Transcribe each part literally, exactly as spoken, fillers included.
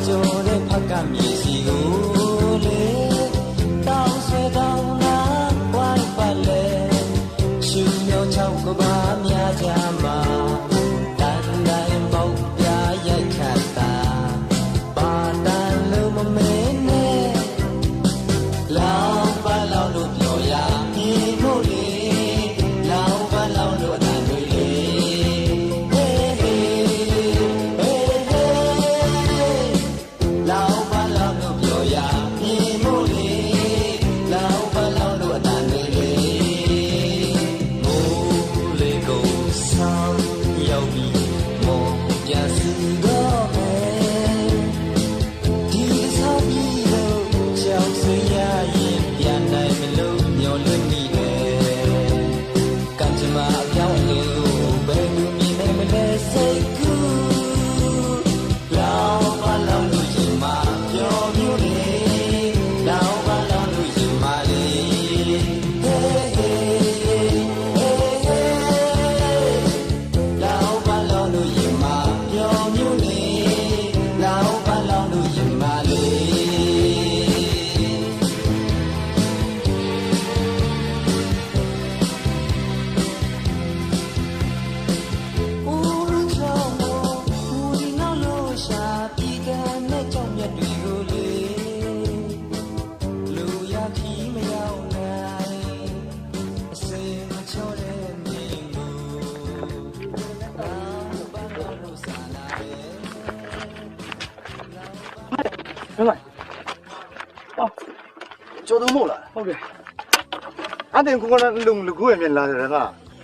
ကျိုးတဲ့ဖက်ကမြေဆီကိုလေ တောင်းဆွဲတောင်းနာ ဝိုင်းပတ်လဲ ရှုမျောချောက်ကမ္ဘာများကြားမှာ တန်တိုင်းပေါက်ပြရိုက်ခတ်တာ ဘာတန်လို့မမင်းနဲ့ လောင်းပါလောင်းလို့ပြောရ မြေမို့လေ လောင်းပါလောင်းလို့အတန်တွေလေ ဟေးဟေး ဟေးဟေး လောင်းပါလောင်းလို့ပြောရ မြေမို့လေ လောင်းပါလောင်းလို့အတန်တွေလေ မိုးလေကုန်ဆောင်ရောက်ပြီ မော်ပြဆူတော့မယ် ဒီတခြားပြည်လို့ကြောက်စရာရင်ပြန်နိုင်မလို့မျောလင့်မိတယ် ကံကြမ္မာအပြောင်းအလဲကိုဘယ်လိုမြင်နိုင်မလဲစိတ်ကူး လောင်းပါလောင်းလို့ရင်မပျော်မျိုးလေး လောင်းပါလောင်းလို့ရင်မလေး ဟေးဟေး ဟေးဟေး လောင်းပါလောင်းလို့ရင်မပျော်မျိုးလေး လောင်းပါလောင်းလို့ရင်မလေး ဦးချောင်းကိုဦးဒီနောက်လို့ရှာပြီးကန်နဲ့ကြောင်မြတ်တွေကိုလေလူရခီမရောက်နိုင်အစင်မချောတဲ့နေကိုဘာလို့ဘာလို့စာလာတယ် ကျော်သူမို့လား။ ဟုတ်တယ်။ အတင်းကိုကလည်းလုံလကူရဲ့မြင်လာတယ်က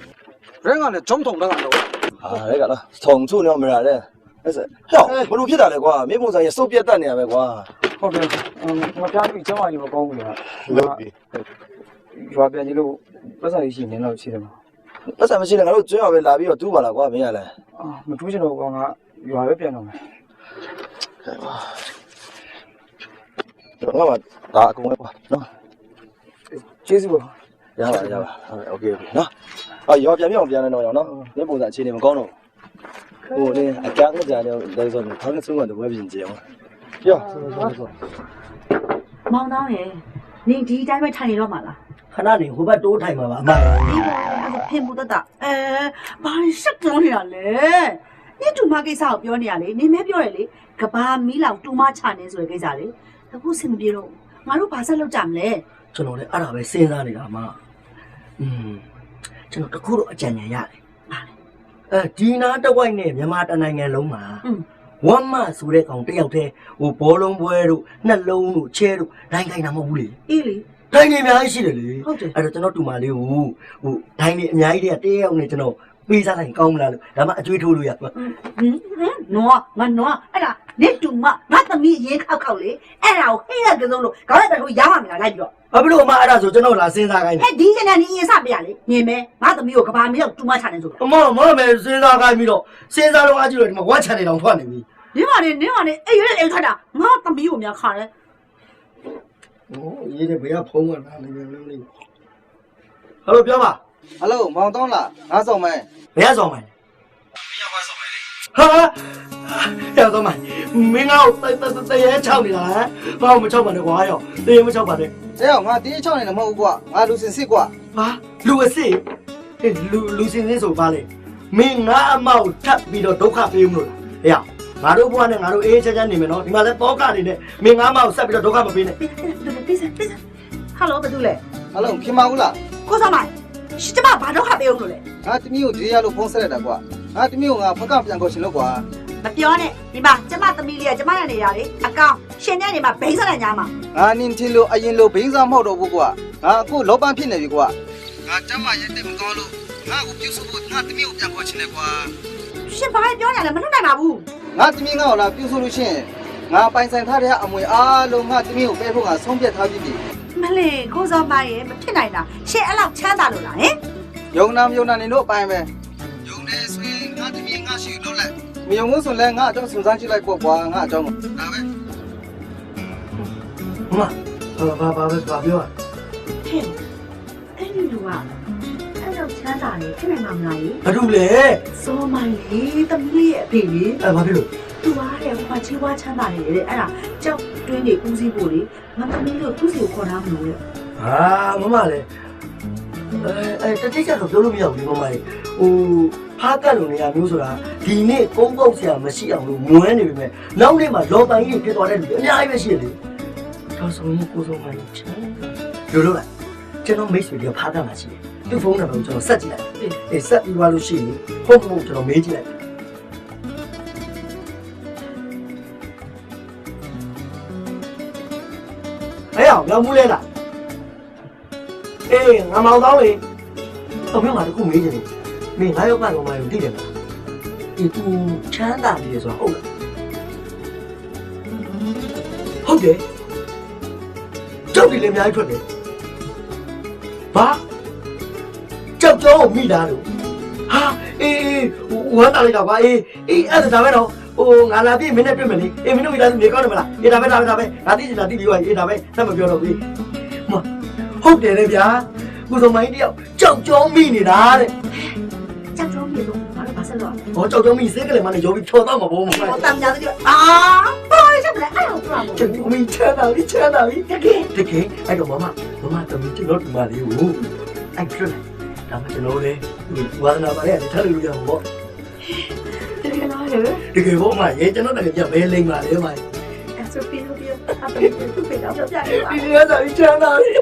။ ရဲကလည်းချုံးထုံထားတာတော့။ ဟာရဲကလားထုံချို့နေမရတဲ့။ အဲ့ဆက်ဟဲ့ဘလို့ဖြစ်တာလဲကွာမင်းပုံစံရစုပ်ပြတ်တတ်နေရပဲကွာ။ ဟုတ်တယ်။ မပြားပြီးကျောင်းမှာယူမကောင်းဘူးလား။ ဟုတ်ပြီ။ ရွာပြန်ကြည့်လို့ပတ်စံရှိနေတော့ရှိတယ်မလား။ ပတ်စံမရှိရင်ငါတို့ကျွေးရပဲလာပြီးတော့တူးပါလားကွာမင်းကလည်း။ အာမတူးချင်တော့ဘူးကွာငါရွာပဲပြန်တော့မယ်။ ငါ့မှာဒါအကုန်ပဲကွာနော်ကျေးဇူးပါရပါရပါโอเคโอเคနော်အော်ရောပြန်ပြအောင်ပြန်နေတော့ရောနော်မင်းပုံစံအခြေအနေမကောင်းတော့ဘူးဟိုလေအကန်းကကြာနေတယ်ဆိုတော့ထောင်းနေဆုံးတော့ဝယ်ပြင်ကြည့်အောင်ပြော မောင်တောင်းရဲ့နင်ဒီတိုင်းပဲထိုင်နေတော့မှာလားခဏနေဟိုဘက်တိုးထိုင်မှာပါအမရေဒီပေါ်ကအဲ့ဒါဖင်မှုတတ်တာအဲဘာရှက်ကြောနေတာလဲနင်တူမကိစ္စကိုပြောနေရလေနင်မဲပြောရလေကဘာမီးလောင်တူမချနေဆိုတဲ့ကိစ္စလေအခုစင်မပြေတော့ငါတို့ဘာဆက်လုပ်ကြမလဲကျွန်တော်လည်းအဲ့ဒါပဲစဉ်းစားနေတာမှอืมကျွန်တော်တခုတော့အကြံဉာဏ်ရတယ်ဘာလဲအဲဒီနားတဝိုက်နဲ့မြန်မာတနိုင်ငံလုံးမှာဝမ်းမဆိုတဲ့ကောင်တယောက်တည်းဟိုဘောလုံးပွဲတို့နှလုံးတို့ချဲတို့ဒိုင်းကိုင်းတာမဟုတ်ဘူးလေအေးလေဒိုင်းနေအများကြီးရှိတယ်လေဟုတ်တယ်အဲ့တော့ကျွန်တော်တူမလေးကိုဟိုဒိုင်းနေအများကြီးတည်းကတယောက်နဲ့ကျွန်တော်ပေးစားနိုင်ကောင်းမလားလို့ဒါမှအကျွေးထိုးလို့ရမှာနော်ငါနော်အဲ့ဒါနင့်တူမငါသမီးအရင်ခောက်ခောက်လေအဲ့ဒါကိုဟိရကစုံလို့ခေါင်းရတထိုးရမှာမလားလိုက်ပြီးတော့ဘာဖြစ်လို့အမအဲ့ဒါဆိုကျွန်တော်လာစဉ်းစားခိုင်းတယ်ဟဲ့ဒီကနေ့နင်းရင်စပြရလေမြင်မဲငါသမီးကိုကဘာမင်းတော့တူမချတယ်ဆိုတော့အမမမဲစဉ်းစားခိုင်းပြီးတော့စဉ်းစားတော့အကြည့်တော့ဒီမှာဝါချန်နေတောင်ထွက်နေပြီဒီမှာနေနေမှာနေအဲ့ရတဲ့အဲ့ထွက်တာငါသမီးကိုများခါတယ်ဟိုရေးတယ်ဘယ်ကဖုံးမှန်းနေလဲလို့ဟယ်လိုပြောပါဟယ်လိုမောင်တောင်းလားငါစော်မိုင်းဘယ်ကစော်မိုင်းဟာရတော့မမင်းငါ့ကိုတရေချောက်နေတာဟမ်ငါ့ကိုမချောက်ပါနဲ့ကွာရောတရေမချောက်ပါနဲ့အဲ့တော့ငါတရေချောက်နေတယ်မဟုတ်ဘူးကွာငါလူစင်စစ်ကွာဟာလူအစ်စ်လူလူစင်စစ်ဆိုပါလေမင်းငါအမကိုထပ်ပြီးတော့ဒုက္ခပေးမလို့လားဟဲ့ငါတို့ဘဝနဲ့ငါတို့အေးချမ်းချမ်းနေမယ်နော်ဒီမှာလဲတော့ကတွေနဲ့မင်းငါအမကိုဆက်ပြီးတော့ဒုက္ခမပေးနဲ့ပေးစမ်းပေးစမ်းပေးစမ်း ဟယ်လိုဘယ်သူလဲဟယ်လိုခင်မဦးလားကိုစောမိုင်းရှင်ကျမဘာဒုက္ခပေးဦးလို့လဲငါသမီးကိုတရေရလို့ဖုန်းဆက်လိုက်တာကွာငါသမီးကိုငါဖကပြန်ခေါ်ရှင်လို့ကွာမပြောနဲ့ဒီမှာကျမသမီးလေးကကျမနဲ့နေရလေအကောင်ရှင်နဲ့နေမှာဘိန်းစားတဲ့ညမှာငါနင်ထင်လို့အရင်လို့ဘိန်းစားမဟုတ်တော့ဘူးကွာငါအခုလောပန်းဖြစ်နေပြီကွာငါကျမ်းမာရေးတိတ်မကောင်းလို့ငါ့ကိုပြုစုဖို့ငါသမီးကိုပြန်ခေါ်ချင်တယ်ကွာရှင်ဘာပြောနေလဲမလုပ်နိုင်ပါဘူးငါသမီးငါ့ကိုလာပြုစုလို့ရှိရင်ငါပိုင်ဆိုင်ထားတဲ့အမွေအားလုံးငါသမီးကိုပေးဖို့ငါဆုံးဖြတ်ထားပြီးပြီမလေးကိုစောမိုင်းရဲ့မဖြစ်နိုင်တာရှင်အဲ့လောက်ချမ်းသာလို့လားဟင်ယုံနာမယုံနာနေတို့အပိုင်းပဲယုံတယ်ဆိုရင်ငါသမီးငါရှိလို့လိုက်မယုံဘူးဆိုလည်းငါအကြောင်းစုံစမ်းကြည့်လိုက်ပေါ့ကွာငါအကြောင်းဒါပဲမမဘာဘာပဲဘာပြောอ่ะဟဲ့အဲ့ဒီလူကအဲ့လောက်ချမ်းသာနေဖြစ်နိုင်မှာမလားယင်ဘာလို့လဲစောမိုင်းလေသမီးရဲ့အဖေလေအဲဘာဖြစ်လို့သူက ကဲ ဟိုမှာ ချီးဝါချမ်းသာနေတယ်တဲ့ အဲ့ဒါ ကျောက်တွင်းနေ ဦးစီးဖို့လေ ငါသမီးတို့ သူ့ဆီကို ခေါ်ထားမလို့တဲ့။ ဟာ မမလည်း အဲအဲတတိကျတော့ ပြောလို့မရဘူးလေ မမရေ။ ဟို ဖားကန့်လိုနေရာမျိုးဆိုတာ ဒီနေ့ကုန်းပေါက်ဆရာမရှိအောင်လို့ မွဲနေပေမဲ့ နောက်နေ့မှာ လော်ပန်ကြီးတွေ ဖြစ်သွားတဲ့လူတွေ အများကြီးပဲရှိတယ်လေ။ ဒါဆိုရင် ကိုစောမကြီး ချမ်းသာ ပြောလို့လား။ ကျွန်တော်မိတ်ဆွေတွေက ဖားကန့်မှာရှိတယ်။ သူ့ဖုန်းနံပါတ်ကို ကျွန်တော်ဆက်ကြည့်လိုက်။ အေး အေး ဆက်ပြီးသွားလို့ရှိရင် ဟုတ်မဟုတ် ကျွန်တော်မေးကြည့်လိုက်။ ဟဲ့အောင် ရောက်ဘူးလဲလား။ အေး ငါမောင်သောင်းလေ။ အမေမှာ တစ်ခုမေးချင်တယ်။ မင်း ငါ့ယောဂတော်မကြီးကို သိတယ်မလား။ အေး သူချမ်းသာနေတယ်ဆိုတာ ဟုတ်လား။ ဟုတ်တယ်။ ကျောက်တွေလည်း အများကြီးထွက်တယ်။ ဘာ။ ကျောက်ကြောကို မိတာလို့။ ဟာ။ အေး အေး ဝမ်းသာလိုက်တာကွာ။ အေး အေး အဲ့ဒါ ဒါပဲတော့။ ဟို ငါလာပြီး မင်းနဲ့တွေ့မယ်လေ။ အေး မင်းတို့မိသားစု နေကောင်းတယ်မလား။ အေး ဒါပဲ ဒါပဲ ဒါပဲ။ ငါသိချင်တာ သိပြီးသွားပြီ။ အေး ဒါပဲ။ ဆက်မပြောတော့ဘူး။ မ။ ဟုတ်တယ်လေဗျာ။ ကိုစောမကြီးတယောက် ကျောက်ကြောမိနေတာတဲ့။ ကျောက်ကြောမိလို့ ဘာလို့ ဘာဆက်လုပ်ရလဲ။ ဟော ကျောက်ကြောမိ စင်းကလယ်မနဲ့ ရောပြီး ဖျော်တော့မှာပေါ့။ မ။ ဟော တမ်းကြတယ်။ အာ။ ဘာလဲ ဆက်မလဲ။ အဲ့လိုပြောတာပေါ့။ ကျောက်ကြောမိ ချမ်းသာပြီ ချမ်းသာပြီ။ တကယ်။ တကယ်။ အဲ့တော့ မမ မမ သမီး ကျွန်တော် တူမလေးကို အဲ့ ပြောလိုက်။ ဒါမှ ကျွန်တော်လည်း ဝါသနာပါတဲ့ ထားလို့ရမှာပေါ့။ တကယ်လား။ တကယ်ပေါ့ မရေ။ ကျွန်တော်တကယ်ပြ ဘယ်လိမ်ပါလဲ မရေ။ အဲ့ဆို ပြီးလို့ ပြီးလို့ အပလေး သူ့ဖေတော့ ပြောပြနေပါ။ ဒီနေ့ကစပြီး ချမ်းသာပြီ။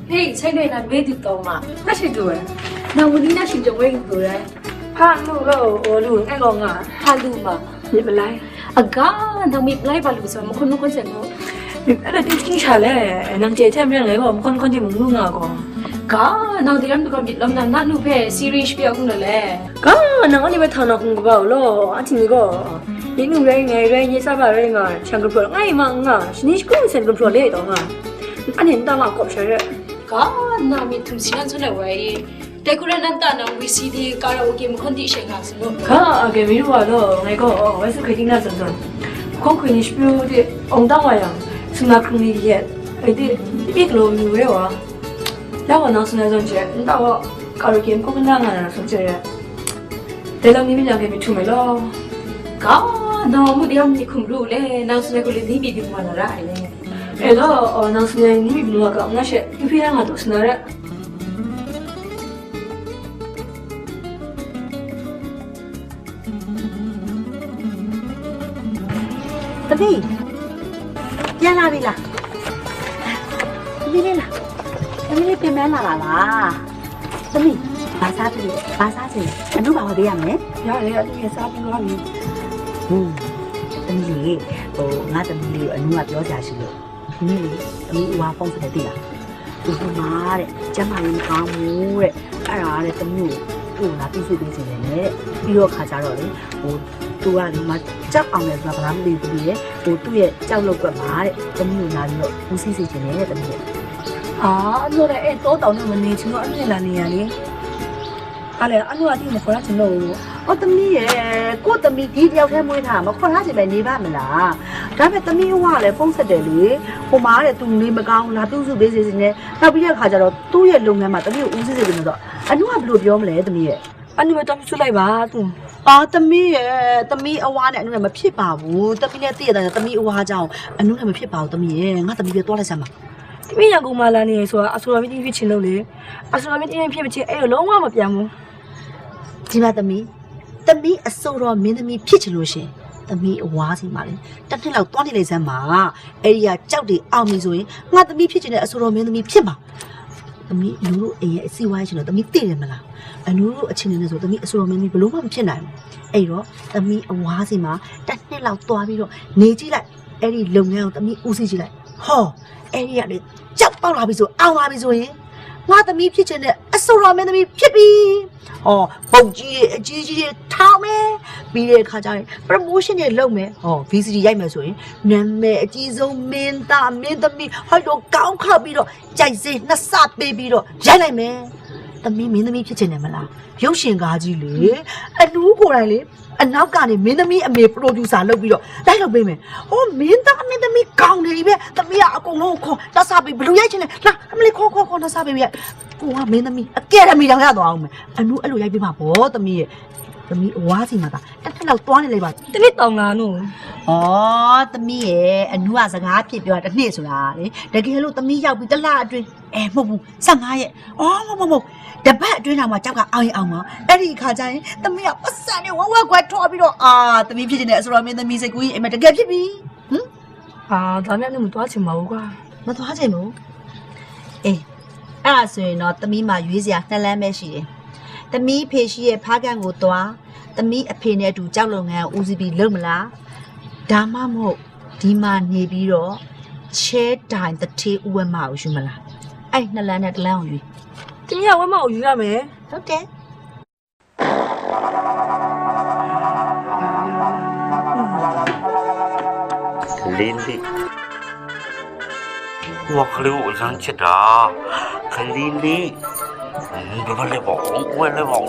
ဟေး ဆိုင်တွေနာမည်သူတော့မ။ ဖတ်ရှိတူဝဲ။ နောက်ဝနီးနောက်ရှိကြဝဲယူတူဝဲ။ ဖာလူလို့ အိုလူ အဲ့ကောင်က ဖာလူမ။ မြစ်ပလိုင်း။ အက နောက်မြစ်ပလိုင်း ဘာလို့ဆို မခွန်းမခွန်းစင်လို့။ အဲ့ဒါ တိတိကျကျလဲ။ နင်ကျဲထဲမရလဲကော မခွန်းခွန်းချင်းမငူးငါကော။ က နောက်ဒီရမ်တကမြစ်လမ်းနာ နတ်နုဖဲ series ပြအခုနော်လဲ။ က နင်အဲ့ဒီပဲ ထောင်တော်ခုံကပောက်လို့ အထင်ကြီးကော။ ဒီနုရဲငယ်ရဲ ရေးစားပါရဲငါ ဆန်ကပျော် ငါ့မငါ ရှနီးရှကူး ဆန်ကပျော်လေးတော့ငါ။ အဲ့ဒီ တမကောက်ဆရာ။ က နာမည်သူ စီနန်းစွန်းနဲ့ဝဲ။ တဲခုရနတ်တနာ ဝီစီဒီ ကာရာအိုကေ မခွန်တီ ရှေ့ငါစလို့။ က အကယ်မီးတို့ကတော့ ငယ်ကော ဝဲစုခေတ်ကြီးနားစုံစုံ။ ခွန်ခွေး ရှပျိုးတဲ့ အောင်တောင်းပါရအောင်။ စူနာခရုံကြီးရဲ့ အဲ့ဒီ ပြစ်ကလေးမျိုးဝဲပါ။ ရပါတော့ စူနာစုံကျဲ။ တော့ ကာရာအိုကေ မခွန်ကနားငါနာစုံကျဲ။ တဲလုံးနည်းမရခင် မထူမယ်လို့။ က နော် မူတရားမီးခုံလို့လဲ။ နောက်စနေကိုလည်း နည်းမီးဒီမှာလာရအဲ့လေ။ အဲ့တော့ နောက်စနေ နည်းမီးဘယ်လိုက ငါရှက် သူဖေးရမှာတော့ စနေရ။ သမီး ပြန်လာပြီလား။ သမီးလေးလား။ သမီးလေး ပင်ပန်းလာတာလား။ သမီး ဘာစားချင်လဲ။ ဘာစားချင်လဲ။ အနု ဘာဝယ်ပေးရမလဲ။ ရတယ် အနုရဲ့ စားပြီးသွားပြီ။ ဟွန်း။ သမီးလေး ဟို ငါသမီးလေးကို အနုက ပြောစရာရှိလို့။ သမီးလေး သမီးအဝါ ဖုန်းဆက်တယ် သိလား။ သူကမှတဲ့ ကျန်းမာရေးမကောင်းဘူးတဲ့။ အဲ့ဒါတဲ့ သမီးကို သူ့ကိုလာပြုစုပေးချင်တယ်တဲ့။ ပြီးတော့ ခါကျတော့လေ ဟို သူကဒီမှာ ကျောက်အောင်တယ်ဆိုတာ ဘာမှမသိဘူးလေ။ ဟို သူ့ရဲ့ကျောက်လုပ်ကွက်မှာတဲ့ သမီးကိုလာပြီးတော့ ဦးစီးစေချင်တယ်တဲ့ သမီးရဲ့။ အာ အဲ့လိုလေ။ အဲ့ တောတောင်နဲ့ မနေချင်တော့ အမြင့်လာနေရလေ။ ဟာလေ အနုက တိတ်မခေါ်ရချင်တော့ဘူး။ အော် သမီးရဲ့ ကိုယ့်သမီး ဒီတယောက်တည်းမွေးထား မခေါ်ထားချင်ပဲ နေပါ့မလား။ ဒါပေမဲ့ သမီးအဝါကလည်း ဖုန်းဆက်တယ်လေ။ ဟိုမှာတဲ့ သူနေမကောင်း လာပြုစုပေးစေချင်တယ်။ နောက်ပြီးတဲ့အခါကျတော့ သူ့ရဲ့လုပ်ငန်းမှာ သမီးကို ဦးစီးစေချင်တယ်ဆိုတော့ အနုက ဘယ်လိုပြောမလဲ သမီးရဲ့။ အနုပဲ တောင်းချလိုက်ပါ သူ။ အာ သမီးရဲ့ သမီးအဝါနဲ့ အနုနဲ့ မဖြစ်ပါဘူး။ သမီးနဲ့ သိရတာနဲ့ သမီးအဝါကြောင့် အနုနဲ့ မဖြစ်ပါဘူး သမီးရဲ့။ ငါသမီးပဲ သွားလိုက်စမ်းပါ။ သမီးရန်ကုန်မှာလာနေရဆိုတာ အဆိုတော်မင်းသမီးဖြစ်ချင်လို့လေ။ အဆိုတော်မင်းသမီးဖြစ်မဖြစ် အဲ့တော့ လုံးဝမပြန်ဘူး။ ဒီမှာ သမီး၊ သမီးအဆိုတော်မင်းသမီး ဖြစ်ချင်လို့ရှိရင် သမီးအဝါဆီမှာလေ တစ်နှစ်လောက် သွားနေလိုက်စမ်းပါ။ အဲ့ဒီက ကျောက်တွေအောင်ပြီဆိုရင် ငါသမီးဖြစ်ချင်တဲ့ အဆိုတော်မင်းသမီး ဖြစ်မှာ။ သမီး အနုတို့အိမ်ရဲ့ အစည်းအဝေးရှင်တော့ သမီး သိတယ်မလား။ အနုတို့အခြေအနေနဲ့ဆို သမီး အဆိုတော်မင်းသမီး ဘယ်လိုမှ မဖြစ်နိုင်ဘူး။ အဲ့တော့ သမီးအဝါဆီမှာ တစ်နှစ်လောက် သွားပြီးတော့ နေကြည့်လိုက်။ အဲ့ဒီလုပ်ငန်းကို သမီး ဦးစီးကြည့်လိုက်။ ဟော် အဲ့ဒီကနေ ကျောက်ပေါက်လာပြီဆို အောင်လာပြီဆိုရင် ငါသမီးဖြစ်ချင်တဲ့ အဆိုတော်မင်းသမီး ဖြစ်ပြီ။ ဟော် ပုံကြီးတွေ အကြီးကြီးတွေ ထောင်မယ်။ ပြီးတဲ့အခါကျရင် promotion တွေ လုပ်မယ်။ ဟော် VCD ရိုက်မယ်ဆိုရင် နာမည်အကြီးဆုံး မင်းသားမင်းသမီး ဟော် တို့ ကောင်းခါပြီးတော့ ကြိုက်ဈေး နှစ်ဆပေးပြီးတော့ ရိုက်လိုက်မယ်။ သမီး မင်းသမီး ဖြစ်ချင်တယ်မလား။ ရုပ်ရှင်ကားကြီးလေ။ အနုကိုယ်တိုင်လေ အနောက်ကနေ မင်းသမီးအမေ producer လုပ်ပြီးတော့ လိုက်လုပ်ပေးမယ်။ ဟော် မင်းသားမင်းသမီး ကောင်းနေပြီပဲ။ သမီးက အကုန်လုံးကို ခေါ် နှစ်ဆပေး ဘယ်လိုရိုက်ချင်လဲ။ လာ အမလေး ခေါ် ခေါ် ခေါ် နှစ်ဆပေး ရိုက်။ ကိုက မင်းသမီး Academy တောင် ရသွားအောင်မယ်။ အနု အဲ့လို ရိုက်ပေးမှာပေါ့ သမီးရဲ့။ သမီးအဝါစီမှာသာတစ်နှစ်လောက်သွားနေလိုက်ပါ။ တစ်နှစ်တောင်လားနူ။ ဩ သမီးရဲ့အနူကစကားအပြစ်ပြောတာတစ်နှစ်ဆိုတာလေ။ တကယ်လို့သမီးရောက်ပြီးတစ်လအတွင်း အဲ မဟုတ်ဘူး၊ ဆယ့်ငါးရက်၊ အော် မဟုတ် မဟုတ် မဟုတ်၊ တစ်ပတ်အတွင်းတောင်မှကျောက်ကအောင်ရင်အောင်မှာ။ အဲ့ဒီအခါကျရင်သမီးကပတ်စံတွေဝက်ဝက်ခွဲထော်ပြီးတော့ အာ သမီးဖြစ်ချင်တဲ့အဆိုတော်မင်းသမီးစိတ်ကူးကြီးအိမ်မက်တကယ်ဖြစ်ပြီ။ ဟမ်။ အာ ဒါနဲ့အနူမသွားချင်ပါဘူးကွာ။ မသွားချင်ဘူး။ အေး အဲ့ဒါဆိုရင်တော့သမီးမှာရွေးစရာနှစ်လမ်းပဲရှိတယ်။ သမီးဖေရှိရဲ့ဖားကန့်ကိုသွား၊ သမီးအဖေနဲ့အတူကျောက်လုပ်ငန်းကိုဦးစီးပြီးလုပ်မလား။ ဒါမှမဟုတ်ဒီမှာနေပြီးတော့ချဲတိုင်တထေးဦးဝဲမကိုယူမလား။ အဲ့နှစ်လမ်းနဲ့တစ်လမ်းအောင်ယူ။ သမီးကဝဲမကိုယူရမယ်။ ဟုတ်တယ်။ လေးလေး ကိုကလေးကိုအရမ်းချစ်တာ။ ကလေးလေး ဘယ်ဘက်လဲပေါ့ ကိုယ်လဲပေါ့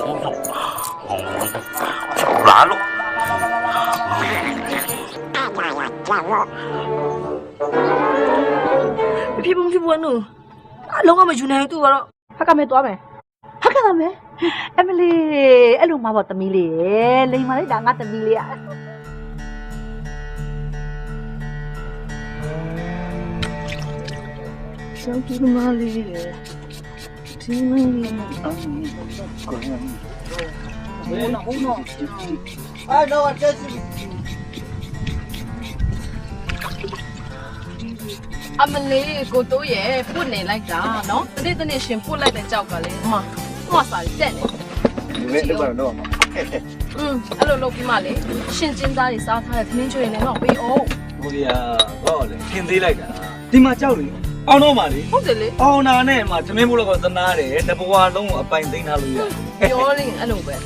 ချက်လာလို့။ မဖြစ်ဘူး မဖြစ်ဘူး အနူ။ အလုံးဝမယူနိုင်ဘူး သူ့ကတော့။ ဖားကန့်မဲသွားမယ်။ ဖားကန့်လာမယ်။ အမလီ အဲ့လိုမှပေါ့သမီးလေးရယ်။ လိမ်မာလိုက်တာ ငါသမီးလေးอ่ะ။ ရှောင်းသမားလေးရယ်။ ဒီမင်းလေးနဲ့ အမလီ အမလေး ကိုတိုးရဲ့ ပွတ်နေလိုက်တာနော်။ တနေ့တနေ့ရှင်ပွတ်လိုက်တဲ့ကြောက်ကလေ မ မွတ်စာတက်နေ။ ဒီနေ့တော့တော့။ อืม အဲ့လိုလုပ်ပြီးမှလေ ရှင်ကျင်းသားတွေစားထားတဲ့သမင်းချိုတွေလည်းတော့ပေးအောင်။ ကိုရီးယားတော့လေ ခင်းသေးလိုက်တာ။ ဒီမှာကြောက်လေ အောင်တော့မှလေ။ ဟုတ်တယ်လေ။ အောင်တာနဲ့မှသမင်းဘိုးလောက်သနားတယ်။ တဘဝလုံးကိုအပိုင်သိမ်းထားလို့ရ။ ပြောနေအဲ့လိုပဲ။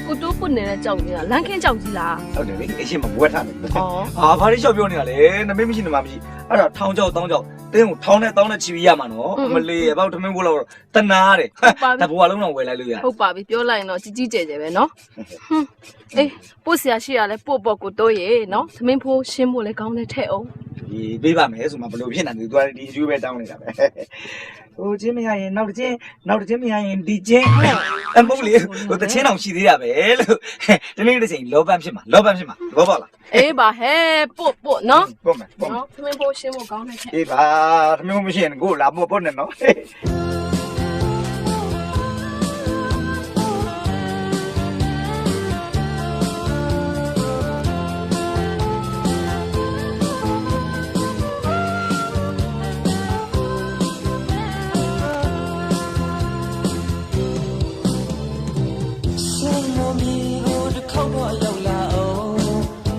ကိုတိုးပွတ်နေတဲ့ကြောက်ကြီးကလမ်းခင်းကြောက်ကြီးလား။ ဟုတ်တယ်လေ အရှင်မဘွဲထားတယ်။ အာ ဘာလို့ရှော့ပြောနေတာလဲ။ နမင်းမရှိနမမရှိ အဲ့ဒါထောင်ကြောက်တောင်းကြောက် တင်းကိုထောင်နဲ့တောင်းနဲ့ချီပြီးရမှာနော်။ အမလေး ဘာလို့သမင်းဘိုးလောက်သနားတယ်။ တဘဝလုံးတော့ဝယ်လိုက်လို့ရ။ ဟုတ်ပါပြီ ပြောလိုက်ရင်တော့ကြီးကြီးကျယ်ကျယ်ပဲနော်။ ဟွန်း အေး ပို့စရာရှိရလဲပို့ပေါ့ ကိုတိုးရေနော်။ သမင်းဖိုးရှင်းဖို့လဲကောင်းလဲထဲ့အောင်။ ဒီပေးပါမယ်ဆိုမှဘယ်လိုဖြစ်နေလဲ။ သူကဒီအကျိုးပဲတောင်းနေတာပဲ။ ဟိုချင်းမရရင်နောက်တစ်ချင်း နောက်တစ်ချင်းမရရင်ဒီချင်း။ အမဟုတ်လေ ဟိုတစ်ချင်းတောင်ရှိသေးတာပဲလို့။ တနေ့တစ်ချိန်လောဘဖြစ်မှာ လောဘဖြစ်မှာ သဘောပေါက်လား။ အေးပါဟဲ ပို့ပို့နော်။ ပို့မယ် ပို့မယ်နော်။ သမင်းပို့ရှင်းဖို့ကောင်းတဲ့ချက်။ အေးပါ သမင်းပို့မရှိရင်ကိုယ်လာပို့ပို့နဲ့နော်။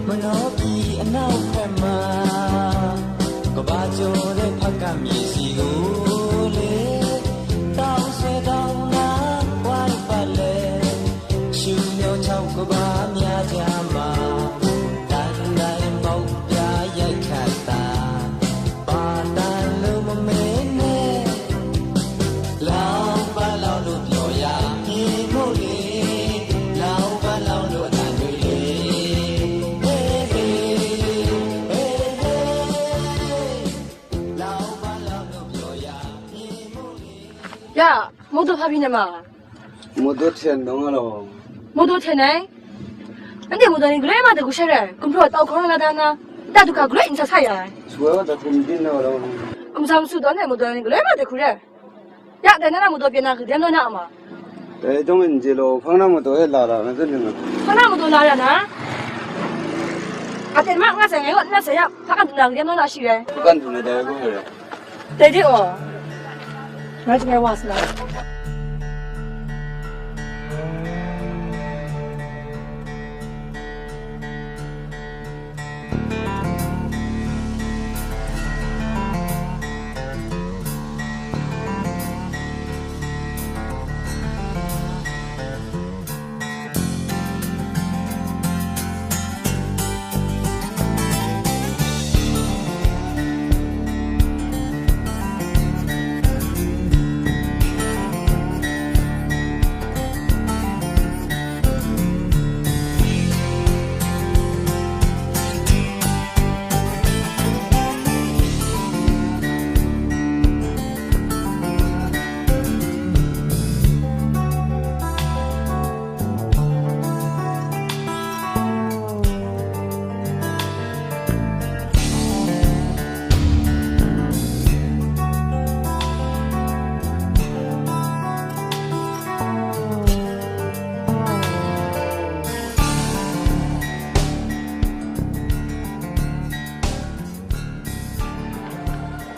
မနောပြည်အနောက်ဖက်မှာ ကမ္ဘာကျော်တဲ့ဖားကန့်မြေဆီကိုလေ တောင်ဆယ်တောင်နား ဝိုင်းပတ်လည် ရှုမျောချောက်ကမ္ဘာများကြားမှာ တန်တိုင်းပေါက်ပြားရိုက်ခတ်တာ ပါတန်လို့မမဲနဲ့ လောင်ပါလောင်လို့ပြောရမြေမို့လေ လောင်ပါလောင်လို့အတန်တွေလေ ဟေးဟေး ဟေးဟေး လောင်ပါလောင်လို့ပြောရမြေမို့လေ။ ရ မော်တော်ဖမ်းပြီးနေမှာ။ မော်တော်ထဲတော့ငါတော့ မော်တော်ထဲနေ။ အဲ့ဒီမော်တော်နဲ့ဂရဲမတကူရှဲရဲကွန်ပျူတာတောက်ခေါ်လာတာနာ တတ်တူကဂရဲအင်္ဂါဆရာ ဆွဲတော့ကွန်ပျူတာတော့ အမစားမစုတော့နဲ့မော်တော်နဲ့ဂရဲမတကူရဲ။ ရတဲ့နာမော်တော်ပြန်လာကြတယ်နော်နာအမ။ တဲတော့မင်းကြီးလို့ဖမ်းနာမော်တော်ရဲ့လာတာနဲ့တည်းနော်။ ဖမ်းနာမော်တော်လာရနာ။ အတဲမငါဆိုင်ငယ်ကနတ်ဆိုင်ရဖမ်းကတူလာကြတယ်နော်နာရှိရဲ။ ဖမ်းကတူနေတယ်ကိုရဲ။ တဲဒီအော်။ ငါကျဲဝါစလာ။ မ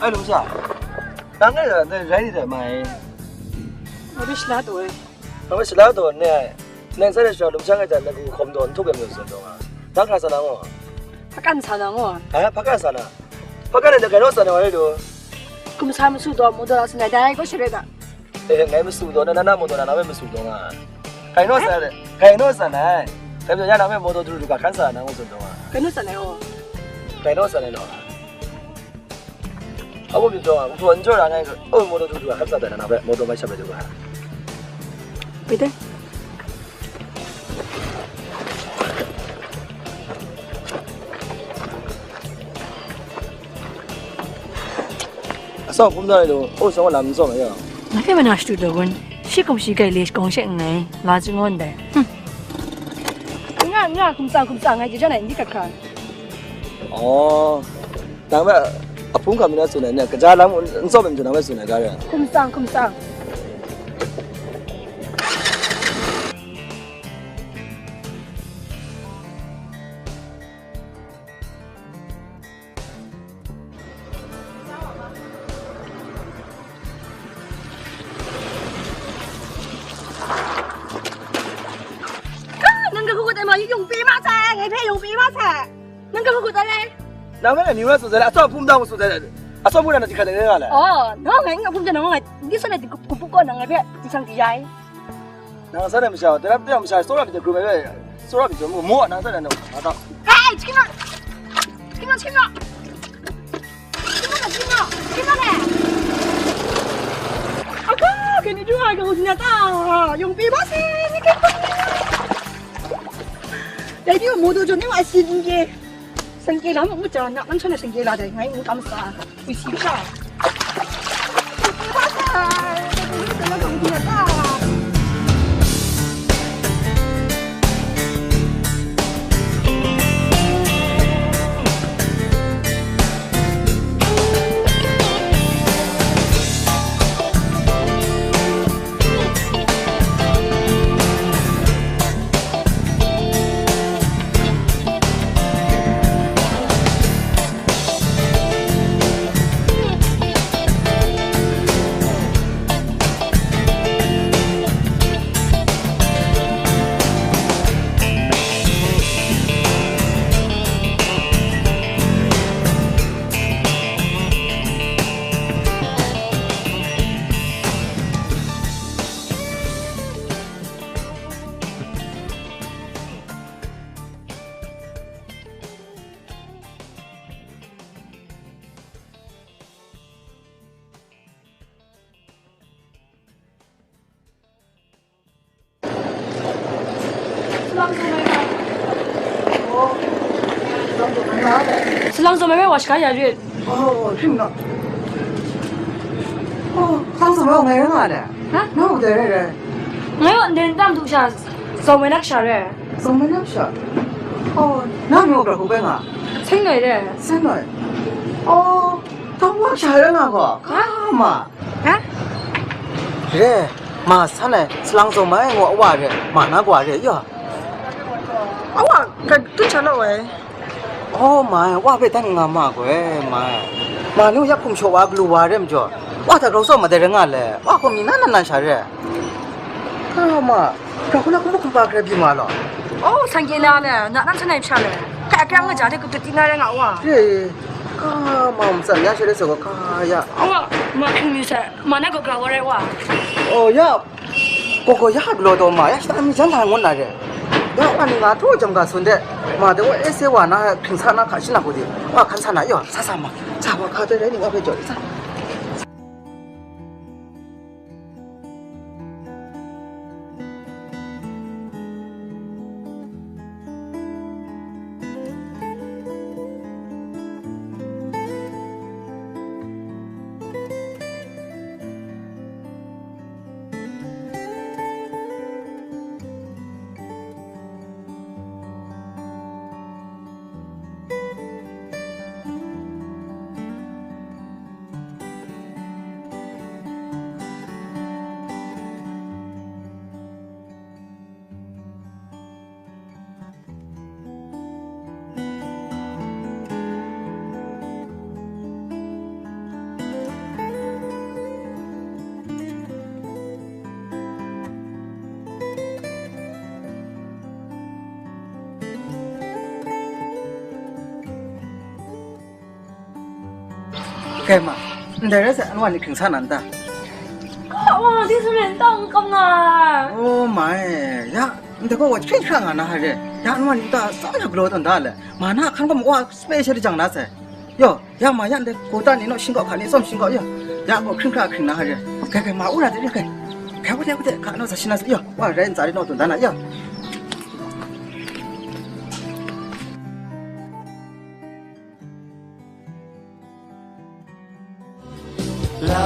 Ai, numsha, nang e, ndai rai ni dai mai. Ngai hpe shala taw ai. Nang hpe shala taw ne ai. Nang sai de shara numsha ngai hta lagu hkawm taw n htup ai majaw tsun taw nga. Nang hkra sa na ngaw? Hpakan sa na ngaw? Ai, hpakan sa na? Hpakan e, nang gai naw sa na wa rai lu? Hkum sa masu taw, mu taw, sa na dai, gaw sharai da. Eh, ngai masu taw na, na, na maw taw na, nang hpe masu taw nga. Gai naw sa, gai naw sa na ai. Dai majaw ya nang hpe maw taw du du ga hkan sa na ngaw tsun taw nga. Gai naw sa na ai gaw? Gai naw sa na ai law. Abu mi taw, ngu n jaw ra ngai, o, maw taw du du ga hkan sa da na, nang hpe maw taw mai shap ai du ga. Wait there. Atsawm hpum da ai lu, o, shawng lam n tsawm ai ya. Ngai hpe mana shadu taw kun, shi hkum shi gai le shagawng she nngai, la chyangaw ndai. Hum. Nga, nga, hkum tsang, hkum tsang, ngai je jan ai, n di hkrat hkra. Aw, nang hpe ahpung hkam mi na tsun ai ni, kaja lam n tsawm ai majaw nang hpe tsun ai ga re. Hkum tsang, hkum tsang. Nang ga hkut ai ma, yung pyi ma sai, ngai hpe yung pyi ma sai. Nang ga hkut ai le? Nang hpe amyu na tsun sai le, atsawm hpum dang tsun sai le, atsawm hpum dang na jahkrat ai nga le? Oh, nang ngai n hpum jang nang ngai, di sa na di kup kup kaw nang ngai hpe, di sang di ya ai. Nang sa na masha, dai lam teng masha, tsawra myit de hkrum ai, tsawra myit de mu, mu, nang sa na nang, ma ta. Hey, chikima! Chikima, chikima! Chikima, chikima! Chikima le! Aga, kani du ai ga hkut na ta, yung pyi ma si, ni ke. Dai di mo do jo ni ma si ni ke. Sengke la mu mu ja, na man chana sengke la dai, ngai mu tam sa. Ui, si sha. Salang zawn mai wa shaga ya rit. Oh, hrim na. Oh, salang zawn mai wa ngai rai nga le. Ha? Nang u dai rai rai. Ngai wa nden tam du sha zawn mai na kasha re. Zawn mai na kasha? Oh, nang mi wa pra hu bai nga? Seng noi re. Seng noi. Oh, tam wa kasha rai nga gaw. Ka ma. Ha? Re, ma san ai, salang zawn mai ngu a wa re, ma na kawa re, ya. Awa, ka tut sha law ai. Oh, ma, wa hpe dan nga ma gaw, ma. Ma nu ya hkum shaw wa galu wa re majaw, wa hta grau tsawm ma dai re nga le, wa hkum mi na nan nan sha re. Ka ma, Ga hku na hkum hkum pa hkrai byin wa law. Oh, sangye na le, na nan sanai masha le. Hkai akya nga ja de, kutut ti na rai nga wa. Re, ka ma matsan ya sha de sa gaw, ka ya. Awa, ma hkring mi sa, ma na gaw ga wa rai wa. Oh, ya, gaw gaw ya galaw taw ma, ya shata mi jan la ngut na re. Ya, wa ni nga htaw jam ga sun de, ma de wa e se wa na hkring sa na hka shi na hku de, wa hkan sa na yaw, sa sa ma, sa wa hka dai rai ni wa hpe jaw sa. Kai ma, ndai rai sai, anwa ni hkring sa na n ta? Ka wa, di su len tang kam nga. Oh my, ya, ndai gaw wa hkring hkra nga na ha re. Ya, anwa ni ta tsawm ya galaw tawn da le. Ma na hkan gaw ma wa special jang na sai. Yo, ya ma ya ndai kota ni naw shingkau hka ni tsawm shingkau yo. Ya gaw hkring hkra hkring na ha re. Kai, kai, ma u ra de re kai. Kai, u de, u de, ka naw sa shi na sai yo. Wa rai n tsa ri naw tawn da na yo. 老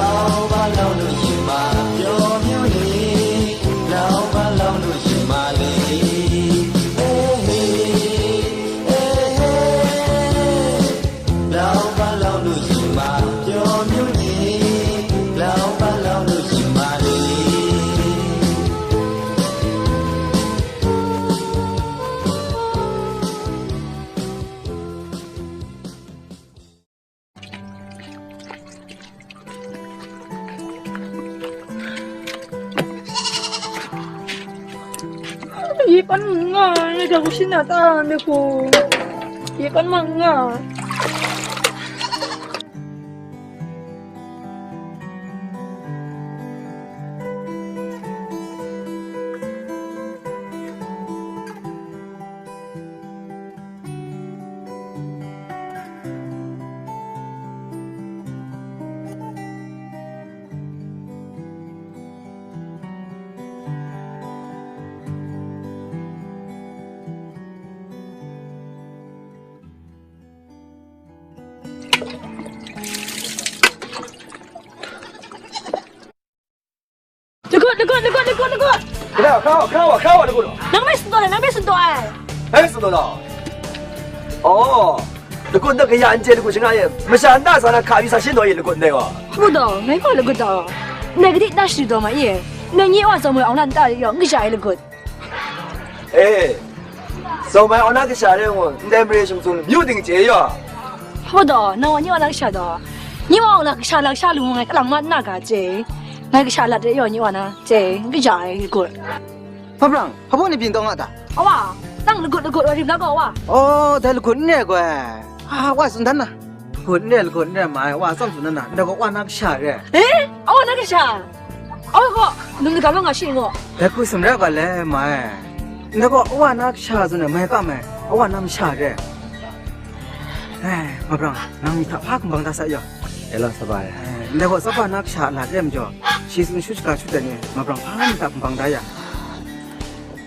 板老路一马，表面里，老板老路一马里，哎嘿，哎嘿，老板老路一马，表面里，老板老路一马里。 Yi pan nga, na jago shin na ta, me ko. Yi pan ma nga. Lagut, lagut, lagut, lagut, lagut. Hkra wa, hkra wa, hkra wa, hkra wa, lagut. Nang bai sindawt ai, nang bai sindawt ai. Nang bai sindawt ai. Oh, lagut na kaya n chye lagut shangai e. Masha nta sa na hka pyi sa shin daw ye lagut ndai wa. Hpa daw, ngai gaw lagut daw. Ngai gadi na shadu daw ma ye. Nang nye wa tsawm ai awng lan nta yaw, n kaja ai lagut. E, tsawm ai awng na kasha re ngu, ndai mare shingtsung myu ting chye yaw. Hpa daw, nang wa nye wa na kasha daw. Nye wa awng na kasha na kasha lu ngai kalang ma nna ga chye. Ngai kasha lat re yaw nye wa na chye, n kaja ai lagut. Hpa brang, hpa baw ni byin taw nga ta? Awa, nang lagut lagut wa rim na gaw wa. Oh, dai lagut n re gaw ai. Ah, wa tsun dan na. Lagut n re, lagut n re, mai, wa tsawm tsun dan na. Ndai gaw wa na kasha re. Eh? Awa na kasha? Awa gaw, num ni ga ma nga shi ngo. Dai hku sumra ga le, mai. Ndai gaw wa na kasha tsun ai, mai ka mai. Awa na masha re. Eh, ma brang, nang myi hta hpa kumbang da sa yaw. E la, sa ba e. Eh, ndai gaw tsawpa na kasha a lat re majaw, shi tsun shu shaga shu dat ni, ma brang hpa myi hta kumbang da ya.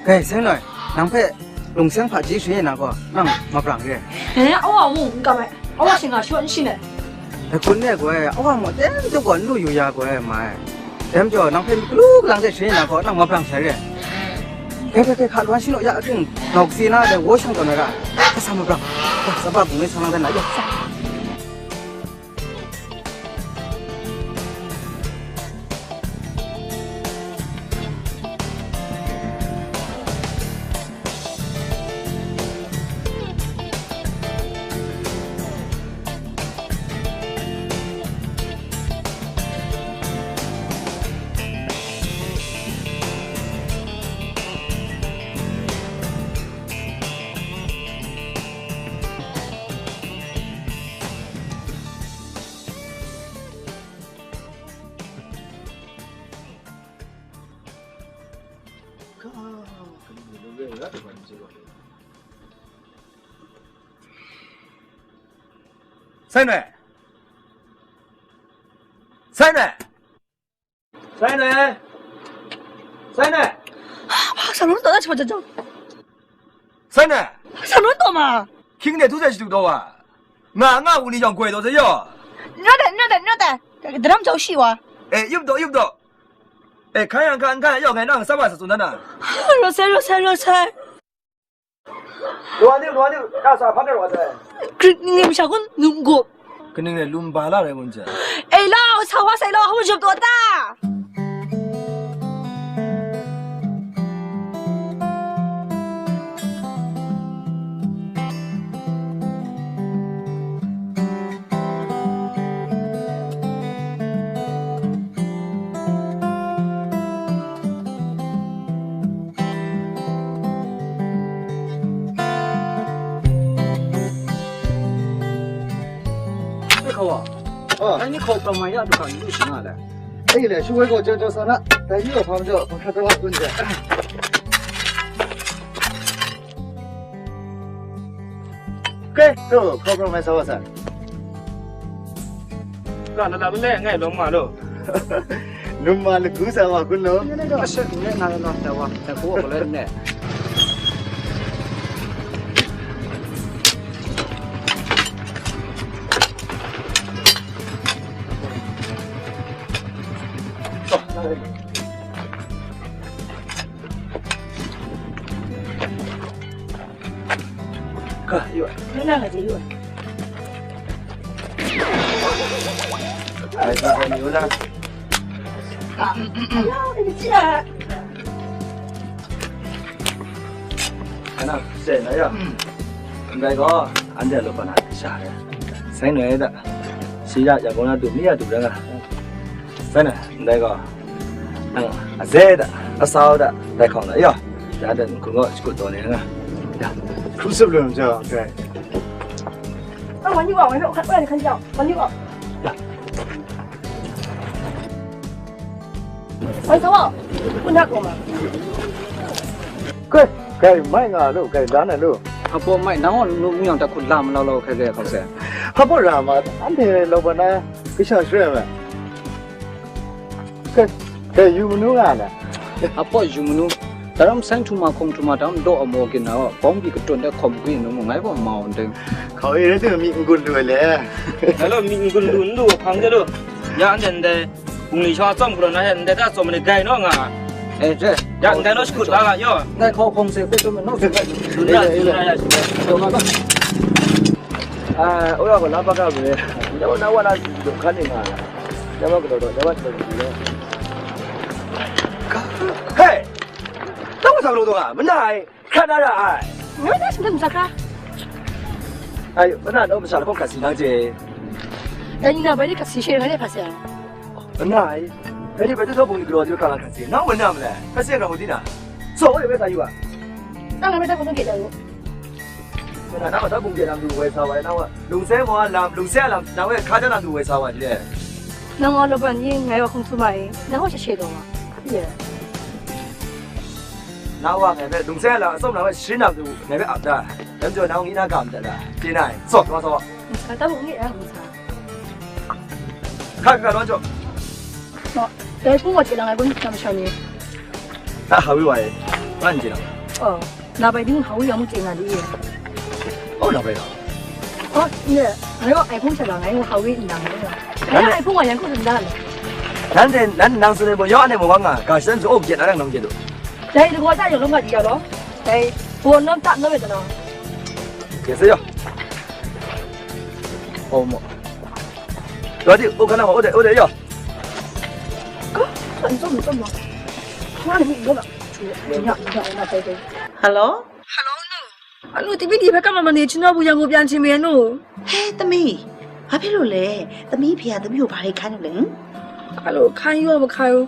Kai, seng noi, nang hpe lungseng hpaji sharin na gaw, nang ma brang re. Eh, awa mung n kam ai, awa shinga shaw n shin ai. Dai hkun re gaw, awa mung ten tup gaw n lu yu ya gaw, mai. Dai majaw, nang hpe myi galu galang de sharin na gaw, nang ma brang sha re. Kai, kai, kai, hka lwan shi naw ya, ating, nau kasi na de, wo shang taw na ra. Kasa ma brang, kasa ba bung e sang lang dan na, ya, sa. Sai noi! Sai noi! Sai noi! Sai noi! Hpa sa lun taw na, hpa jaw jaw. Sai noi! Hpa sa lun taw ma. Hkying de htu sai shadu taw wa. Nga nga u ni yawng goi taw sai yaw. N rawt ai, n rawt ai, n rawt ai. Daram jau shi wa. E, yup daw, yup daw. E, hkan yang hkan, n hkan yang yaw, ngai nang tsap wa sa tsun dan na. Rawt sai, rawt sai, rawt sai. Lwa ni, lwa ni, ka sa hpa rai wa sai. Kaning rai masha kun lum gup. Kaning rai lum ba la rai ngun jang. E lau, sa wa sai lau, hpa jawm taw ta? Hkra wa, အင်း အဲ နံၣ်ခိၣ်ပရမၢႆရတခါ နံၣ်လူႇရှင်ကလဲၣ်. အဲ လဲႇ ရှုဝဲၵေၣ် ကၠိကၠိသၢနၢ် တႆမီးအဖမ်းကၠိ ပၢ်ခရၢၣ်တဝါကွၼ်ၸႃႉ ကဲ ကၠိ ခိၣ်ပရမၢႆသႃႇဝႃႇသႃႇ ကၢ်လၢလၢပလဲၣ် ငဲၢ်လုံးမလို့ နုမ္မာလကူးစာဝါကွန်းလို့ နည်းနည်းတော့အဆက်တူနဲ့နားလည်တော့တယ်ဝါတကူအကလည်းနဲ့ ကယူ နနာကတယူ အဲဒါကယူလား ခဏစဲ့နော်ရ ဒါကောအန်တယ်လို့ပနာရှာတယ်ဆိုင်နယ်ဒါစီရရကောနာတူမီးရတူရငါဆိုင်နယ်ဒါကောအစဲ့ဒါအစားဒါဒါခေါင်နော်ရဒါတဲ့ခုံကစကုတ်တော်နေငါ ခရုစပ်လုံးကြောင့်ကဲ 哎，玩具吧，玩具，我看，我让你看一下，玩具吧。玩具吧，不拿给我们。 ကဲ ကဲ မိုက်ငါလို့ ကဲ ဒါနဲ့လို့ အပေါ်မိုက် နောင်ကနုမီအောင်တခုလာမလောက်လောက်ခဲခဲခေါက်ဆဲ ဟဘို့ရာမ အန်ထေလောဘနာ ကရှောင်ရွှဲမယ် ကဲ ကဲ ယူမနူးကလား အပေါ်ယူမနူး တရမ်ဆိုင်ထူမခုံထူမတမ်ဒေါ်အမော်ကင်နာ ပေါင်းပြီးကတွန်တဲ့ခုံကွင်းနုံငိုင်းပေါ်မအောင်တဲ့ ခေါ်ရတဲ့သူမီးငုံလွယ်လေ ဒါတော့မီးငုံလွယ်လို့ဖမ်းကြလို့ရတဲ့ ဘုံလီချောင်းအစောင့်ကလို့နားဟဲ့တဲ့ဒါစောင့်မနေကြိုင်တော့ငါ အဲတဲ့ ရတဲ့တော့စကုတ်လာကရော ငါခေါ်ခုံစဲပဲတော့မနော်စဲပဲ ဒုရဒုရရရှိတယ် တော့မတော့ အဲ အိုးရကလာပကဘူးလေ ကျွန်တော်နောက်ဝလာခါနေမှာ ကျွန်တော်ကတော့တော့ကျွန်တော်တို့လေ ဟဲ့ တော့မဆောင်လို့တော့မနိုင် ခဏရအိုင် ငါ့လက်မစားခါ အဲ မနတော့မစားတော့ခါစီနောက်ကျဲ အဲ့ဒီနောက်ပိုင်းကစီရှည်ရတဲ့ဖာဆရာ မနိုင် အဲ့ဒီဘက်တော့ဘုံကလော်ကျိုးခါလာခါစီနောက်ဝင်ရမလဲခါစီတော့ဟိုဒီနာစော်ဝဲဝဲစာယူပါ တောင်းလာမဲ့တော့ဘုံကလည်း မနတော့တော့ဘုံကလည်းလူဝဲစားဝဲနောက်လုံစဲမော်အလမ်လုံစဲအလမ်နောက်ဝဲခါကျတော့လူဝဲစားဝဲဒီလေ နောင်အလောဘန်ကြီးငယ်ရောခုံသူမကြီးနောက်ရှေ့ရှေ့တော့ပါ ရဲ့ နောက်ဝဲငယ်ပဲလုံစဲအလမ်အစုံနောက်ဝဲရှင်းနောက်သူငယ်ပဲအပ်တာတမ်းကျော်နောက်ငိနာကမ်တလာကျင်းနိုင်စော်သွားစော် မစားတော့ဘူးလေအဲ့ဒါမစား ခါခါတော့ကျော် ဟောတဲကူမချေလာငါကိုညမရှောင်းနေ ဒါဟာဝေးပါရဲ့ဘာညင်ကျင်းတော့ အော်နာပိုင်တင်းဟာဝေးရမှုကျင်းတာလေ ဟုတ်တော့ပဲတော့ ဟောညငါတို့အိုင်ဖုန်းဆက်လာငါတို့ဟာဝေးနေတာလေငါအိုင်ဖုန်းကရန်ကုန်နေတာလေ နန်းတဲ့နန်းနန်းစုနေပေါ်ရောအနေပေါ်ကငါကာရှန်စုအိုပ်ကျက်လာတဲ့ငေါ့ကျက်တို့ ဒါဒီကောကြရုံလုံးကဒီရတော့ဒါဘောလုံးတတ်လို့ပဲကျွန်တော် ကဲစေရော ဟုတ်မော် တော်ဒီအိုခဏဟောအိုတဲ့အိုတဲ့ရော ကမ္ဘာ့မ့ၢ်မ့ၢ်မ့ၢ် ဟယ်လို ဟယ်လို အနု အနု တမီးဒီဘက်ကမှမနေချင်တော့ဘူး ရန်ကုန်ပြန်ချင်ပြီ အနု ဟဲ သမီး ဘာဖြစ်လို့လဲ သမီးဖေကသမီးကိုဘာတွေခိုင်းလို့လဲ ဟမ် အဲ့လိုခိုင်းရောမခိုင်းဘူး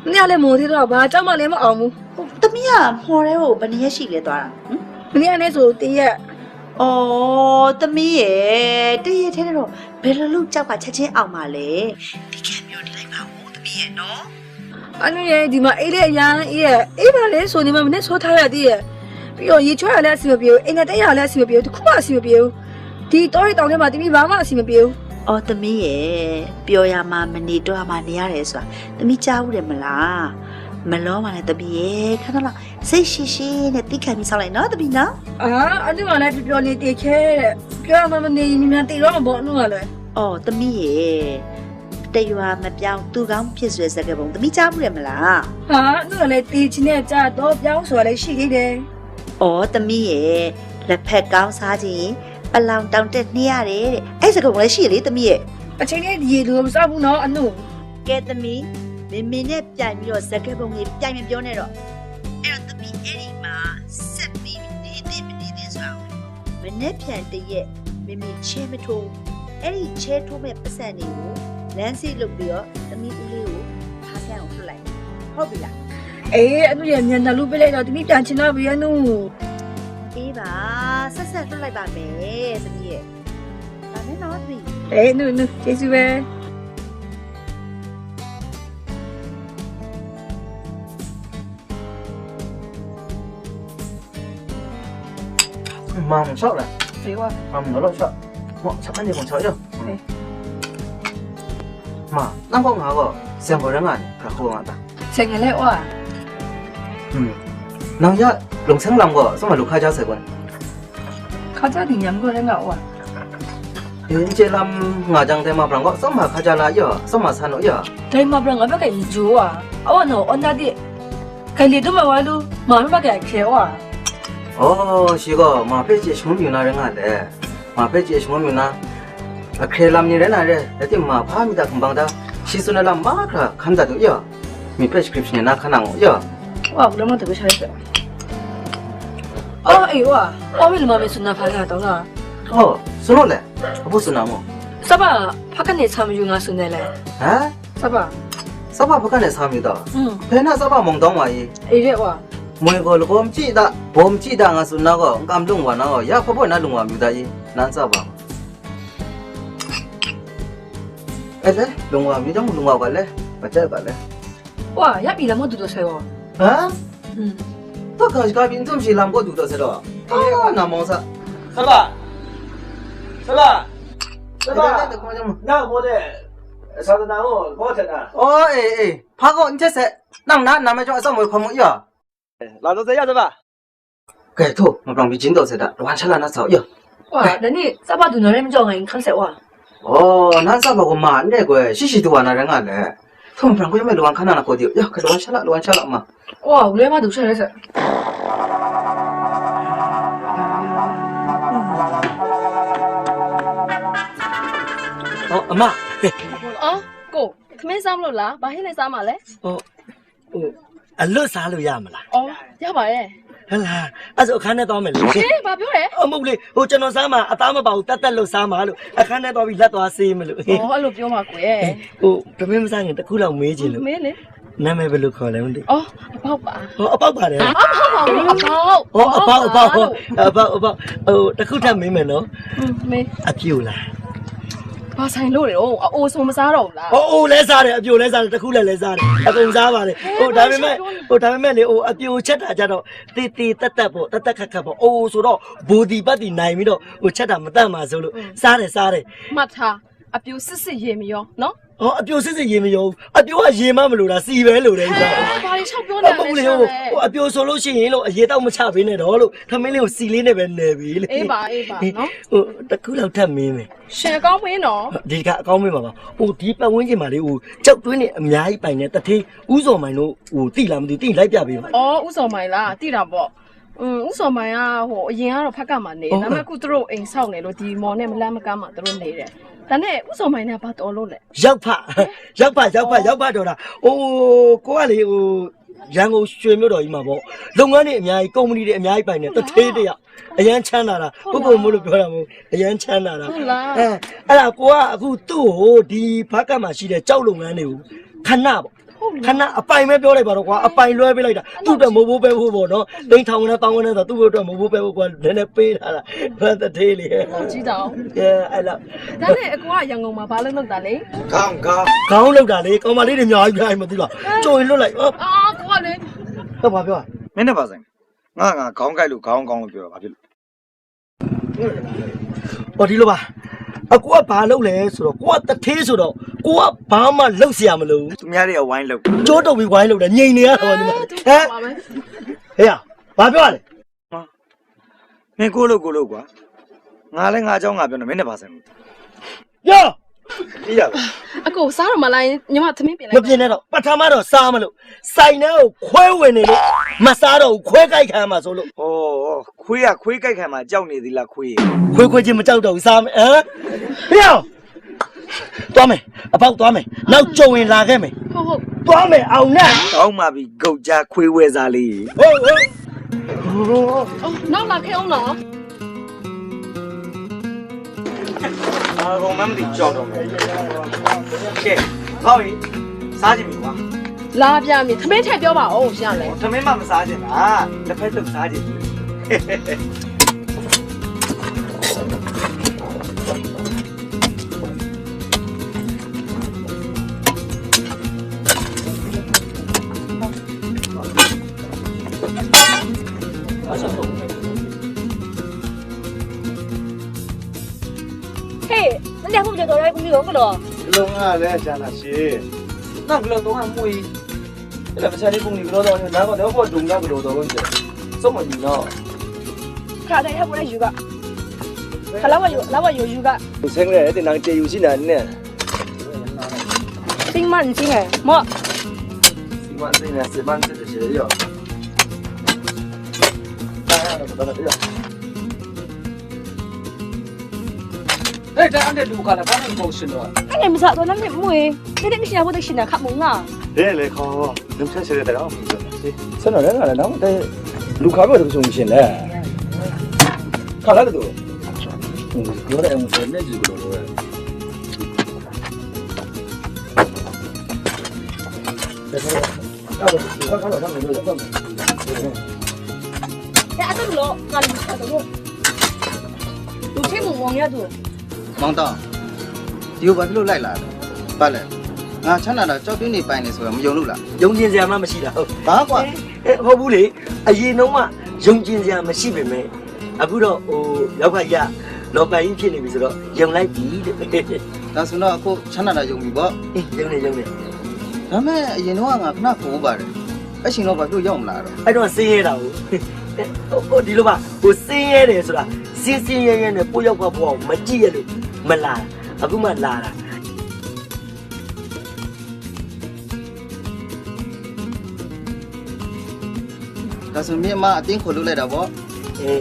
မနေ့ကလည်းမော်သေးတော့ဘာကြောက်မှလည်းမအောင်ဘူး သမီးကမော်ရဲကိုဘယ်နှစ်ရက်ရှိလဲသွားတာ ဟမ် မနေ့ကနဲ့ဆိုတရက် အော် သမီးရဲ့ တရက်ထဲတော့ဘယ်လိုလုပ်ကြောက်ကချက်ချင်းအောင်ပါလဲ ဒီကံပြောနေလိုက်ပါဦး သမီးရဲ့နော် အနုရဲ့ဒီမှာအေးလေးအရမ်းအေးရဲ့ အေးပါလေဆိုနေမှမနဲ့ဆောထားရသေးရဲ့ ပြီးတော့ရေချောရလည်းအဆင်မပြေဘူး အိမ်နဲ့တက်ရလည်းအဆင်မပြေဘူး တစ်ခုမှအဆင်မပြေဘူး ဒီတောတွေတောင်ထဲမှာတမီးဘာမှအဆင်မပြေဘူး အော် သမီးရဲ့ ပျော်ရမှာမနေတော့မှနေရတယ်ဆိုတာ သမီးကြားဘူးတယ်မလား မလောပါနဲ့သမီးရဲ့ ခဏလောက်စိတ်ရှိရှိနဲ့သည်းခံပြီးစောင့်လိုက်နော် သမီးနော် အာ အနုကလည်းပျော်ပျော်နေတည်ခဲတဲ့ ပျော်ရမှာမနေရင်မြန်မြန်သေတော့မှာပေါ့ အနုကလည်း အော် သမီးရဲ့ တရွာမပြောင်းသူကောင်းဖြစ်ဆိုတဲ့စကားပုံသမီးကြားဘူးတယ်မလား ဟာ အနုကလည်းသေချင်တဲ့ကြားတော့ပြောင်းဆိုတာလည်းရှိသေးတယ် အော် သမီးရဲ့ လက်ဖက်ကောင်းစားခြင်းပလောင်တောင်တက်နှေးရတယ်တဲ့ အဲ့စကားပုံလည်းရှိရလေ သမီးရဲ့ အချိန်နဲ့ရေလိုမစားဘူးနော် အနု ကဲသမီး မေမေနဲ့ပြိုင်ပြီးတော့စကားပုံတွေပြိုင်မပြောနဲ့တော့ အဲ့တော့သမီးအဲ့ဒီမှာဆက်ပြီးနေသင့်မနေသင့်ဆိုတာကိုမနေ့ပြန်တရက်မေမေချဲမထိုးအဲ့ဒီချဲထိုးမဲ့ပတ်စံတွေကိုလမ်းစီလုပ်ပြီးတော့သမီးဦးလေးကိုဖားဆန်းအောင်လွှတ်လိုက်ဟုတ်ပြီလား အေး အနုရဲ့မျက်နှာလူပေးလိုက်တော့တမီးပြန်ချင်တော့ဘူး အနု အေးပါဆက်ဆက်လွှတ်လိုက်ပါမယ်သမီးရဲ့ဒါနဲ့တော့သမီး အဲ နု နု ကျေးဇူးပဲ။ မမ် ရှောက်လာ။ အေးဝါ။ မမ် လောလော ရှောက်။ မော့ ရှောက် အဲ့ဒီကို ရှောက်ရော။ အေး။ မ နံပါတ်ငါးကို စံပေါ်ရငါနဲ့ ခါဟိုးငါတာ။ ဆိုင်ငယ်လဲ့ဝါ။ อืม။ နင်ရ လုံဆန်းလမ်းကို စမလူခါကြားဆိုင်ကို။ ခါကြားဒီညံကိုလည်းငါဝါ။ အင်း ကျေးလမ်းငါးကြောင်တဲမပရံကို စမခါကြားလာရော စမဆန်းတို့ရော။ တဲမပရံငါဘက်ကယူဝါ။ အဝါနော် အွန်ဒါဒီ ကလေးတို့မဝါလူ မမဘက်ကခဲဝါ။ အော် ရှိကော မဖဲ့ကျေရှုံးမြူနာရဲငါလဲ။ မဖဲ့ကျေရှုံးမြူနာ အခဲလမ်းနေရဲနာရဲ ဒါတိမဖာမီတာကံဘင်ဒါ ရှိစွန်းလမ်းမခါခံတာတို့ရော။ မီး prescription နာခဏငို့ယ။ ဝါ ဘလမတကဆားရ။ အော် အေးဝါ အော် မင်းလမမင်းစွနာဖာရတော့လား။ ဟော စွလို့လဲ အဖို့စွနာမို့။ စဘဖက်ကနေဆာမယူငါစွနေလဲ။ ဟမ် စဘ စဘဖက်ကနေဆာမယူတော့။ อืม ဖဲနာစဘမုံတောင်းပါကြီး။ အေးရဝါ မွေကိုလကောမကြည့်တာ ဘုံမကြည့်တာငါစွနာကိုကမ်လုံဝါနာကိုရဖဖို့နာလုံဝါမြူတာကြီးနန်းစဘ။ အဲ့လေ လုံဝါမြူကြောင့်လုံဝါပါလဲ မကြိုက်ပါလဲ။ ဝါ ရပ်ပြီလား မဟုတ်သူတို့ဆွဲပေါ့။ ဟမ် อืม တခါစကားပြီး အုံးထုံးရှိလမ်းကိုသူတို့ဆွဲတော့။ အာ နာမောင်စား။ ဆရာ၊ ဆရာ၊ ဆရာ။ နောက်မို့တဲ့ သာသနာ့ကို ဘောထက်တာ။ အော် အေး အေး ဖားကော အင်းချက်ဆက် နောက်နာ နာမည်ကျော် အစောင့်မွေးခေါ်မှု ရ။ လာတော့ဆရာ ဆရာ။ ကဲ ထို့ မပျော်ပြီး ကျင်းတော့ဆက်တာ တဝမ်းချလာနားဆောက် ရ။ ဝါ ဒါနဲ့ စပါတူနော်လည်း မကြောက်နိုင် ခမ်းဆက်ဝါ။ အော် နန်းစပါကို မနဲ့ကွယ် ရှိရှိတူဝါနားရငါလဲ။ ထို့ မပျော်ကို ရမဲ့ လဝမ်းခါနာနားကို ဒီး ရ ကဲ လဝမ်းချလာ လဝမ်းချလာ မ။ ဝါ ဦးလေးမတူချက်ရဲဆက်။ အော် အမ။ အော် ကို ခမင်းစားမလို့လား။ ဘာဟင်းနဲ့စားမှာလဲ။ အော် ဟို အလွတ်စားလို့ရမလား။ အော် ရပါတယ်။ ဟဲ့လား။ အဲ့ဆို အခန်းထဲသွားမယ်လေ။ ဟေး ဘာပြောလဲ။ အမဟုတ်လေ။ ဟို ကျွန်တော်စားမှာ အသားမပါဘူး။ တတ်တတ်လို့စားမှာလို့။ အခန်းထဲသွားပြီး လက်သွားဆေးမလို့။ အော် အဲ့လိုပြောမှာကွယ်။ ဟို တမင်းမစားခင် တစ်ခုလောက်မေးချင်လို့။ မေးလေ။ နာမည်ဘယ်လိုခေါ်လဲမသိဘူး။ အော် အပေါက်ပါ။ ဟော အပေါက်ပါတယ်။ အမဟုတ်ပါဘူး။ အပေါက်။ ဟော အပေါက် အပေါက်။ ဟော အပေါက် အပေါက်။ ဟို တစ်ခုထပ်မေးမယ်နော်။ อืม မေး။ အပြိုလား။ ဘာဆိုင်လို့လဲ။ အိုး အအိုးဆိုမစားတော့ဘူးလား။ ဟော အိုးလည်းစားတယ်။ အပြိုလည်းစားတယ်။ တစ်ခုလည်းလည်းစားတယ်။ အကုန်စားပါတယ်။ ဟို ဒါပေမဲ့ ဟို ဒါပေမဲ့လေ ဟို အပြိုချက်တာကြတော့ သေးသေးသက်သက်ပေါ့။ သက်သက်ခက်ခက်ပေါ့။ အိုးဆိုတော့ ဘိုဒီပတ်တီနိုင်ပြီးတော့ ဟို ချက်တာမတတ်မှာစိုးလို့ စားတယ် စားတယ်။ မှတ်ထား။ အပြိုစစ်စစ်ရေမရောနော်။ ဟော အပြိုစစ်စစ်ရေမရောဘူး။ အပြိုကရေမမလိုတာ ဆီပဲလိုတယ်။ ဘာတွေလျှောက်ပြောနေလဲ။ ဟို အပြိုဆိုလို့ရှိရင်လို့ အရေတောက်မချပေးနဲ့တော့လို့ ထမင်းလေးကိုဆီလေးနဲ့ပဲနယ်ပြီလေ။ အေးပါ အေးပါနော်။ ဟို တစ်ခုလောက်ထပ်မေးမယ်။ ရှင်အကောင်းမေးနော်။ ဒီတစ်ခါအကောင်းမေးမှာပါ။ ဟို ဒီပတ်ဝန်းကျင်မှာလေ ဟို ကျောက်တွင်းနဲ့အများကြီးပိုင်တဲ့တထေး ဦးစော်မိုင်တို့ ဟို သိလားမသိဘူး။ သိရင်လိုက်ပြပေးပါ။ အော် ဦးစော်မိုင်လား။ သိတာပေါ့။ อืม ဦးစော်မိုင်က ဟို အရင်ကတော့ဖက်ကမှာနေ။ ဟုတ်။ ဒါပေမဲ့အခုသူတို့အိမ်ဆောက်နေလို့ ဒီမော်နဲ့မလမ်းမကမ်းမှာသူတို့နေတယ်။ ဒါနဲ့ဦးစော်မိုင်နဲ့ကဘာတော်လို့လဲ။ ရောက်ဖ ရောက်ဖ ရောက်ဖ ရောက်ဖတော်တာ။ အိုး ကိုကလေ ဟို ရန်ကုန်ရွှေမြို့တော်ကြီးမှာပေါ့။ လုပ်ငန်းတွေအများကြီး ကုမ္ပဏီတွေအများကြီးပိုင်နေ။ တထေးတယောက် အရမ်းချမ်းသာတာ။ ဟုတ်လား။ ပုဂ္ဂိုလ်မို့လို့ပြောတာမဟုတ်ဘူး။ အရမ်းချမ်းသာတာ။ ဟုတ်လား။ အဲ အဲ့ဒါကိုကအခုသူ့ကို ဒီဖားကန့်မှာရှိတဲ့ကျောက်လုပ်ငန်းတွေကို ခဏပေါ့။ ဟုတ်လား။ ခဏအပိုင်ပဲပြောလိုက်ပါတော့ကွာ။ အပိုင်လွှဲပေးလိုက်တာ။ သူ့အတွက်မိုးဘိုးပဲဘိုးပေါ့နော်။ သိန်းထောင်ဝန်းနဲ့သောင်းဝန်းနဲ့ဆို သူ့အတွက်မိုးဘိုးပဲဘိုးကွာ နည်းနည်းပေးထားတာ။ ဘာတထေးလေ။ ဟုတ်ကြီးတောင်။ အဲ အဲ့လောက်။ ဒါနဲ့အကိုကရန်ကုန်မှာဘာလုပ်လုပ်တာလဲ။ ခေါင်းခေါင်းခေါင်းလုပ်တာလေ။ ကောင်မလေးတွေများကြီးများကြီးမသိလား။ အဲ။ ကြိုရင်လွတ်လိုက်။ အာ အာ ကိုကလေ။ တော့ဘာပြောလဲ။ မင်းနဲ့ဘာဆိုင်လဲ။ ငါငါခေါင်းကိုက်လို့ခေါင်းကောင်းလို့ပြောတာ။ ဘာဖြစ်လို့။ အော် ဒီလိုပါ။ အကိုကဘာလုပ်လဲဆိုတော့ ကိုကတထေးဆိုတော့ ကိုကဘာမှလုပ်စရာမလိုဘူး။ သူများတွေအဝိုင်းလုပ်။ ကြောတုံပြီးဝိုင်းလုပ်တယ်။ ငြိမ်နေရတော့ညီမ။ အဲ သူကပါပဲ။ ဟဲ့ရ။ ဘာပြောရလဲ။ မင်းကိုလို့ကိုလို့ကွာ။ ငါလည်းငါအကြောင်းငါပြောနေ။ မင်းနဲ့ဘာဆိုင်လို့။ ပြော။ ပြီးတာပဲ။ အကိုစားတော့မလား။ ညီမသမင်းပြင်လိုက်။ မပြင်နဲ့တော့။ ပထမတော့စားမလို့။ ဆိုင်ထဲကိုခွဲဝယ်နေလို့မစားတော့ဘူး။ ခွဲကိုက်ခံရမှာစိုးလို့။ အော် ခွေးကခွေးကိုက်ခံမှာကြောက်နေသေးလားခွေး။ ခွေးခွေးချင်းမကြောက်တော့ဘူး။ စားမယ်။ ဟမ်။ ပြော။ သွားမယ်။ အပေါက်သွားမယ်။ နောက်ကြုံရင်လာခဲ့မယ်။ ဟုတ်ဟုတ်။ သွားမယ်။ အောင်နဲ့။ ကောင်းပါပြီ။ ဂုတ်ကြားခွေးဝဲစားလေး။ ဟုတ်ဟုတ်။ အော် နောက်လာခဲ့အောင်နော်။ ဘာကုန်မှန်းမသိကြောက်တော့မယ်။ ကဲ ဟောက်ရေ စားချင်ပြီကွာ။ လာပြမင်း ထမင်းထည့်ပြောပါဦး။ ရလဲ။ ထမင်းမှမစားချင်တာ။ တစ်ဖက်တုပ်စားချင်။ ဟေ့ နင်လည်း ဟိုကြော်တော်ရိုက်ကူးလို့ကလော်။ ကလော်ငါလည်း ရှာလာရှိ။ ငါကလော်တော့ ငါမွေး။ အဲ့ဒါ မဆန်လေး ပုံနေကလော်တော့ နားကတော့ ဟောတုံကလော်တော့ ဟုတ်တယ်။ စောင့်မနေတော့။ ခါတိုင်း ဟဲ့ ဘိုးလည်း ယူက။ ခလာဝါယူ လာဝါယူ ယူက။ ဆင်းရဲတဲ့ နင်ကျေးဇူးရှိတာနဲ့။ စိတ်မန်စိတ်နဲ့ မော့။ စိတ်မန်စိတ်နဲ့ စိတ်မန်စိတ်တည်းရော။ ဒါကတော့ ဘာလဲရော။ ဟဲ့ တန်းတဲ့လူခါလာ ဘာနဲ့ မဟုတ်ရှင်တော့။ အဲ့နဲ့ မစားတော့ နမ်းနဲ့ မွေး။ တဲ့ မရှိနာ ဘိုးတရှိနာ ခပ်မုံငါ။ တဲ့လေ ခေါ်။ နမ်းဆက်ဆက်တဲ့ တော့ မဟုတ်ရှင်။ ဆက်တော့လည်း ငါလည်း နောက် တဲ့ လူခါဘက်တကစုံရှင်လဲ။ ခါလာတူ။ ပြောတယ် အုံး နဲ့ ကြည့်ကြလို့။ 哎，俺都不知道，俺都不知道。都听不懂呀，都。မောင်တောင်၊ ဒီကိုဘာဖြစ်လို့လိုက်လာလဲ။ ဘာလဲ။ ငါချမ်းသာတာ ကျောက်တွင်းနေပိုင်နေဆိုတော့ မယုံလို့လား။ ယုံကျင်စရာမှမရှိတာ။ ဟုတ်။ ဘာကွာ။ အဲ၊ အဲ၊ ဟုတ်ဘူးလေ။ အရင်တုန်းက ယုံကျင်စရာမရှိပေမဲ့ အခုတော့ ဟို၊ ရောက်ခါရ လော်ပန်ကြီးဖြစ်နေပြီဆိုတော့ ယုံလိုက်ပြီတဲ့။ ဒါဆိုတော့ အခုချမ်းသာတာ ယုံပြီပေါ့။ အေး၊ ယုံနေ၊ ယုံနေ။ ဒါပေမဲ့ အရင်တုန်းက ငါခဏခိုးပါတယ်။ အဲ့ချိန်တော့ ဘာဖြစ်လို့ရောက်မလာတော့။ အဲ့တော့ ဆင်းရဲတာကို။ ဟို၊ ဟို၊ ဒီလိုပါ။ ဟို၊ ဆင်းရဲတယ်ဆိုတာ ဆင်းဆင်းရဲရဲနဲ့ ကိုယ့်ရောက်ခါဘဝကို မကြည့်ရလို့ မလာတာ။ အခုမှလာတာ။ ဒါဆို မင်းအမ အတင်းခိုလုပ်လိုက်တာပေါ့။ အဲ၊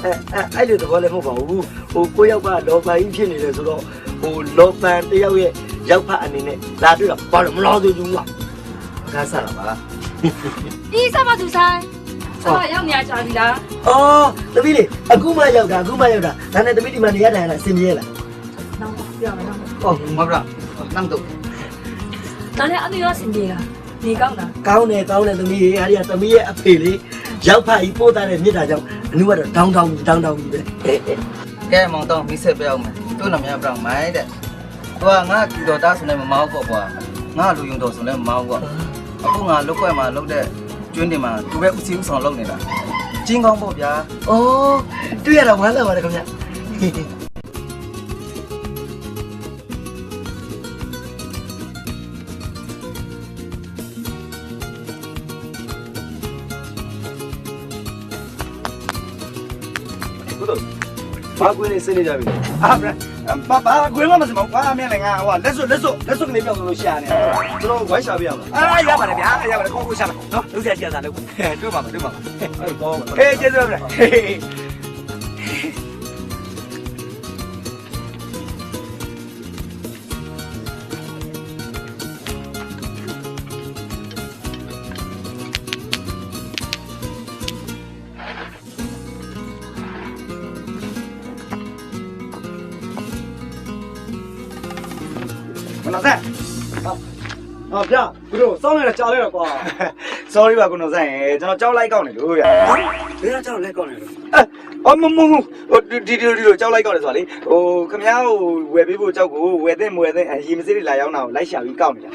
အဲ၊ အဲ၊ အဲ့လိုသဘောလည်း မဟုတ်ပါဘူး။ ဟို၊ ကိုယ့်ယောက်က လော်ပန်ကြီးဖြစ်နေတယ်ဆိုတော့ ဟို၊ လော်ပန်တစ်ယောက်ရဲ့ ယောက်ဖတ်အနေနဲ့ လာတွေ့တော့ ဘာလို့မလာသေးဘူးကွာ။ ကားစတာပါ။ ဒီစမသူဆိုင်။ ဟော။ ဟော၊ ရောက်နေရကြပြီလား။ အော်၊ သမီးလေး၊ အခုမှရောက်တာ၊ အခုမှရောက်တာ။ ဒါနဲ့ သမီး ဒီမှာနေရထိုင်ရတာ အဆင်ပြေရဲ့လား။ နောက်မှပြောမယ်၊ နောက်မှ။ အော်၊ မင်္ဂလာ။ နမ်တူ။ ဒါနဲ့ အမေရော အဆင်ပြေလား။ နေကောင်းလား။ ကောင်းတယ်၊ ကောင်းတယ် သမီးရေ။ အဲ့ဒီက သမီးရဲ့အဖေလေ၊ ယောက်ဖတ်ကြီးပို့ထားတဲ့ မေတ္တာကြောင့် အနုကတော့ ဒေါင်းဒေါင်းကြီး၊ ဒေါင်းဒေါင်းကြီးပဲ။ ကဲ၊ မောင်တောင် မိတ်ဆက်ပေးအောင်မယ်။ သူ့နာမည်က ဘရန်မိုင်တဲ့။ သူက ငါ့အကူတော်သားဆိုလည်း မမအောင်ပေါ့ကွာ။ ငါ့လူယုံတော်ဆိုလည်း မမအောင်ကွာ။ အခု ငါလုပ်ကွက်မှာလုပ်တဲ့ ကျွင်းတွေမှာ သူပဲ ဦးစီးဦးဆောင်လုပ်နေတာ။ ကျင်းကောင်းပေါ့ဗျာ။ အော်၊ တွေ့ရတာ ဝမ်းသာပါတယ် ခင်ဗျ။ ကိုတို့၊ ဘာကွင်းနေ ဆင်းနေကြပြီလဲ။ အာ၊ ဘာ၊ ဘာကွင်းမှ မစင်ပါဘူး။ ဘာမှမလဲ။ ငါ၊ ဟို၊ လက်စွပ်၊ လက်စွပ်၊ လက်စွပ်ကလေး ပျောက်ဆုံးလို့ ရှာနေတယ်။ ကျွန်တော် ဝိုင်းရှာပေးရမလား။ အာ၊ ရပါတယ်ဗျာ၊ ရပါတယ်။ ကိုယ့်ကိုယ်ရှာပါနော်။ လုပ်စရာရှိတာ လုပ်ပါ။ တွေ့ပါမယ်၊ တွေ့ပါမယ်။ အဲ့တော့၊ ဟေး၊ ကျေးဇူးပဲဗျာ။ ကိုနော်ဆန်း။ ဟော၊ ဟောဗျာ။ ကိုနော် စောင့်နေတာ ကြာလိုက်တော့ကွာ။ Sorry ပါ ကိုနော်ဆန်းရေ၊ ကျွန်တော် ကျောက်လိုက်ကောက်နေလို့ဗျာ။ ဘယ်က ကျောက်လိုက်ကောက်နေလို့။ အဲ၊ အော်၊ မဟုတ်၊ မဟုတ်၊ မဟုတ်။ ဟို၊ ဒီ၊ ဒီလို၊ ဒီလို ကျောက်လိုက်ကောက်တယ်ဆိုတာလေ။ ဟို၊ ခင်ဗျားဟို၊ ဝယ်ပေးဖို့ကျောက်ကို ဝယ်သင့်မဝယ်သင့် အရင်မစစ်တွေလာရောင်းတာကို လိုက်ရှာပြီးကောက်နေတာ။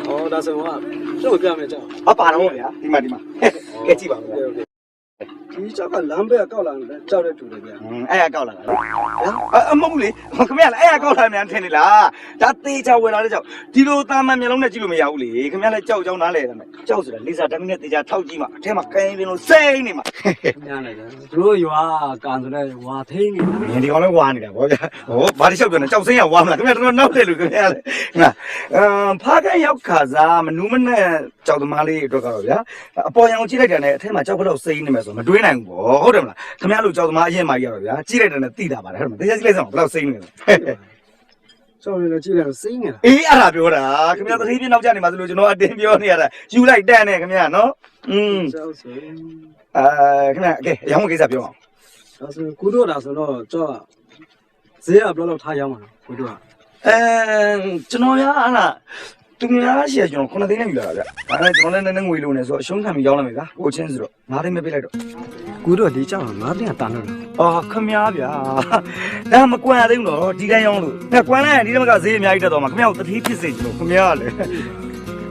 အော်၊ ဒါဆိုတော့ ကျွန်တော်ပြမယ်ကျောက်။ အပါတော့ဗျာ။ ဒီမှာ၊ ဒီမှာ။ ကဲ၊ ကြည့်ပါဦးဗျာ။ ဟုတ်ကဲ့။ ဒီကျောက်က လမ်းဘက်က ကောက်လာတဲ့ ကျောက်နဲ့တူတယ်ဗျာ။ อืม၊ အဲ့အကောက်လာတာလေ။ ဟမ်။ အ၊ အ၊ မဟုတ်ဘူးလေ။ ခင်ဗျားလည်း အဲ့အကောက်လာတယ်များ ထင်နေလား။ ဒါသေချာဝယ်လာတဲ့ကျောက်။ ဒီလိုသာမန်မျက်လုံးနဲ့ ကြည့်လို့မရဘူးလေ။ ခင်ဗျားလည်း ကျောက်အကြောင်းနားလည်တာနဲ့။ ကျောက်ဆိုတာ လေဆာဓာတ်မီးနဲ့ သေချာထောက်ကြည့်မှ အထဲမှာ ကရင်ပင်လို စိမ့်နေမှာ။ ခင်ဗျားလည်း ကျွန်တော်ရွာကံဆိုတဲ့ ဝါထိန်းနေတာ။ မင်းဒီကောင်လည်း ဝါနေတာပေါ့ဗျာ။ ဟို၊ ဘာတစ်လျှောက်ပြောနေ ကျောက်စိမ်းက ဝါမလား။ ခင်ဗျား တော်တော်နောက်တည့်လို့ ခင်ဗျားလည်း။ ငါ၊ အမ်၊ ဖားကန့်ရောက်ခါစ မနူးမနဲ့ ကျောက်သမားလေးအတွက်ကတော့ဗျာ၊ အပေါ်ယံကို ကြည့်လိုက်တာနဲ့ အထဲမှာ ကျောက်ဖက်လောက် စိမ့်နေမယ်ဆို မတွေးနိုင်ဘူးပေါ့။ ဟုတ်တယ်မလား။ ခင်ဗျားလို ကျောက်သမား အရင့်မကြီးကတော့ဗျာ၊ ကြည့်လိုက်တာနဲ့ သိသာပါတယ်။ ဟုတ်တယ်မလား။ သေချာကြည့်လိုက်စမ်းပါ။ ဘယ်လောက်စိမ့်နေလဲ။ ကျောက်လေးလည်း ကြည့်လိုက်တော့ စိမ့်နေတာ။ အေး၊ အဲ့ဒါပြောတာ။ ခင်ဗျား သတိပြ နောက်ကျနေမှာဆိုလို့ ကျွန်တော် အတင်းပြောနေရတာ။ ယူလိုက်တန်းနဲ့ ခင်ဗျားနော်။ อืม။ ကျောက်စိမ့်။ အာ၊ ခင်ဗျား၊ ကဲ၊ အရောင်းဝယ်ကိစ္စပြောအောင်။ ဒါဆိုရင် ကိုတို့ဒါဆိုတော့ ကျောက်က ဈေးက ဘယ်လောက်လောက် ထားရောင်းမှာလဲ ကိုတို့က။ အဲ၊ ကျွန်တော်က အဲ့ဒါ သူများဆီက ကျွန်တော် ခုနစ်သိန်းနဲ့ ယူလာတာဗျ။ ဒါနဲ့ ကျွန်တော်လည်း နည်းနည်းငွေလိုနေဆို အရှုံးခံပြီး ရောင်းလိုက်မယ်ဗျာ။ ကိုချင်းဆိုတော့ ငါးသိန်းပဲ ပေးလိုက်တော့။ ကိုတို့က ဒီကျောက်က ငါးသိန်းက တန်လို့လား။ အော်၊ ခင်ဗျားဗျာ။ ဒါမကွမ်းရသေးဘူးနော်။ ဒီတိုင်းရောင်းလို့။ ဒါကွမ်းလိုက်ရင် ဒီထက်မက ဈေးအများကြီး တက်သွားမှာ။ ခင်ဗျားကို သတိဖြစ်စေချင်လို့။ ခင်ဗျားကလည်း။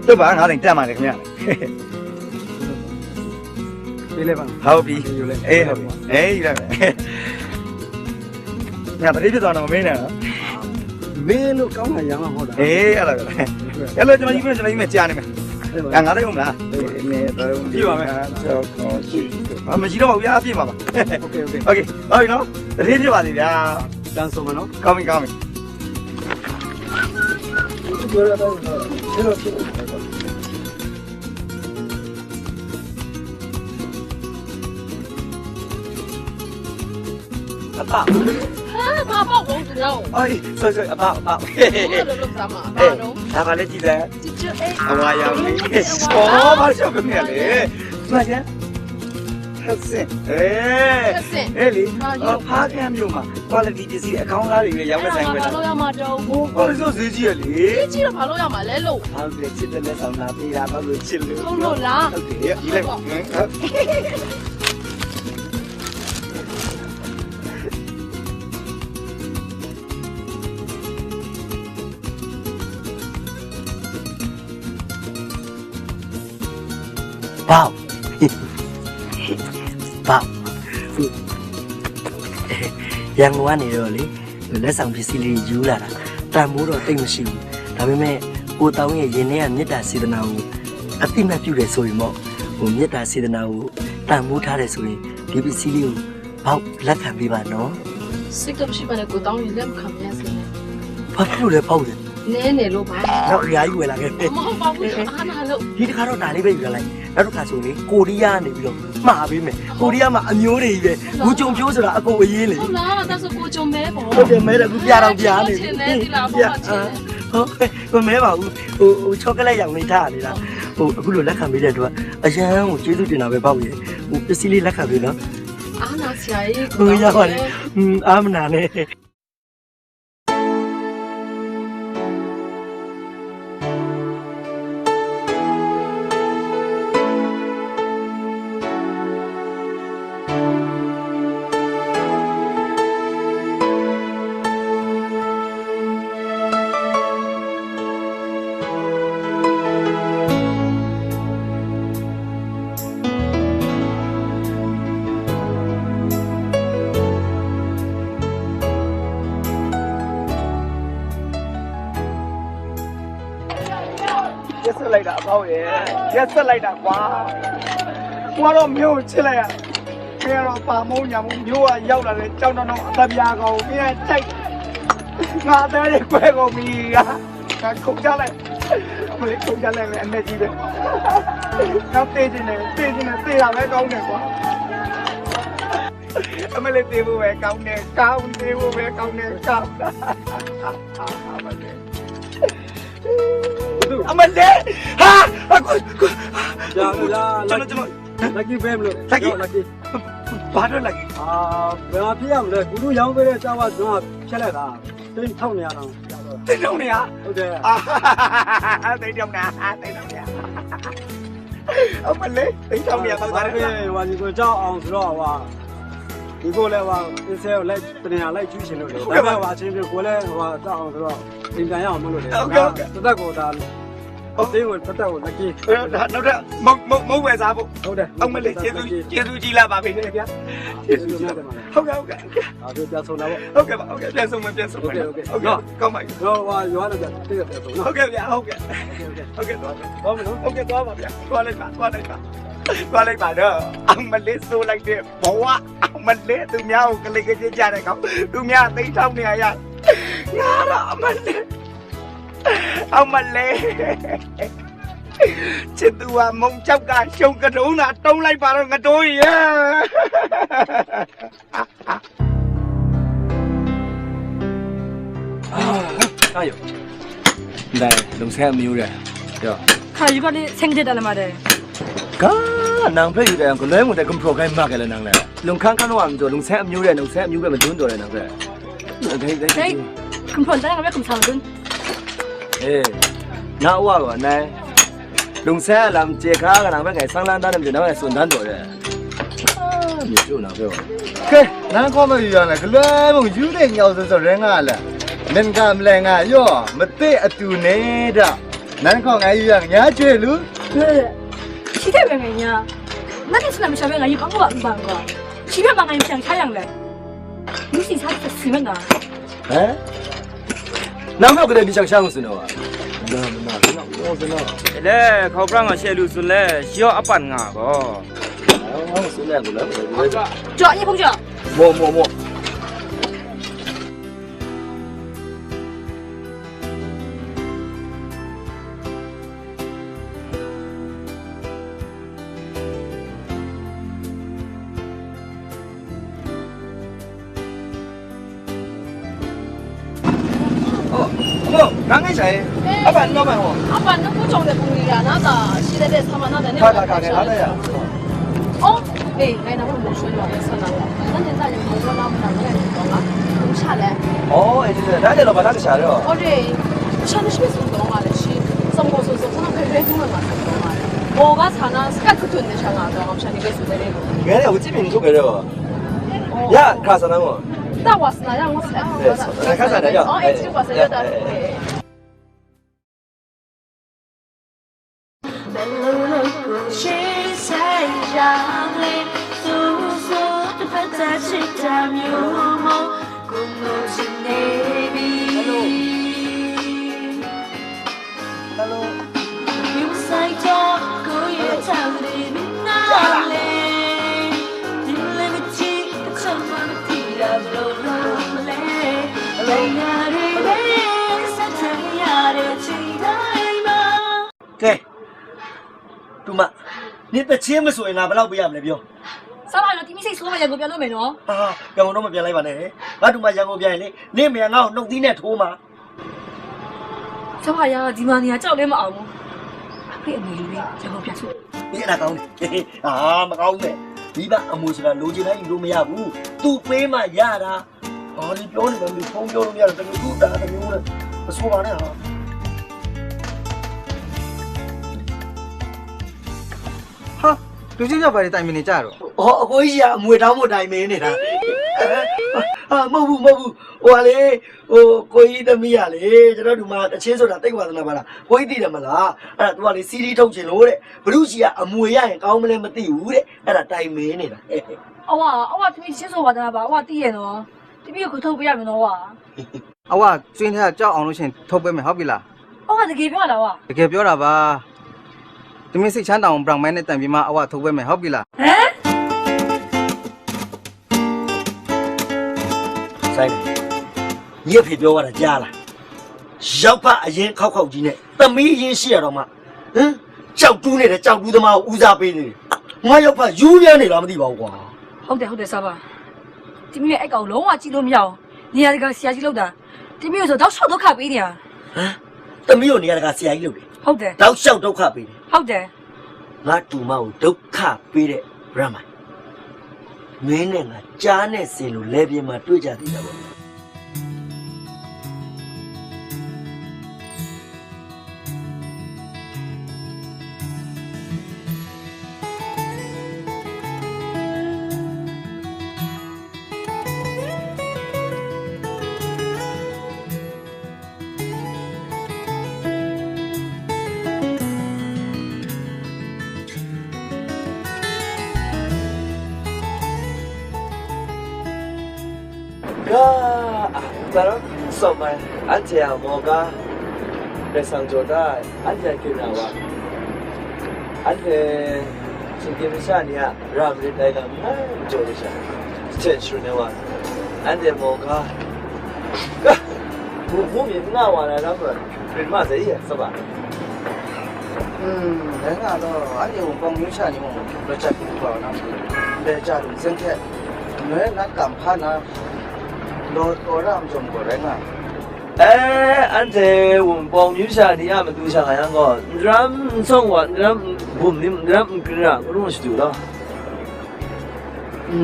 ဟုတ်ပါ၊ ငါးသိန်း တန်ပါတယ် ခင်ဗျား။ ပေးလိုက်ပါ။ ဟုတ်ပြီ။ ယူလိုက်။ အေး၊ ဟုတ်ပြီ။ အေး၊ ယူလိုက်မယ်။ ငါသတိဖြစ်သွားတော့မမေးနဲ့နော် မင်းလို့ကောင်းတာရမှာမဟုတ်လား အေးအဲ့လိုပဲအဲ့လိုကျွန်တော်ကြီးမင်းကျွန်တော်ကြီးမင်းကြားနေမယ်ငါငါလည်းဟုတ်မလားနေတော့ ပြပါမယ် ဘာမရှိတော့ဘူးဗျာအပြည့်ပါပါ Okay okay Okay ဟုတ်ပြီနော်သတိဖြစ်ပါသေးဗျာ တန်ဆုံးမနော် ကောင်းပြီကောင်းပြီ ပြောရတော့ဘယ်လိုဖြစ်လဲ အပါ ဟာဘာပေါ့ဘုံတရော အေး sorry sorry အပါအပါ ဘုံလို့လို့စားမှာအပါတော့ ဒါပါလေကြည့်စမ်း teacher A အဝါရောင်လေးအော်ဘာရှော့ကမြက်လေမှတ်ရဆက်စင်အဲ ဆက်စင် အဲ့လေ ဟာယူ ဖားကံမြို့မှာ quality ပစ္စည်းအကောင်းစားတွေပဲရောင်းတဲ့ဆိုင်ပဲ ဘာလို့ရမှာတော့ ဟို quality ဆိုဈေးကြီးရလေ ကြည့်တော့ဘာလို့ရမှာလဲလို့ ဘာလို့လဲချစ်တဲ့လက်ဆောင်လာပေးတာဘာလို့ချစ်လို့ ဟုတ်လို့လား ဟုတ်တယ်ဒီလိုက်ပါ ပေါက်ပေါက်ရန်ကုန်ကနေတော့လေလက်ဆောင်ပစ္စည်းလေးယူလာတာတန်မိုးတော့တိတ်မရှိဘူးဒါပေမဲ့ကိုတောင်းရဲ့ရင်ထဲကမေတ္တာစေတနာကိုအသိမှတ်ပြုတယ်ဆိုရင်ပေါ့ဟိုမေတ္တာစေတနာကိုတန်မိုးထားတယ်ဆိုရင်ဒီပစ္စည်းလေးကိုပေါက်လက်ခံပေးပါနော် စိတ်တော့မရှိပါနဲ့ကိုတောင်းရင်လက်မခံမရစေနဲ့ ဘာဖြစ်လို့လဲပေါက်လဲ နဲနေလို့ပါ တော့အများကြီးဝယ်လာခဲ့တယ် မဟုတ်ပါဘူးအာနာလို့ ဒီတစ်ခါတော့ဒါလေးပဲယူလာလိုက်နောက်တစ်ခါဆိုရင်ကိုရီးယားကနေပြီးတော့မှာပေးမယ်ကိုရီးယားမှာအမျိုးတွေကြီးပဲဘူဂျုံဖြိုးဆိုတာအကုန်အရေးလေ ဟုတ်လားဒါဆိုကိုကြုံမဲပေါ့ ဟုတ်တယ်မဲတယ်အခုပြတော့ပြနေ ချင်တယ်ဒီလားပေါ့ချင်တယ် ဟုတ်ကဲ့မမဲပါဘူးဟိုဟိုချောကလက်ရောင်လေးထားနေတာဟိုအခုလိုလက်ခံပေးတဲ့အတွက်အရန်ကိုကျေးဇူးတင်တာပဲပေါ့ရေဟိုပစ္စည်းလေးလက်ခံပေးနော် အာနာဆရာကြီး ဟိုရပါတယ်အာမနာနဲ့ ရက်ဆက်လိုက်တာအဖောက်ရဲ့ရက်ဆက်လိုက်တာကွာကွာတော့မျိုးချစ်လိုက်ရမင်းကတော့ပါမုန်းညာမုန်းမျိုးကရောက်လာတဲ့ကြောင်တော့တော့အတပြားကောင်မင်းကကြိုက်ငါအသေးလေးကွဲကုန်ပြီကငါခုန်ချလိုက်မလေးခုန်ချလိုက်လေအနဲ့ကြီးပဲငါတေးချင်တယ်တေးချင်တယ်တေးတာပဲကောင်းတယ်ကွာအမလေးတေးဖို့ပဲကောင်းတယ်ကောင်းတေးဖို့ပဲကောင်းတယ်ကောင်းအမလေး အမလေးဟာအခု ဒါကလာ ကျွန်တော်ကျွန်တော် lucky ပဲမလို့ lucky lucky ဘာတော့ lucky အာဘယ်မှာဖြစ်ရမလဲကုလူရောင်းပေးတဲ့ကြောက်ပါကျွန်တော်ဖြတ်လိုက်တာတိတ်ထောက်နေရတော့ တိတ်ထောက်နေရ ဟုတ်တယ် အာတိတ်ထောက်နေတိတ်ထောက်နေအမလေးတိတ်ထောက်နေရတော့ ဒါ ဒါ ပေ တော့ ဟိုဒီကိုကြောက်အောင်ဆိုတော့ဟိုဒီကိုလည်းဟိုအင်းဆဲကိုလိုက်တနေရာလိုက်ကျူးချင်လို့လေဒါပေမဲ့ဟိုအချင်းတွေကိုလည်းဟိုကြောက်အောင်ဆိုတော့တင်ပြရအောင်မလို့လေ ဟုတ်ကဲ့ဟုတ်ကဲ့ တသက်ကိုဒါအသေးကိုတသက်ကို lucky နောက်ထပ်မုတ်မုတ်မုတ်ဝယ်စားဖို့ ဟုတ်တယ် အမလေးကျေးဇူးကျေးဇူးကြီးလာပါပဲခင်ဗျာကျေးဇူးကြီးလာပါဟုတ်ကဲ့ဟုတ်ကဲ့ အာဒီပြန်ဆုံးလာပေါ့ ဟုတ်ကဲ့ပါဟုတ်ကဲ့ပြန်ဆုံးမယ်ပြန်ဆုံးမယ်ဟုတ်ကဲ့ကောင်းပါပြီ တော့ဟိုရွာတော့ပြန်တည့်ပြန်ဆုံးနော် ဟုတ်ကဲ့ဗျာဟုတ်ကဲ့ဟုတ်ကဲ့သွား ဘာမလို့ ဟုတ်ကဲ့သွားပါဗျာသွားလိုက်ပါသွားလိုက်ပါသွားလိုက်ပါတော့အမလေးစိုးလိုက်တဲ့ဘဝအမလေးသူများကိုကလေးကလေးကြတဲ့ကောင်သူများသိမ်းထောက်နေရရငါတော့အမလေးအမလေးချစ်သူကမုံချောက်ကရှုံကတုံးတာတုံးလိုက်ပါတော့ငတိုးရ ဒါရုံဒါလုံဆဲအမျိုးတဲ့ပြော ခါယူကလေးဆင်းတဲ့တလည်းမတဲ့ ကနံဖဲယူတဲ့ကလဲမှုတဲ့ကံပရိုဂရမ်မကလည်းနံလဲလုံခန်းခန်းတော့အမျိုးလုံဆဲအမျိုးတဲ့လုံဆဲအမျိုးပဲမတွန်းတော့တဲ့နံဖဲဒိတ်ဒိတ် ကံပရိုတလည်းပဲကံဆောင်တွန်း အေးနာဝါကနဲလုံဆဲအလမ်ကျေခါကနံဖဲကဲဆန်းလန်းသားနဲ့ကျွန်တော်ရဲ့စွန်တန်းတော်တဲ့မြေကျိုးနံဖဲကဲနန်းကောမယူရလဲကလဲမှုယူတဲ့ညောင်စောစောရဲငါလဲမင်္ဂလာမလဲငါရောမသိအတူနေတာ နန်းကောင်းငါယူရငါချွေလူ ရှိတဲ့ပဲငါညာမတ်တစနမရှာပဲငါယူကောင်းပါဘာကွာရှိတဲ့မှာငါပြန်ချရအောင်လဲ Lu sing sa si men na. Eh? Nang hpe kadai mi shang shang tsun ai wa? Na, na, na, na, na, na. Ele, hkau prang a she lu tsun le, shi yaw a pan nga gaw. Ai, wa tsun ai, lu la, lu la. Jaw, ye hpung jaw. Mo, mo, mo. Oh, oh, nang ngai shai. Apa n lawm ai ho? Apa n ku chong de kung ri ya na ta, shi de de sa ma na de ne. Ka, ka, ka, ka, na da ya. Oh, eh, ngai na mo mo shwe lo ya sa na. Na ne ta ya mo mo na mo na ne ko ma. Kum sha le. Oh, eh, da de lo ba na sha lo. Oh, de. Sha ni shi be su do ma le shi. Sa mo so so na pe pe tu ma ma so do ma le. Mo ga sa na, ska ku tun de sha na do, sha ni be su de le. Ngai ne, wuji min tu ke lo. Ya, hkra sa na mo. 大瓦斯那让我踩。 Yes, hkra sa na ya. Oh, eh, 这个瓦斯要打。 Hello. Hello. ကဲ၊ တူမ၊ နင်တချင်းမဆိုရင် ငါဘယ်လောက်ပေးရမလဲ ပြော။ စပါးနော်၊ တမီးစိတ်ဆိုးမှ ရန်ကုန်ပြန်လို့မယ်နော်။ ဟာ၊ ရန်ကုန်တော့မပြန်လိုက်ပါနဲ့။ ငါတူမ ရန်ကုန်ပြန်ရင်လေ၊ နင့်မယားငါ့ကိုနှုတ်သီးနဲ့ထိုးမှာ။ စပါးရ၊ ဒီမှာနေရာ ကြောက်လည်းမအောင်ဘူး။ အဖေ့အမေလေးပဲ ရန်ကုန်ပြန်ဆို။ နင်အဲ့ဒါကောင်းတယ်။ ဟာ၊ မကောင်းဘူးနဲ့။ မိဘအမွေဆိုတာ လိုချင်တိုင်းယူလို့မရဘူး။ သူပေးမှရတာ။ ဘာတွေပြောနေလဲမသိဘူး။ ဖုန်းပြောလို့မရတော့ တမျိုးသူ့အတန်တမျိုးနဲ့ မဆိုးပါနဲ့ဟာ။ ဟာ၊ လူချင်းရောက်ပါလေတိုင်မင်းနေကြတော့။ အော်၊ အကိုကြီးကအမွေတောင်းဖို့တိုင်မင်းနေတာ။ ဟာ၊ မဟုတ်ဘူး၊ မဟုတ်ဘူး။ ဟိုကလေ၊ ဟို၊ ကိုကြီးသမီးကလေ၊ ကျွန်တော်တို့မှာတချင်းဆိုတာသိပ်ဝါသနာပါလား။ ကိုကြီးသိတယ်မလား။ အဲ့ဒါသူကလေ စီးရီးထုတ်ချင်လို့တဲ့။ ဘယ်သူ့ဆီကအမွေရရင်ကောင်းမလဲမသိဘူးတဲ့။ အဲ့ဒါတိုင်မင်းနေတာ။ အဝ၊ အဝသမီးတချင်းဆိုဝါသနာပါ။ အဝသိရဲ့နော်။ တမီးကိုထုတ်ပေးရမယ်နော် ဝါ။ အဝ၊ ကျင်းထဲကကြောက်အောင်လို့ရှိရင်ထုတ်ပေးမယ်၊ ဟုတ်ပြီလား။ အဝ၊ တကယ်ပြောတာဝါ။ တကယ်ပြောတာပါ။ တမီးစိတ်ချမ်းသာအောင် ဘရန်မိုင်းနဲ့တိုင်ပြီးမှ အဝထုတ်ပေးမယ်၊ ဟုတ်ပြီလား။ ဟမ်။ ဆိုင်နေ။ ညီအဖေပြောသွားတာကြားလား။ ရောက်ဖက်အရင်ခောက်ခောက်ကြီးနဲ့ သမီးအရင်ရှိရတော့မှ ဟမ်။ ကြောက်တူးနေတဲ့ ကြောက်တူးသမားကိုဦးစားပေးနေတယ်။ ငါရောက်ဖက်ယူရမ်းနေလားမသိပါဘူးကွာ။ ဟုတ်တယ်၊ ဟုတ်တယ်၊ စပါး။ တမီးရဲ့အဲ့ကောင်လုံးဝကြည့်လို့မရအောင်။ နေရာတကာဆရာကြီးလုပ်တာ။ တမီးကိုဆိုတောက်လျှောက်ဒုက္ခပေးနေတာ။ ဟမ်။ သမီးကိုနေရာတကာဆရာကြီးလုပ်တယ်။ ဟုတ်တယ်။ တောက်လျှောက်ဒုက္ခပေးတယ်။ ဟုတ်တယ်။ ငါတူမကိုဒုက္ခပေးတဲ့ ရမ်းမိုင်း။ မင်းနဲ့ငါကြားနဲ့စင်လို့ လယ်ပြင်မှာတွေ့ကြသေးတာပေါ့။ ကါ၊ တၢ်ရော စောင့်ပိုင်း၊ အန်တီအမော်ကား လက်ဆောင်ကြော်တာ၊ အန်တီကင်နာဝါ၊ အန်တီ ရှင်ကင်မရှနေရ ရမ်ရစ်တိုင်းလာမကြော်ရရှာ ချက်ရှုနေဝါ၊ အန်တီမော်ကား ကါ၊ ဘူဘူမြေငှဝါလာတော့ ခရစ်မတ်ရဲ့စပါ။ อืม แล้วไงล่ะ อันนี้ผมฟังมิวชานี่ผมรู้จักดีกว่านะ แต่จ่าหลวงเส้นแค่เนื้อนักกำพร้านะ รอตัวร่างจมกว่าแรงอ่ะ အဲ၊ အန်တီဝံၤပေါင်ယူရှာနေရမသူရှာခါရန်ကော နရမ်စောင့်ဝါ နရမ်ဘုံနရမ်ကရကရုံးစတူတော့ อื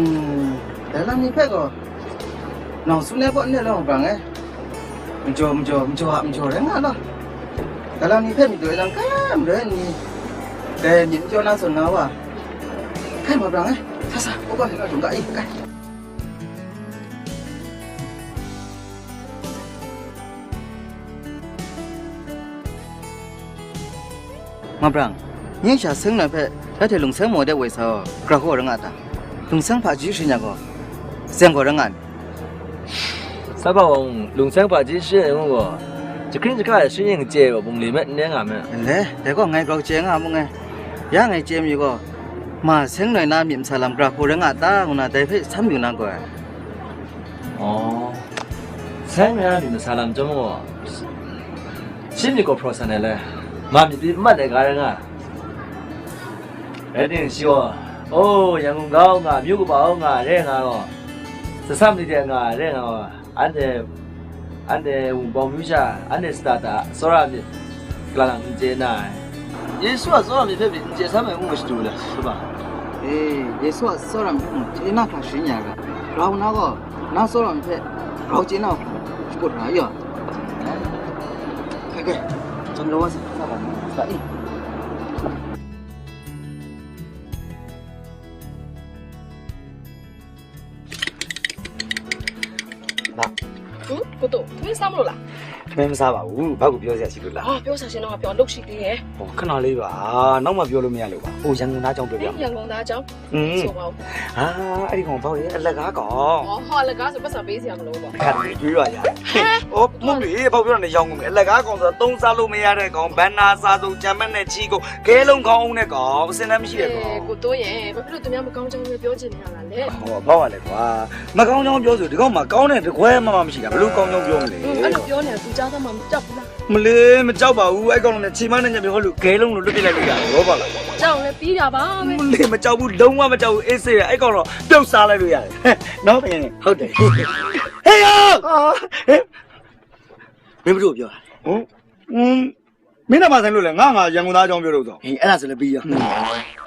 ม แต่ละนี่เพ่ก็น้องสุดแน่ก็เนี่ยเราบางไงมันจ่อมันจ่อมันจ่อมันจ่อแรงอ่ะเนาะ แต่ละนี่เพ่มีตัวยังแก้มเลยนี่ แต่มีจ่อนั่งสนนะว่ะ แค่มาบางไง ซาซา โอ้ก็เห็นเราถึงก็อีกไง မဘရန် ငိမ့်ရှာဆင်းနံဖက် တၢ်ထဲလုံဆဲမော်ဒဲဝဲဆၢ ကြၢးဃော်ရငါတၢ် လုံဆဲဖာကြီးရှင်ညာကော စံၣ်ကော်ရငါန့ၣ် Sa ba wang lungseng hpa ji shi ngu gaw, jahkring jahka ai shi ning chye wa bungli me n ne nga me. Le, dai gaw ngai grau chye nga mu ngai. Ya ngai chye mi gaw, ma seng noi na myit masa lam gra hku rai nga ta ngu na dai hpe sam yu na gaw ai. Aw, seng noi na myit masa lam chyawm gaw, shi myit gaw hpraw san ai le, ma myit pyi n mat ai ga rai nga. Rai timung shi gaw, o, Yangon ga u nga, amyu kaba u nga, re nga gaw, tsasam ni de nga, re nga gaw, anhte, anhte wunpawng myu sha, anhte sata ta tsawra myit, kalang lang n chye na ai. Yesu a tsawra myit hpe pyi n chye sam ai ngu mashadu le, su ba? E, Yesu a tsawra myit hpe mung chye na hkra sharin ya ga, grau na gaw, na tsawra myit hpe grau chye na hkra shakut hkra ya. Kai, kai, chyam law wa sa, sa ga, sa i. ဘာ ဟမ် ကိုတို့ ထမင်းစားမလို့လား။ ထမင်းမစားပါဘူး။ ဘာကိုပြောစရာရှိလို့လား။ အော် ပြောစရာရှိတော့ ပြောလုပ်ရှိသေးရဲ့။ ဟော ခဏလေးပါ။ နောက်မှပြောလို့မရလို့ပါ။ ဟို ရန်ကုန်သားအကြောင်းပြောပြ။ အေး ရန်ကုန်သားအကြောင်း။ อืม ဆိုပါဦး။ ဟာ အဲ့ဒီကောင် ဘာလို့လဲ အလကားကောင်။ အော် ဟော အလကားဆိုပတ်စံပေးစရာမလိုဘူးပေါ့။ ဒါတွေတွေးရရ။ ဟမ်။ အော် မဟုတ်လေ။ ဘာပြောတာလဲ။ ရန်ကုန်မှာအလကားကောင်ဆိုတာ သုံးစားလို့မရတဲ့ကောင်၊ ဘဏ္ဍာစာချုပ် ချန်မက်နဲ့ချီကို ကဲလုံးခေါင်းအုံးနဲ့ကောင်၊ စင်တန်းမရှိတဲ့ကောင်။ အေး ကိုတို့ရဲ့ ဘာဖြစ်လို့သူများမကောင်းကြောင်းပဲပြောချင်နေရတာလဲ။ ဟော ဘာပါလဲကွာ။ မကောင်းကြောင်းပြောဆို ဒီကောင်မှာကောင်းတဲ့တကွဲမှမှမရှိတာ။ ဘယ်လိုကောင်းကြောင်းပြောမလဲ။ อืม အဲ့လိုပြောနေတာ သူကြားသားမှမကြောက်ဘူးလား။ မလေး မကြောက်ပါဘူး။ အဲ့ကောင်နဲ့ခြေမနဲ့ညံပြီး ဟိုလိုကဲလုံးလိုလွတ်ပြလိုက်လို့ရတယ်။ ရောပါလား။ ကြောက်လည်းပြီးတာပါပဲ။ မလေး မကြောက်ဘူး။ လုံးဝမကြောက်ဘူး။ အေးဆေးပဲ။ အဲ့ကောင်တော့ပြုတ်စားလိုက်လို့ရတယ်။ နော် တကယ်။ ဟုတ်တယ်။ ဟေးယော။ အာ။ ဟေး။ မင်းဘယ်သူ့ကိုပြောတာလဲ။ ဟမ်။ อืม။ မင်းနဲ့ဘာဆိုင်လို့လဲ။ ငါ ငါရန်ကုန်သားအကြောင်းပြောလို့ဆို။ ဟေး အဲ့ဒါဆိုလည်းပြီးရော။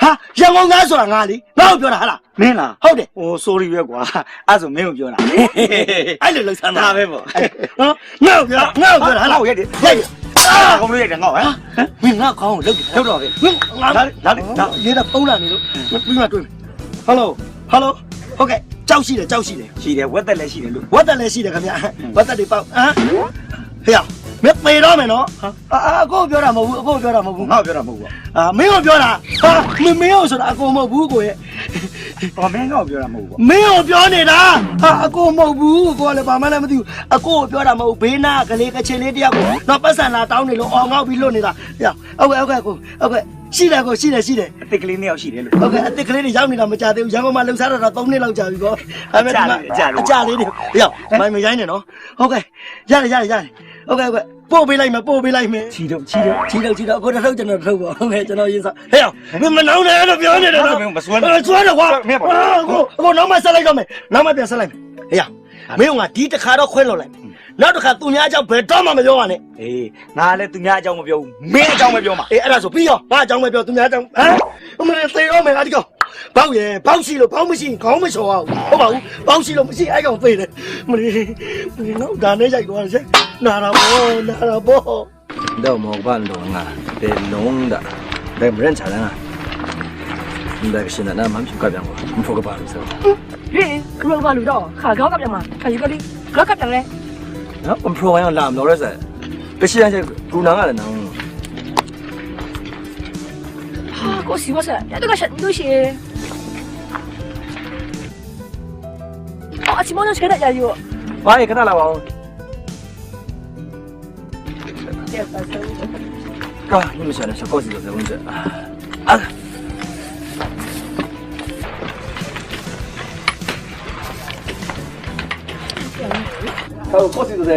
ဟာ။ ရန်ကုန်သားဆိုတာငါလေ။ ငါ့ကိုပြောတာဟဲ့လား။ မင်းလား။ ဟုတ်တယ်။ အိုး sorry ပဲကွာ။ အဲ့ဆိုမင်းကိုပြောတာ။ အဲ့လိုလုပ်စမ်းတာ။ ဒါပဲပေါ့။ ဟမ်။ ငါ့ကိုပြောတာ။ ငါ့ကိုပြောတာဟဲ့လား။ ဟောက်ရိုက်တယ်။ ရိုက်တယ်။ အာ။ ခေါင်းရိုက်တယ်ငါ့ကို။ ဟမ်။ မင်းငါ့ခေါင်းကိုလုပ်တယ်။ လုပ်တော့ပဲ။ မင်းငါ။ ဒါ။ ဒါ။ ဒါ။ ရေးတာဖုန်းလာနေလို့။ ပြီးမှတွေ့မယ်။ Hello. Hello. ဟုတ်ကဲ့။ ကျောက်ရှိတယ်။ ကျောက်ရှိတယ်။ ရှိတယ်။ ဝက်သက်လည်းရှိတယ်လို့။ ဝက်သက်လည်းရှိတယ်ခင်ဗျာ။ ဝက်သက်တွေပေါက်။ ဟမ်။ ဟေ့ရ။ မင်းသေတော့မယ်နော်။ အာ။ အာ။ အကိုပြောတာမဟုတ်ဘူး။ အကိုပြောတာမဟုတ်ဘူး။ ငါ့ကိုပြောတာမဟုတ်ဘူး။ အာ။ မင်းကိုပြောတာ။ ဟာ။ မင်း မင်းကိုဆိုတာအကိုမဟုတ်ဘူး။ အကိုရဲ့။ ဟော။ မင်းငါ့ကိုပြောတာမဟုတ်ဘူး။ မင်းကိုပြောနေတာ။ ဟာ။ အကိုမဟုတ်ဘူး။ အကိုကလည်းဘာမှလည်းမသိဘူး။ အကိုကိုပြောတာမဟုတ်ဘူး။ ဘေးနားကလေးကချင်လေးတယောက်ကိုတော့ပတ်စံလာတောင်းနေလို့ အော်ငေါက်ပြီးလွတ်နေတာ။ ဟေ့ရ။ ဟုတ်ကဲ့။ ဟုတ်ကဲ့။ အကို။ ဟုတ်ကဲ့။ ရှိတယ်။ အကို။ ရှိတယ်။ ရှိတယ်။ အသစ်ကလေးနှစ်ယောက်ရှိတယ်လို့။ ဟုတ်ကဲ့။ အသစ်ကလေးတွေရောက်နေတာမကြာသေးဘူး။ ရန်ကုန်မှာလှုပ်ရှားတာတော့သုံးနှစ်လောက်ကြာပြီပေါ့။ ဒါပေမဲ့ဒီမှာ။ အကျလေး။ အကျလေး။ အကျလေးတွေ။ ဟေ့ရ။ ဟမ်။ မိုင်မရိုင်းနဲ့နော်။ ဟုတ်ကဲ့။ ရတယ်။ ရတယ်။ ရတယ်။ ဟုတ်ကဲ့။ ဟုတ်ကဲ့။ ပို့ပေးလိုက်မယ်။ ပို့ပေးလိုက်မယ်။ ချီတုပ်။ ချီတုပ်။ ချီတုပ်။ ချီတုပ်။ အကိုတစ်ထုပ် ကျွန်တော်တစ်ထုပ်ပေါ့။ ဟုတ်ကဲ့။ ကျွန်တော်ရေးစား။ ဟေ့ရ။ မင်းမနောင်းနဲ့လို့ပြောနေတယ်နော်။ မင်းမစွဲနဲ့။ အဲ စွဲတယ်ကွာ။ မင်းမ။ အာ။ အကို။ အကို။ နောက်မှဆက်လိုက်တော့မယ်။ နောက်မှပြန်ဆက်လိုက်မယ်။ ဟေ့ရ။ မင်းကငါဒီတစ်ခါတော့ခွဲလွှတ်လိုက်မယ်။ နောက်တစ်ခါသူများအကြောင်းဘယ်တော့မှမပြောပါနဲ့။ အေး။ ငါလည်းသူများအကြောင်းမပြောဘူး။ မင်းအကြောင်းပဲပြောမှာ။ အေး။ အဲ့ဒါဆိုပြီးရော။ ငါအကြောင်းပဲပြော။ သူများအကြောင်း။ ဟမ်။ အမလေးသေတော့မယ်။ အဒီကောင်။ ဘောက်ရယ်။ ဘောက်ရှိလို့။ ဘောက်မရှိရင်ခေါင်းမလျှော်ရဘူး။ ဟုတ်ပါဘူး။ ဘောက်ရှိလို့မရှိ။ အဲ့ကောင်သေတယ်။ မလေး။ မလေးနော်။ ဒါနဲ့ရိုက်သွားတယ်။ နာတာပေါ့။ နာတာပေါ့။ တော့မော်ကဘန်တော့ငါတဲလုံးတာ။ ဒါမရင်ချာငါဒါကရှင်နာမမ်ချူကပြန်ကိုမဖို့ကပါလို့ဆို။ ဟေး။ ဘယ်လိုကပါလို့တော့။ ခါကောက်ကပြန်မှာ။ ခါယူကလေး။ ကောက်ကပြန်လဲ။ နော်။ ဘယ်လိုဝင်လာမလို့လဲဆို။ ကရှင်ကကူနာငါလည်းနော်။ ဟာ။ ကိုစီဝါဆရာ။ ရတော့ကရှက်လို့ရှိရင်။ အော်။ အချီမောင်းချင်တဲ့ရာယူ။ ဘာရခဏလာပါဦး။ ကၢ်။ မင်းမဆန်နဲ့ စကော့စီတော့လည်းဝင်ကြ။ အာ။ ဟို ကော့စီတော့။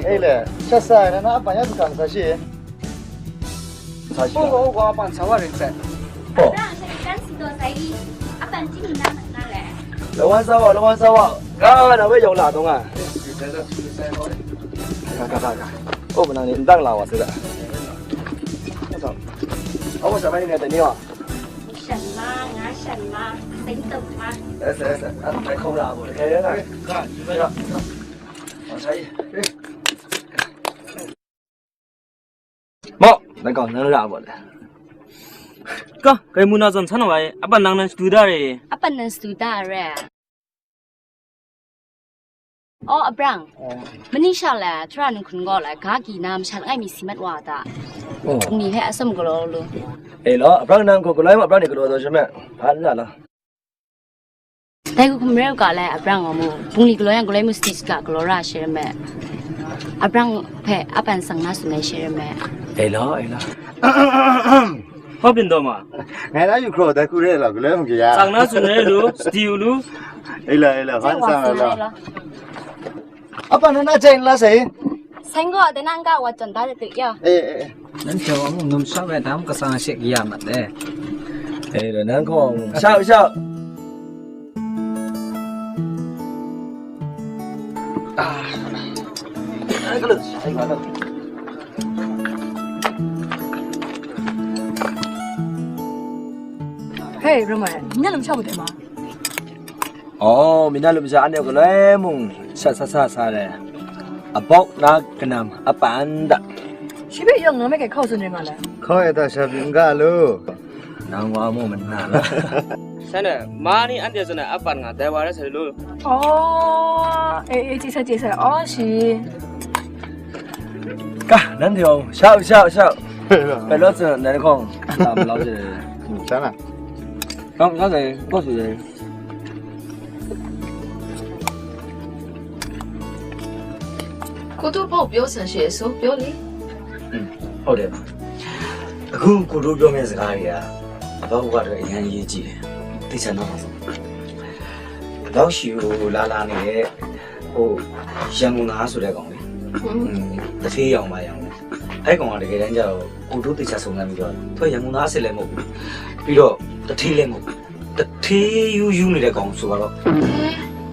အေးလေ။ ဆက်စားရနော်။ အပန်ရသူကစားရှိ။ စားရှိ။ ဟို ဟိုကအပန်စားဝရင်ဆက်။ ဟော။ တန်းစီတော့ဆိုင်အပန်ကြည့်နေနားလဲ။ လောင်းစားပါ။ လောင်းစားပါ။ ကဲ။ ဒါပဲရောင်းလာတော့ငါ။ ကဲ။ ကဲ။ ကဲ။ ကဲ။ အိုး မနန်းနေ တန်းလာပါစေ။ ဟုတ်။ အဝတ်စားမနေနဲ့ တနည်းပါ။ ရှန်မငါရှန်မစိတ်တုပ်မ။ အဲ့ဆက်ဆက်အဲ့ဒါခုံးလာပေါ့။ ကဲ။ ကဲ။ ဟောဆိုင်။ မော် ဘယ်ကောင်နန်းရပါလဲ။ ကဲ။ ကဲ။ မူနာစွန်ဆန်းဝါရဲ့ အပနန်းနန်းစတူဒါရဲ့။ အပနန်းစတူဒါရဲ့။ အော် အပရန်။ မနီရှောက်လဲ ထရနုခုန်ကောလဲ ဂါကီနာမရှောက်ငိုက်မီစီမတ်ဝါတာ။ အိုး။ နီဟဲအစမကလောလို။ အေးလီၤ။ အပရန်နန်းကိုကလွဲမအပရန်နေကလောသောရှင်မဲ။ ဘာလဲလီၤ။ Dai hku hkum rai u ga, lai a brang wa mu, bungli galaw yang galoi mu, stage ga galaw ra she re me. A brang hpe a pan sang na tsun ai she re me. E law, e law. Hpa byin taw ma? Ngai na yu hkraw dai hku re law, galoi mu kaya. Sang na tsun ai lu, sadi u lu. E law, e law, hpan sang ai law. A pan na na jai n la sai. Sai gaw, dai na n ga wa chyan da de tu ya. E, e, e. Nan hte wa mung num sha we dam kasang she kaya mat de. E, lo nan hkaw wa mung. Shau, shau. Ah. Ai, ka lo, ai, ka lo. Hey, Ramai, ni na lam sha wu de ma? Oh, mi na lam sha anhte galoi mung sha sa sa sa le. A bawk na kanam a pan da. Shi hpe yang na me kai hkau tsun ring nga le. Hkau e ta sha byin n ga lu. Nang wa mu mana la. Shan e, ma ni anhte tsun ai a pan nga, dai wa rai sa lu. Oh, e, e, chye sai, chye sai. Oh, shi. Ka, nan hte wa mu. Shau, shau, shau. Pai law tsun, nan hkawng. Tam lau je. Shan a. Kang, kang dai, kawk su dai. ကိုတို့ဘာကိုပြောဆန်ရှိအဆိုပြောလေ။ ဟုတ်တယ်ပါ။ အခုကိုတို့ပြောမယ့်စကားတွေက အဘဝအတွက်အရမ်းအရေးကြီးတယ်။ သိချင်တော့ပါစေ။ ဘဝရှိကိုလာလာနေတဲ့ ဟို ရန်ကုန်သားဆိုတဲ့ကောင်လေ။ อืม တထေးရောင်ပါရောင်။ အဲ့ကောင်ကတကယ်တမ်းကျတော့ ကိုတို့သေချာစုံစမ်းပြီးတော့ သူကရန်ကုန်သားအစစ်လည်းမဟုတ်ဘူး။ ပြီးတော့ တထေးလည်းမဟုတ်ဘူး။ တထေးယူးယူးနေတဲ့ကောင်ဆိုတော့ ဟဲ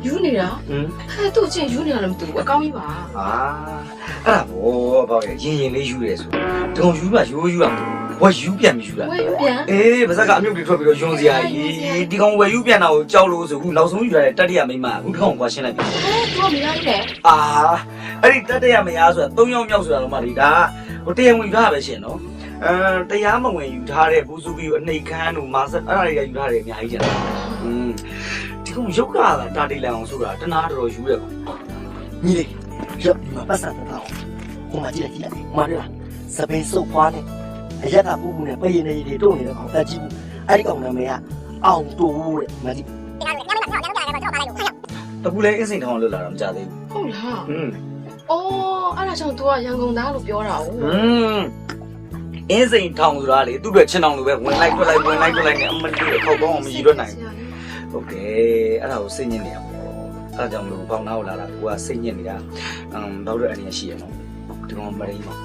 ယူးနေတာ။ ဟမ်။ ဟဲ သူ့အချင်းယူးနေတာလည်းမသိဘူး။ အကောင်းကြီးပါ။ အာ အဲ့ဒါပေါ့ ဘာလဲ ရင်ရင်လေးယူးတယ်ဆို။ ဒီကောင်ယူးတာ ယူးယူးတာမဟုတ်ဘူး။ ဝယ်ယူးပြန်ပြီးယူးတာ။ ဝယ်ယူးပြန်။ အေး ပါးစပ်ကအမြုပ်တွေထွက်ပြီးတော့ ယွန်စရာကြီး။ ယွန်စရာ။ ဒီကောင်ဝယ်ယူးပြန်တာကိုကြောက်လို့ဆို အခုနောက်ဆုံးယူးရတဲ့တတိယမိန်းမ အခုဒီကောင်ကိုရှင်းလိုက်ပြီ။ ဟဲ သူကမရဘူးလေ။ အာ အဲ့ဒီတတိယမယားဆိုတာ သုံးယောက်မြောက်ဆိုတာတော့မှလေ ဒါက ဟို တရားဝင်ယူထားတာပဲရှင်နော်။ အဲ တရားမဝင်ယူထားတဲ့ ဘူဇူကီကို အနှိပ်ခမ်းတို့ မဆာ့ချ် အဲ့ဒါတွေကယူထားတယ် အများကြီးကျန်တယ်။ อืม ဒီကောင်ရုပ်ကလာတာ တာတီလန်အောင်ဆိုတာ တနာတော်တော်ယူတယ်ကွာ။ ညီလေး ရပ်ပြီးမှပတ်စံတင်ပါဦး။ ဟိုမှာကြည့်လိုက် ကြည့်လိုက် မတွေ့လား။ စပိန်စုပ်ခွါနဲ့ အရက်ကပူပူနဲ့ ပရင်နဲ့ရေတွေတို့နေတဲ့ကောင် သက်ကြီးဘူး။ အဲ့ဒီကောင်နာမည်က အောင်တိုးတဲ့ မကြီး။ အခုလည်း အင်းစိန်ထောင်လွတ်လာတာ မကြသေးဘူး။ ဟုတ်လား။ อืม အော် အဲ့ဒါကြောင့် तू ကရန်ကုန်သားလို့ပြောတာ哦။ อืม အင်းစိန်ထောင်ဆိုတာလေ သူ့အတွက် ခြင်ထောင်လိုပဲ ဝင်လိုက်ထွက်လိုက် ဝင်လိုက်ထွက်လိုက်နဲ့ အမလီအခေါက်ပေါင်းအောင် မယူထွက်နိုင်ဘူး။ ဟုတ်တယ် အဲ့ဒါကိုစိတ်ညစ်နေတာပေါ့။ အဲ့ဒါကြောင့်မလို့ ပေါင်နားကိုလာတာ ကိုကစိတ်ညစ်နေတာ။ အမ် ဘာလို့အန္တရာယ်ရှိရနော်။ ဒီကောင်မရင်းပါ။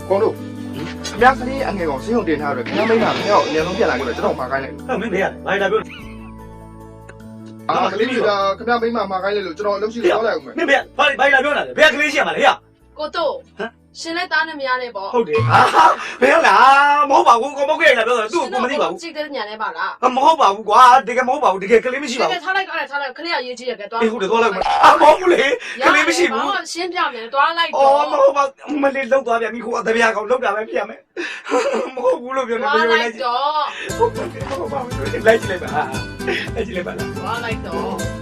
ကိုတို့ ခင်ဗျားကလေးအငယ်ကောင် ဆေးရုံတင်ထားတော့ ခင်ဗျားမိန်းမ ခင်ဗျားကိုအမြန်ဆုံးပြန်လာခဲ့တော့ ကျွန်တော်မှာခိုင်းလိုက်။ အဲ့မင်းဘယ်ရလဲ။ ဘာလဲ လာပြော။ အာ ကလေးတွေက ခင်ဗျားမိန်းမမှာခိုင်းလိုက်လို့ ကျွန်တော်အလုပ်ရှိလို့သွားလိုက်အောင်မယ်။ မင်းဘယ် ဘာလဲ ဘာလဲ လာပြောတာလဲ။ ဘယ်ကကလေးရှိရမှာလဲ။ ဟေ့။ ကိုတို့ ဟမ်။ ရှင်လည်းသားနဲ့မယားနဲ့ပေါ့။ ဟုတ်တယ်။ ဟာ ဘယ်လဲ။ မဟုတ်ပါဘူး။ ကိုမဟုတ်ခဲ့ရင်လည်းပြောတယ်။ သူ့ကိုကိုမသိပါဘူး။ ရှင်တို့ကိုကြည့်တဲ့ညံနဲ့ပါလား။ အမဟုတ်ပါဘူးကွာ။ တကယ်မဟုတ်ပါဘူး။ တကယ်ကလေးမရှိပါဘူး။ တကယ်ထားလိုက်တော့ အဲ့ဒါထားလိုက်။ ကလေးကအရေးကြီးတယ်။ ကဲသွား။ အေး ဟုတ်တယ်။ သွားလိုက်မယ်။ အာ မဟုတ်ဘူးလေ။ ကလေးမရှိဘူး။ ရပါတယ်။ ဘာမှရှင်းပြမယ်။ သွားလိုက်တော့။ အော် မဟုတ်ပါဘူး။ မလေး လောက်သွားပြန်ပြီ။ ကိုအသပြားကောင် လောက်တာပဲဖြစ်ရမယ်။ မဟုတ်ဘူးလို့ပြောနေ။ မယုံလိုက်။ သွားလိုက်တော့။ ဟုတ်ပါဘူး။ လိုက်ကြည့်လိုက်ပါ။ လိုက်ကြည့်လိုက်ပါလား။ သွားလိုက်တော့။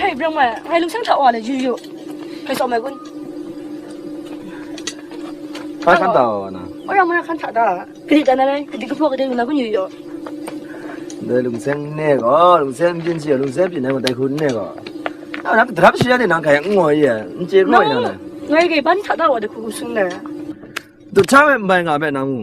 ဟဲ့ ဘရမ ဟဲ့ လူဆန်းထက်ဝါလေ ယူယူ ဟဲ့ စော်မဲကွန်း ဘာခန်းတောင်နော်။ အော်ရမရခန်းထက်တာ ကတိတန်တယ် ကတိကဖော်ကတိကနာကွန်းယူယူ ဒီလူဆန်းနဲ့ကောလူဆန်းပြင်းစီလူဆန်းပြင်းနဲ့မတိုင်ခုနဲ့ကောအဲ့ဒါတရားရှိရတဲ့နောက်ခံငွေရကျေရောရနော် ငွေကဘာထက်တာဝါတခုခုဆုံးတယ် သူထားမဲ့မိုင်ကပဲနော်။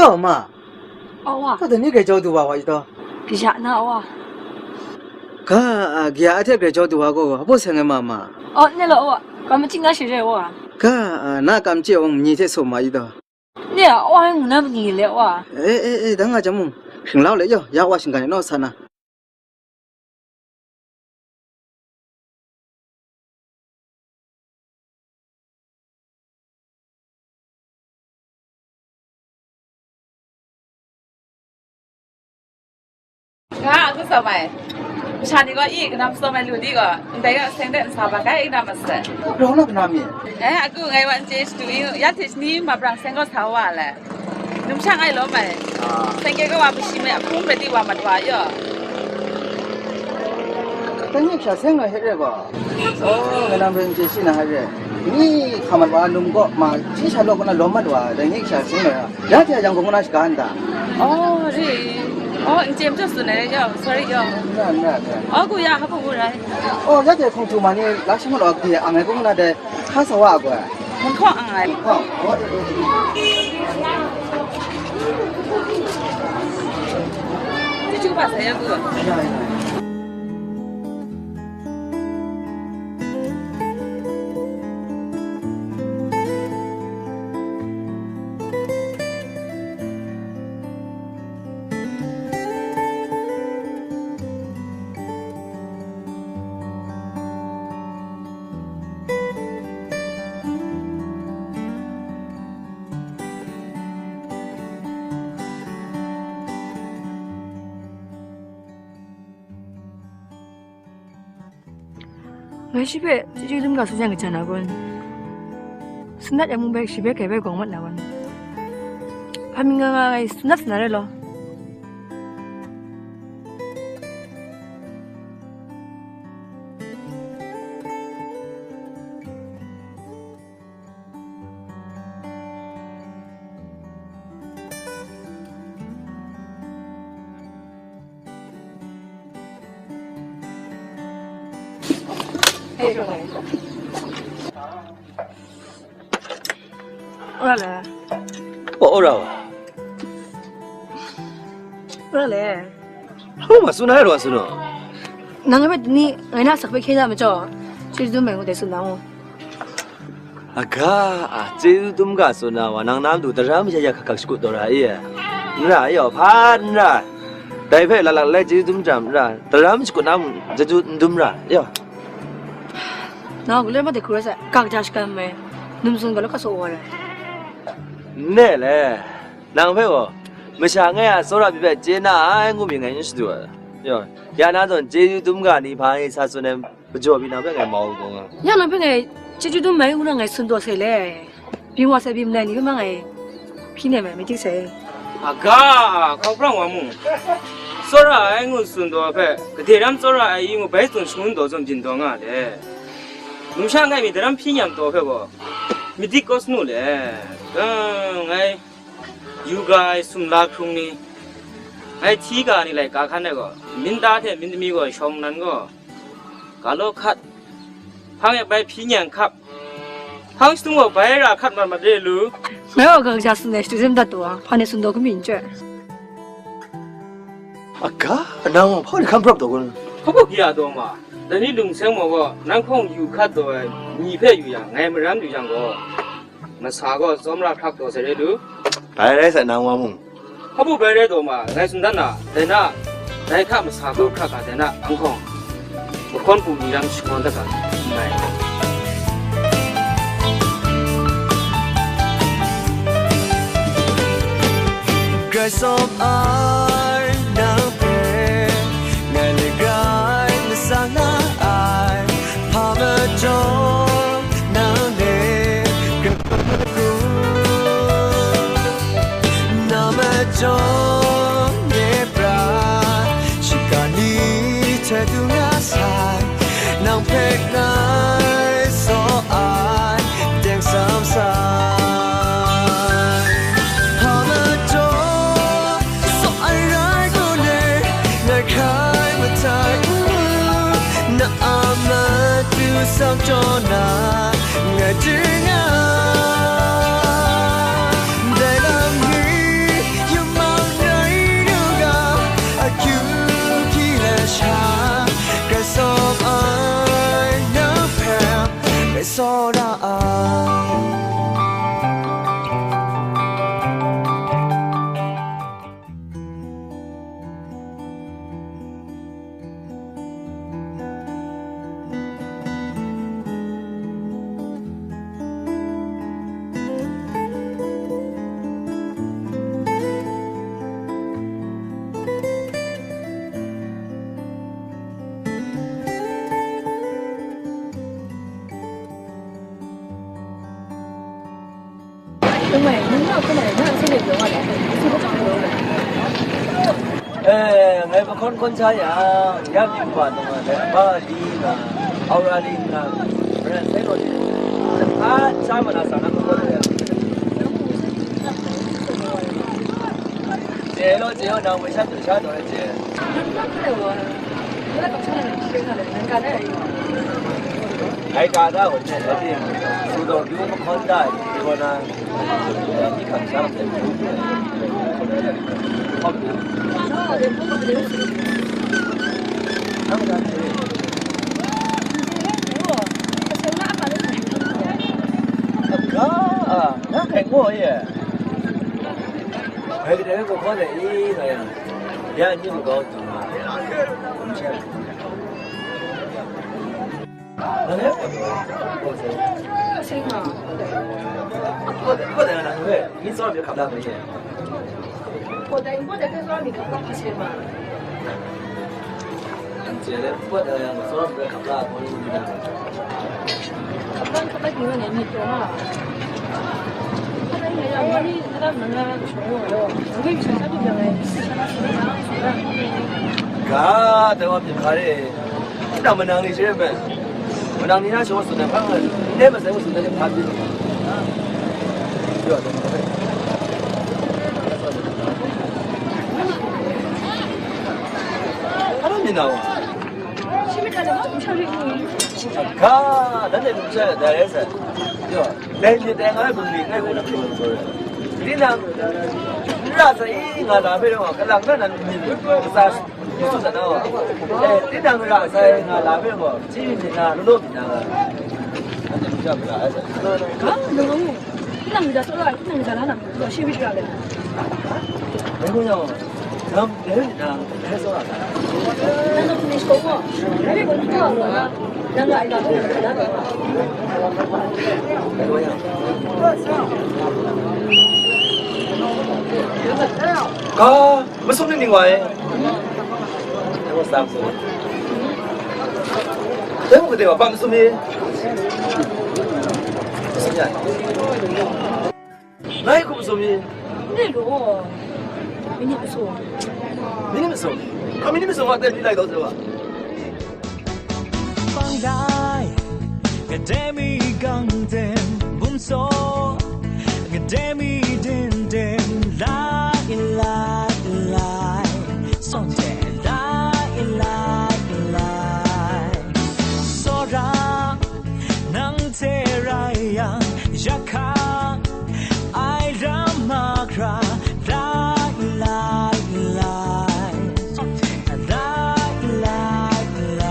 Aw, ma. Aw, wa. Kau dai ni grai jau du wa, wa i taw. Kaja na, wa. Ga, a, ga a hte grai jau du wa gaw, hpa seng ai ma, ma. Aw, ne lo, wa. Kamching na shi re, wa. Ga, a, na kamching awng ni hte so ma i taw. Ne a, wa, ngu na ma ni le, wa. E, e, e, dang nga jang mung, hkring lau le yaw, ya wa shinggan naw sa na. Nga, a kutsa mai. Masha ni gaw i kanam tsaw mai lu di gaw, ndai ga seng de nsa ba kai i na ma sai. Rau na kanam mi? Eh, a ku ngai wan je shadu i, ya te shani ma brang seng gaw sa wa le. Numsha ngai lawm ai. Ah. Seng ke kawa mashi me ahpung rai di wa mat wa yaw. Dai ni sha seng ngai hek re gaw. Oh, ngai nang bai n chye shi na hek re. Ni hka mat wa num gaw ma, shi sha law kaw na lawm mat wa, dai ni sha seng ngai a. Ya hte a yang gaw ngu na shaga n ta? Oh, re. Oh, n chye majaw tsun ai yaw, sorry yaw. N ra, n ra, n ra. Oh, ku ya, hpa ngu rai. Oh, ya hte hkungtu ma ni, la shi ngu law, gade ang ai kung na dai, hka sa wa a gaw. Hkawng ang ai. Hkawng. Chyeju kaba sa ya ku. Ngai shi hpe chyeju dum ga tsun yang kaja na kun? Sanat yang mung bai shi bai kai bai gawng mat na kun? Hpa mi nga nga ngai sanat sana rai law. Ora le. Oh, ora wa. Ora le. Hau ma suna ro suna. Nang bai ni ngai na sak pe khe na ma cho. Chi du mai ngu de suna ngu. Aga, a, chyeju dum ga tsun na wa, nang na matu daram ya ya hkak hkak shakut taw ra i? N ra, yaw, hpa n ra. Dai hpe laklak lai chyeju dum jam n ra, daram shakut na mung, chyeju n dum ra, yaw. Nang guloi ma de hkru rai sai, kak ja shakam mai, num tsun ga lo ka so wa rai. Ne le, nang hpe gaw, masha ngai a tsawra pyi hpe chye na ai ngu mi ngai n shadu ai. Yaw, ya na zawn chyeju dum ga ni hpa i sa tsun ai. Majaw pyi nang hpe ngai mau gaw nga. Ya nang hpe ngai chyeju dum mai u na ngai tsun taw sai le. Byin wa sai byin malai ni hpe ma ngai hpyi nem ai, myit ding sai. Aga, hkau hprang wa mu. Tsawra ai ngu tsun taw hpe, gade ram tsawra ai i ngu bai tsun shangun taw zawn byin taw nga le. Numsha ngai myit daram hpyi nyam taw hpe gaw, myit dik kawt sanu le. Ga, ngai yu ga ai sumla hkrung ni, ngai hti ga ni laika hkan ai gaw, myit ta hte myit mi gaw shawng nan gaw, ga law hkat, hpang e bai hpyi nyang hkap, hpang shadung gaw bai ra hkat mat mat re lu. Ngai gaw ga kaja tsun ai shadu hte madat taw, hpa ni tsun taw hkrum mi n chyoi. Aga, nang hpa ni hkan hprap taw kun? Hpa gaw gya taw ma, dai ni lung seng maw gaw, nang hkawng yu hkat taw ai ni hpe yu yang, ngai maram yu yang gaw, masa gaw tsawmra hkrak taw sai re lu. Bai rai sai nang wa mung. Hpa bu bai rai taw ma, ngai tsun dan na, dai na, dai hka masa gaw hkrak ga dai na, ang hkawng, mahkawn pu ni ram shangawn dat ga, n rai. Grai tsawm ai nang hpe, ngai le grai lasang na ai, hpa majaw nang le grep ai kun, na majaw nye pra, shiga ni hte du nga sai, nang hpe ngai tsaw ai, teng sam sai. Hpa majaw tsaw ai rai kun e, ngai hkrai matai n mu, na a matu sam jaw na, ngai chye nga. Dai lam ni Makon kon cha ya, ya mi ba dong a, ba li nga, aura li nga, ren sai lo ni. A cha ma na sa na ko ko ya. Je lo, je lo, na mo sha tu sha do je. Ai ka da wo ne, ai ti, su do du makon da, ko na. အဆင်မ။ ကိုယ်တိုင်ကိုယ်တိုင်ကဲသွားမိခါပါဆင်မ။ ကျေးဇူးတင်ပါတယ်။ ဆောရမ်ဘရခပ်လာကိုနေတာ။ ခပ်လာခပ်လာဒီမှာနေနေတော့။ ခပ်လာနေရမနီအဲ့ဒါမနာချိုးတော့။ ဘယ်လိုချိုးစားပြကြလဲ။ ကဲတော့ပြန်ခါရဲ။ ဒါမနန်းလေးရှင်းပဲ။ မနန်းလေးရရှိုးဆိုတဲ့ခါကလည်းမဆိုင်ဘူးဆိုတဲ့ဖာပြီးတော့ပြောတယ်။ အဲ့လိုမြင်တာပါ။ ရှိမကလည်းမဟုတ်ဘူး။ ခါ ဒါနဲ့လူချက်ဒါရဲဆက်ပြောတယ်။ မြင်တယ်ငါကဘယ်လိုလဲကိုလည်းပြောတယ်။ ဒီနာရဆိုင်ငါလာပြီးတော့ကလန်ကနန်မြင်လို့ကစား ဒီစုဇာတ်နော်အဲတင်းတံမြရအဆိုင်ငါလာပဲပေါ့ချင်းမြင်တာလို့လို့မြင်တာကအဲ့ဒါပြပြအဲ့ဒါ ဟာလုံးဝတံမြရဆိုတော့တံမြရလားနော်တော့ရှင်းပြပြတယ် ဘယ်လိုလဲနမ်လဲနမ်လဲဆိုတာနမ်ကနစ်ကိုပေါ့ဘယ်လိုကိုတော့နမ်ကအဲ့ဒါကိုဒါတော့ဘယ်လိုလဲကာ မဆုံးနေနေပါရဲ့။ ဟိုစမ်းဆို။ တဲမကတဲပါ ဘာမဆုံးနေ။ မဆုံးရ။ ငါ့ခုမဆုံးနေ။ နေလို့။ မင်းမဆုံး။ မင်းမဆုံး။ အမင်းမဆုံးမတဲ့ပြီးလိုက်တော့ဆိုပါ။ 放开，给这米刚的不错，给这米点点来来来，送点来来来，说让能这样呀看。 爱人马克来来来，来来来，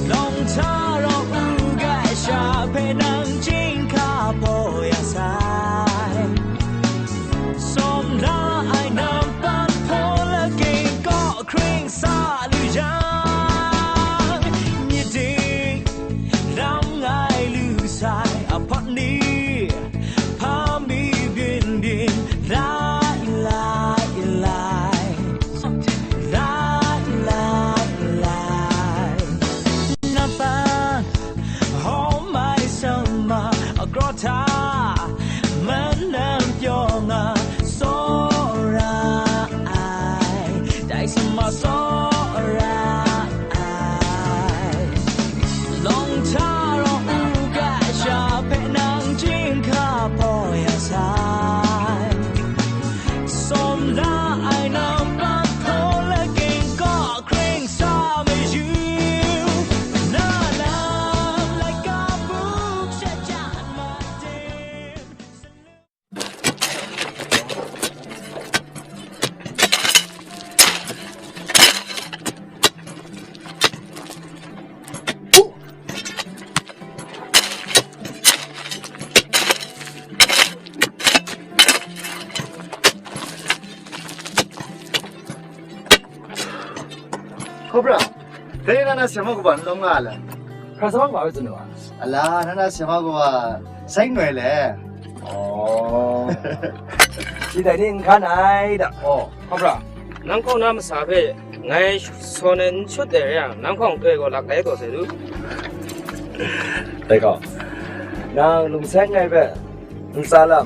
龙茶肉五个下陪能进卡波呀塞，送来爱能半坡了给个 Kring sa lu yang, myit ding lam ngai lu sai a hpawt ni, hpa mi byin byin lai lai lai, lai lai lai. Nang pang hawm ai sama a kraw hta, manam pyaw nga tsawra ai, dai sama tsawra ai. Long hta rawng u ga sha hpe nang chyinghka hpaw ya sai. Sawm la ai nang pang hkaw la ging kaw hkring sa mayu. Na lam laika buk sha jan ma de. ခေါ်ပြ။ ဒဲရနာဆရာမကဘာလုံးလာလဲ။ ခရစမကဘာပဲကျွန်တော်ပါ။ အလားနနာဆရာမကဘာဆိုင်နွယ်လဲ။ ဒီတိုင်နေခါနိုင်တာ။ အော် ဟုတ်ပါ။ နမ်ခေါင်နမ်စာပဲငါစောနေချွတ်တယ်ရနမ်ခေါင်တွေ့ကိုလာကဲတော့စေလူ။ တဲကောနမ်လုံဆဲငိုင်ပဲနစာလမ်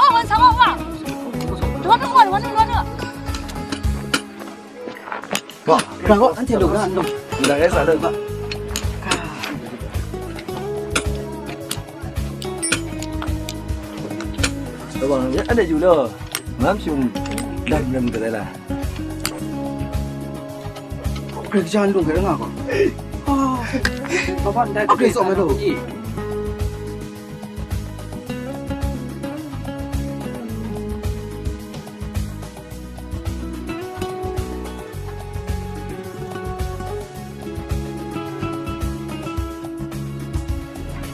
Oh, wan sa wa wa. Duan nu, duan nu, duan nu. Wa, ra wa, anhte lu na, lu. Ndai rai sa lu. Rawang, ya, anhte yu lo. Ngam shum, dai nem de la. Grai kaja n lung hkrai nga gaw. Papa ndai a grai tsawm ai law.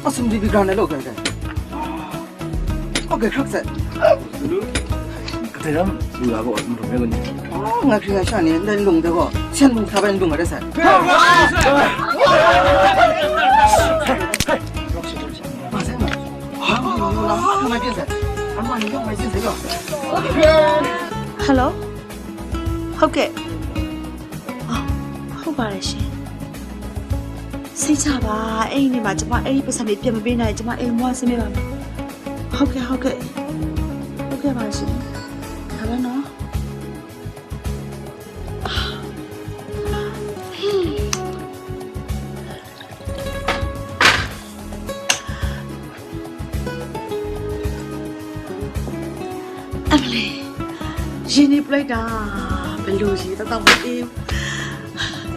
Asum di bi gran ai law, grai grai. Oke, hkrak sai. Kadai ram lu la gaw, n lung ai kun ni. Oh, nga hkring ai sha ni, ndai lung de gaw, sian mung sa bai n lung ai de sai. Ma sai ma. Ah, lu la, ma, ma, ma, ma, sai. Ama ni yong mai sin sai lo. Hello? ဟုတ်ကဲ့။ အော်၊ ဟုတ်ပါတယ်ရှင်။ စိတ်ချပါ။ အဲ့ဒီနေ့မှာ ကျမအဲ့ဒီပိုက်ဆံတွေပြန်မပေးနိုင်ရင် ကျမအိမ်ဘဝဆင်းပေးပါမယ်။ ဟုတ်ကဲ့၊ ဟုတ်ကဲ့၊ ဟုတ်ကဲ့ပါရှင်။ ဒါပဲနော်။ အမလေး၊ ရေနေပူလိုက်တာ။ ဘယ်လိုရေသောက်သောက်မလဲ။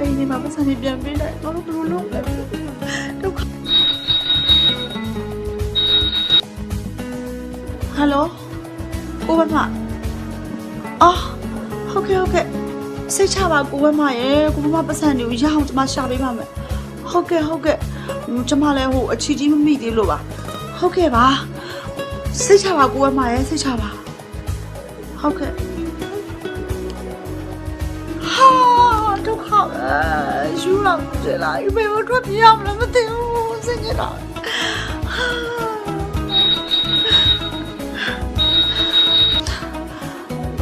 အဲ့ဒီနေ့မှာ ပိုက်ဆံတွေပြန်ပေးလိုက်တော့ ဘယ်လိုလုပ်လဲ။ ဒုက္ခ။ ဟယ်လို၊ ကိုဝင်းမ။ အော်၊ ဟုတ်ကဲ့၊ ဟုတ်ကဲ့၊ စိတ်ချပါ ကိုဝင်းမရယ်။ ကိုဝင်းမပိုက်ဆံတွေကို ရအောင် ကျမရှာပေးပါမယ်။ ဟုတ်ကဲ့၊ ဟုတ်ကဲ့၊ ကျမလည်း ဟို အချီးကြီးမမိသေးလို့ပါ။ ဟုတ်ကဲ့ပါ။ စိတ်ချပါ ကိုဝင်းမရယ်၊ စိတ်ချပါ။ ဟုတ်ကဲ့။ ဟာ၊ ဒုက္ခပဲ။ ယူလာမှုတယ်လား။ ဘယ်လိုထွက်ပြေးရမလဲမသိဘူး။ စိတ်ညစ်တာ။ ဟာ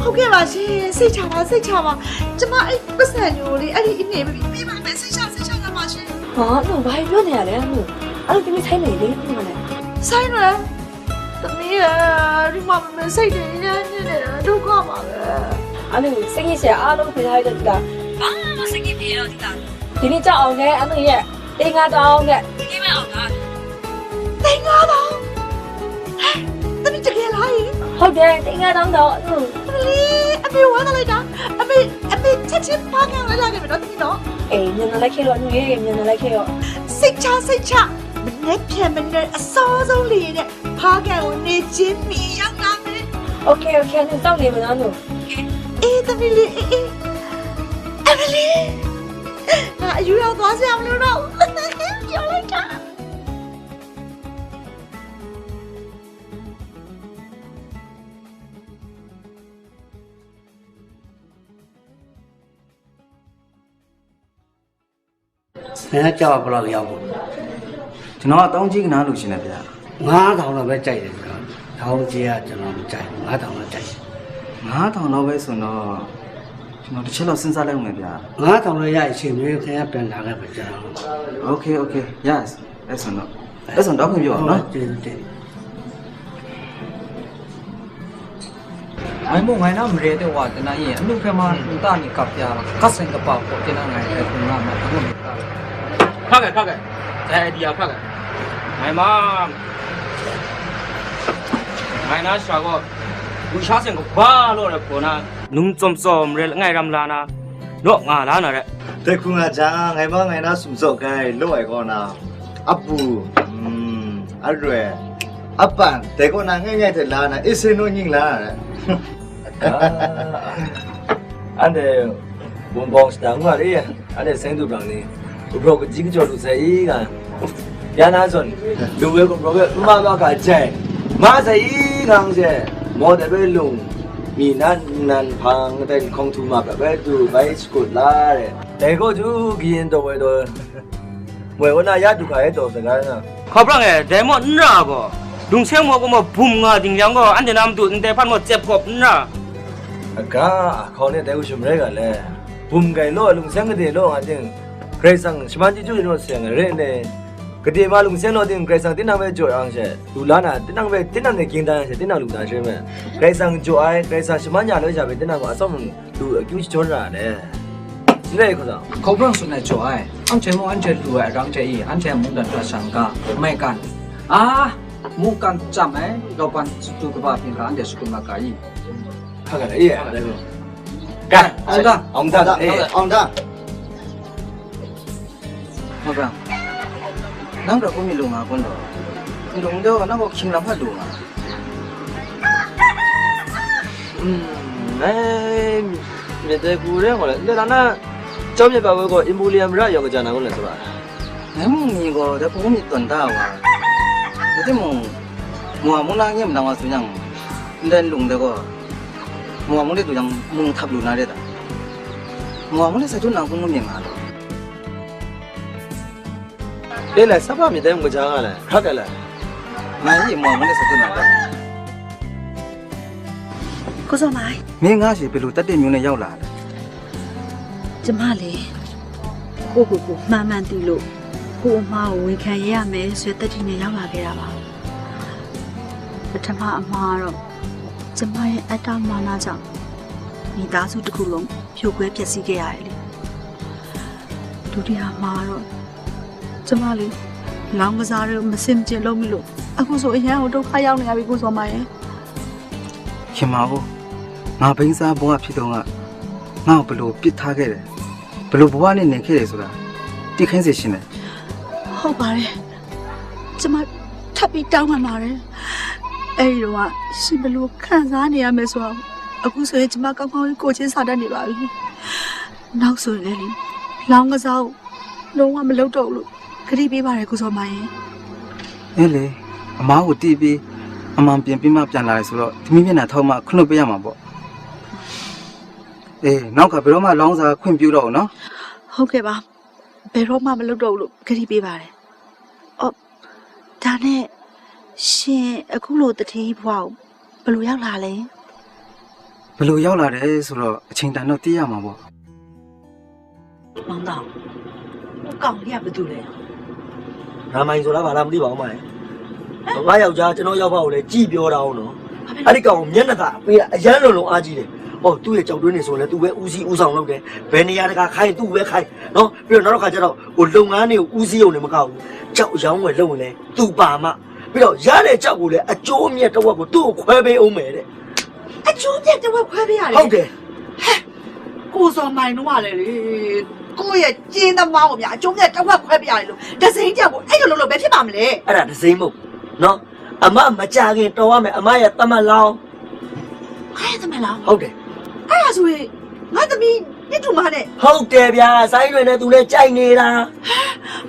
။ ဟုတ်ကဲ့ပါရှင်။ စိတ်ချပါ၊ စိတ်ချပါ။ ကျမအဲ့ပိုက်ဆံတွေကိုလေ အဲ့ဒီအင်းနဲ့ပေးပါမယ်။ စိတ်ချ၊ စိတ်ချပါရှင်။ ဟာ၊ အနု၊ ဘာပြောနေရလဲ၊ အနု။ အဲ့လိုသမီး ဆိုင်နေလေ၊ မင်းကလည်း။ ဆိုင်နေလဲ။ သမီးရဲ့၊ ဒီမှာ မမေစိတ်တွေညစ်ညစ်နေတာ ဒုက္ခပါပဲ။ အနု၊ စိတ်ညစ်စရာအားလုံး ဖယ်ထားလိုက်တော့ ဒီက။ ဘာမှစိတ်ညစ်မနေတော့ ဒီက။ ဒီနေ့ကြောက်အောင်လဲ၊ အနုရဲ့ သိန်းငါးသောင်းနဲ့။ တကယ်ပဲအောင်လား။ သိန်းငါးသောင်း။ ဟဲ့၊ သမီး တကယ်လားယင်။ ဟုတ်တယ်၊ သိန်းငါးသောင်းတော့။ အမလီ၊ အမေဝမ်းသာလိုက်တာ။ အမေ၊ အမေချက်ချင်းဖားကန့်ဝဲလာခဲ့မယ်နော် သမီးနော်။ အေး၊ မြန်လာလိုက်ခဲ့တော့ အနုရေ၊ မြန်လာလိုက်ခဲ့တော့။ စိတ်ချ၊ စိတ်ချ။ မနက်ဖြန်မနက်အစောဆုံးလေယာဉ်နဲ့ ဖားကန့်ကို နေ့ချင်းမီးရောက်လာမယ်။ โอเค၊ โอเค၊ အနုစောင့်နေမယ်နော် အနု။ အေး၊ သမီးလေး၊ အေး၊ အေး။ အမလီ၊ ငါအယူရောက်သွားစရာမလိုတော့ဘူး။ ပြောလိုက်တာ။ ခင်ဗျားကြောက်ဘယ်လောက်ရောက်ဖို့။ ကျွန်တော်က တောင်းကြီးကနန်းလိုချင်တယ်ဗျာ။ ငါးထောင်လောက်ပဲကြိုက်တယ်ကျွန်တော်။ တောင်းကြီးကကျွန်တော်မကြိုက်ဘူး။ ငါးထောင်လောက်ကြိုက်တယ်။ ငါးထောင်လောက်ပဲဆိုတော့ ကျွန်တော်တစ်ချက်လောက်စဉ်းစားလိုက်ဦးမယ်ဗျာ။ ငါးထောင်လောက်ရရင် အချိန်မရွေးခင်ဗျားပြန်လာခဲ့ပါကျွန်တော်။ Okay, okay, yes. အဲ့ဆိုတော့၊ အဲ့ဆိုတော့ ခွင့်ပြုပါနော်။ ဟုတ်ပါကျေးဇူးတင်။ ငိုင်မို့ငိုင်နားမရဲတဲ့ဝါတနာရင် အနုဖဲမဟာလူတၢ်နီၢ်ကပ်ပြား ကတ်ဆိုင်ကပာ်ကိုတင်နာငိုင်ဖဲခုနကမှအနုမရတာ။ ခက်ခဲ၊ ခက်ခဲ။ ဒါ idea ခက်ခဲ။ ငိုင်မ၊ ငိုင်နားရှာတော့ လူရှားစင်ကဘာလို့လဲခေါ်နာ နုံးစုံစုံရဲ ငိုင်ရမ်လာနာ တော့ငါလာနာရဲ။ တဲခုငါချာ ငိုင်မငိုင်နားစုံစုံကဲလို့ဝဲကောနာ အပူ၊ အရွယ်၊ အပန်၊ တဲကောနာ ငဲ့ငဲ့တဲလာနာ အစ်စေနို့ညင်လာတဲ့။ အဲ့ဒါ ဘုံဘုံစတန်ကွာလေ။ အဲ့ဒါ စိန်သူပရံနေ ဘုံဘုံကကြီးကကြော်လူဆိုင်က ရနာစွန် လူဝဲဘုံဘုံက မမကကြိုက် မဆိုင်က မော်ဒယ်ဘဲလုံ မီနန်နန်ဖန်ကတဲ့ ခုံထူမှာပဲ ပဲသူ ဘိုက်စကွတ်လာတဲ့။ တဲကောသူ ကရင်တော်ဝဲတော် မွဲဝဲနာရဒုက္ခရဲ့တော်စကားနော်။ ခေါ်ပြငယ်ဒဲမော့နရကော ဒုံဆဲမော့ကမော့ဘုံငါတင်လျောင်းကော အန်တနာမတူ အန်တဲဖတ်မော့စက်ကော့နရ အကားအခေါ်နဲ့တဲဝှရှင်ရဲကလည်း ဘုံကဲလို့ လုံဆဲကတဲ့လို့ အတင်း ဂရိတ်ဆန်ရှမန်တီကျူလို့ဆဲငရဲနဲ့ ကတဲ့မလုံဆဲလို့တင်း ဂရိတ်ဆန်တင်းနံပါတ်ကြော်အောင်ရှဲ လူလာနာတင်းနံပါတ်တင်းနံပါတ်ကင်းတန်းရှဲတင်းနံပါတ်လူတန်းရှဲမဲ့ ဂရိတ်ဆန်ကြော်အဲ ဂရိတ်ဆန်ရှမန်ညာလို့ရပဲတင်းနံပါတ်အစောင့် လူအကျူးချောတာနဲ့ စနေခါသာ ခေါင်းဆောင်စုနဲ့ကြော်အဲ အန်ချေမော့အန်ချေလူဝဲအရမ်းချေအီ အန်ချေမုန်တန်တဆန်က မဲကန် အာ မုန်ကန်စမ်းအဲ လောပန်စတူကဘာပင်ကအန်ချေစကူမကာအီ ခါကလည်းအေးရတယ်ကဲ အောင်တာ အောင်တာ အေး အောင်တာ ဟုတ်ကဲ့။ နောက်တော့ကိုမီလူငါကွန်းတော့ မီလူတော့နောက်ကိုခင်လာဖတ်လူငါ อืม အဲ မြတ်တဲကူတဲ့ဟောလေလက်လာနာကျောင်းမြတ်ပါဝဲကိုအင်ပူလီယမ်ရရောင်ကြနာကိုလည်းဆိုတာ ငဲမုံမီကိုတဲ့ကိုမီတွန်တာဝါ ဒါတိမုံ မွာမုံနာငဲမနာဝါသူညံ တဲ့လုံတဲ့ကို မွာမုံတဲ့သူညံမုံထပ်လူနာတဲ့တာ မွာမုံတဲ့စတူနာကုန်းမီငါတော့ လေလေဆပ်ပါမြစ်တဲမကြကလည်းခက်တယ်လေ ငါ့မွာမုံတဲ့စတူနာတော့ ကိုစောမိုင်း မင်းငါ့ဆီဘယ်လိုတတ်တဲ့မျိုးနဲ့ရောက်လာလဲ။ ကျမလေ ကိုယ့်ကိုယ်ကိုမှန်မှန်သိလို့ ကို ကိုယ့်အမှားကိုဝန်ခံရဲရမယ်ဆိုတဲ့သတ္တိနဲ့ရောက်လာခဲ့တာပါ။ ပထမအမှားကတော့ကျမရဲ့အတ္တမာနကြောင့်မိသားစုတစ်ခုလုံးဖြိုခွဲပျက်စီးခဲ့ရတယ်လေ။ ဒုတိယအမှားကတော့ကျမလေလောင်းကစားတွေကိုမစင်မကျင်လုပ်မိလို့အခုဆိုအရမ်းကိုဒုက္ခရောက်နေရပြီကိုဇော်မရဲ့။ ခင်မဦးငါဘိန်းစားဘဝဖြစ်တုန်းကငါ့ကိုဘယ်လိုပစ်ထားခဲ့တယ်ဘယ်လိုဘဝနဲ့နေခဲ့တယ်ဆိုတာသိခိုင်းစေချင်တယ်ဟုတ်ပါတယ်ကျမထပ်ပြီးတောင်းပန်ပါတယ်အဲ့ဒီတော့ကရှင်ဘယ်လိုခံစားနေရမလဲဆိုတာအခုဆိုရင်ကျမကောင်းကောင်းကိုယ်ချင်းစာတတ်နေပါပြီနောက်ဆိုရင်လည်းလေလောင်းကစားကိုလုံးဝမလုပ်တော့ဘူးလို့ကတိပေးပါတယ်ကိုစော်မရဲ့အဲ့လေအမားကိုတီးပြီးအမှန်ပြင်ပြီးမှပြန်လာတယ်ဆိုတော့သမီးမျက်နှာထောက်မှခွင့်လွှတ်ပေးရမှာပေါ့အေးနောက်ကဘယ်တော့မှလောင်းစားခွင့်ပြုတော့ဘူးနော်ဟုတ်ကဲ့ပါဘယ်တော့မှမလုပ်တော့ဘူးလို့ကတိပေးပါတယ်။အော်ဒါနဲ့ရှင်အခုလိုတထေးဘဝကိုဘယ်လိုရောက်လာလဲ။ဘယ်လိုရောက်လာတယ်ဆိုတော့အချိန်တန်တော့သိရမှာပေါ့။မောင်တောင်ဟိုကောင်လေးကဘာတူလဲ။ငါမိုင်ဆိုတာဘာလားမသိပါဘူးမရဲ့။ဘာယောက်ျားကျွန်တော်ရောက်ပါဦးလဲကြည့်ပြောတာအောင်နော်။အဲ့ဒီကောင်မျက်နှာသာပေးတာအရမ်းလုံးလုံးအားကြီးတယ်။အော်သူ့ရဲ့ကြောက်တွင်းနေဆိုရင်လည်းသူပဲဦးစီးဦးဆောင်လုပ်တယ်။ဘယ်နေရာတကာခိုင်းသူ့ပဲခိုင်းနော်။ပြီးတော့နောက်တစ်ခါကျတော့ဟိုလုပ်ငန်းတွေကိုဦးစီးရုံနဲ့မကဘူးကြောက်ရောင်းဝယ်လုပ်ရင်လည်းသူပါမှပြီးတော့ရတဲ့ကြောက်ကိုလည်းအကျိုးအမြတ်တစ်ဝက်ကိုသူ့ကိုခွဲပေးအောင်မယ်တဲ့အကျိုးအမြတ်တစ်ဝက်ခွဲပေးရတယ်ဟုတ်တယ်ဟဲ့ကိုစော်မိုင်တို့ကလည်းလေကိုယ့်ရဲ့ကျင်းသမားကိုများအကျိုးအမြတ်တစ်ဝက်ခွဲပေးရတယ်လို့ဒစိမ့်ကြောက်ကိုအဲ့လိုလုပ်လို့ပဲဖြစ်ပါမလဲအဲ့ဒါဒစိမ့်မို့နော်အမမကြခင်တော်ရမယ်အမရဲ့တမတ်လောင်းငါ့သမက်လားဟုတ်တယ်အဲ့ဒါဆိုရင်ငါသမီးနှစ်တူမနဲ့ဟုတ်တယ်ဗျာဆိုင်းရွယ်နဲ့သူလည်းကြိုက်နေတာ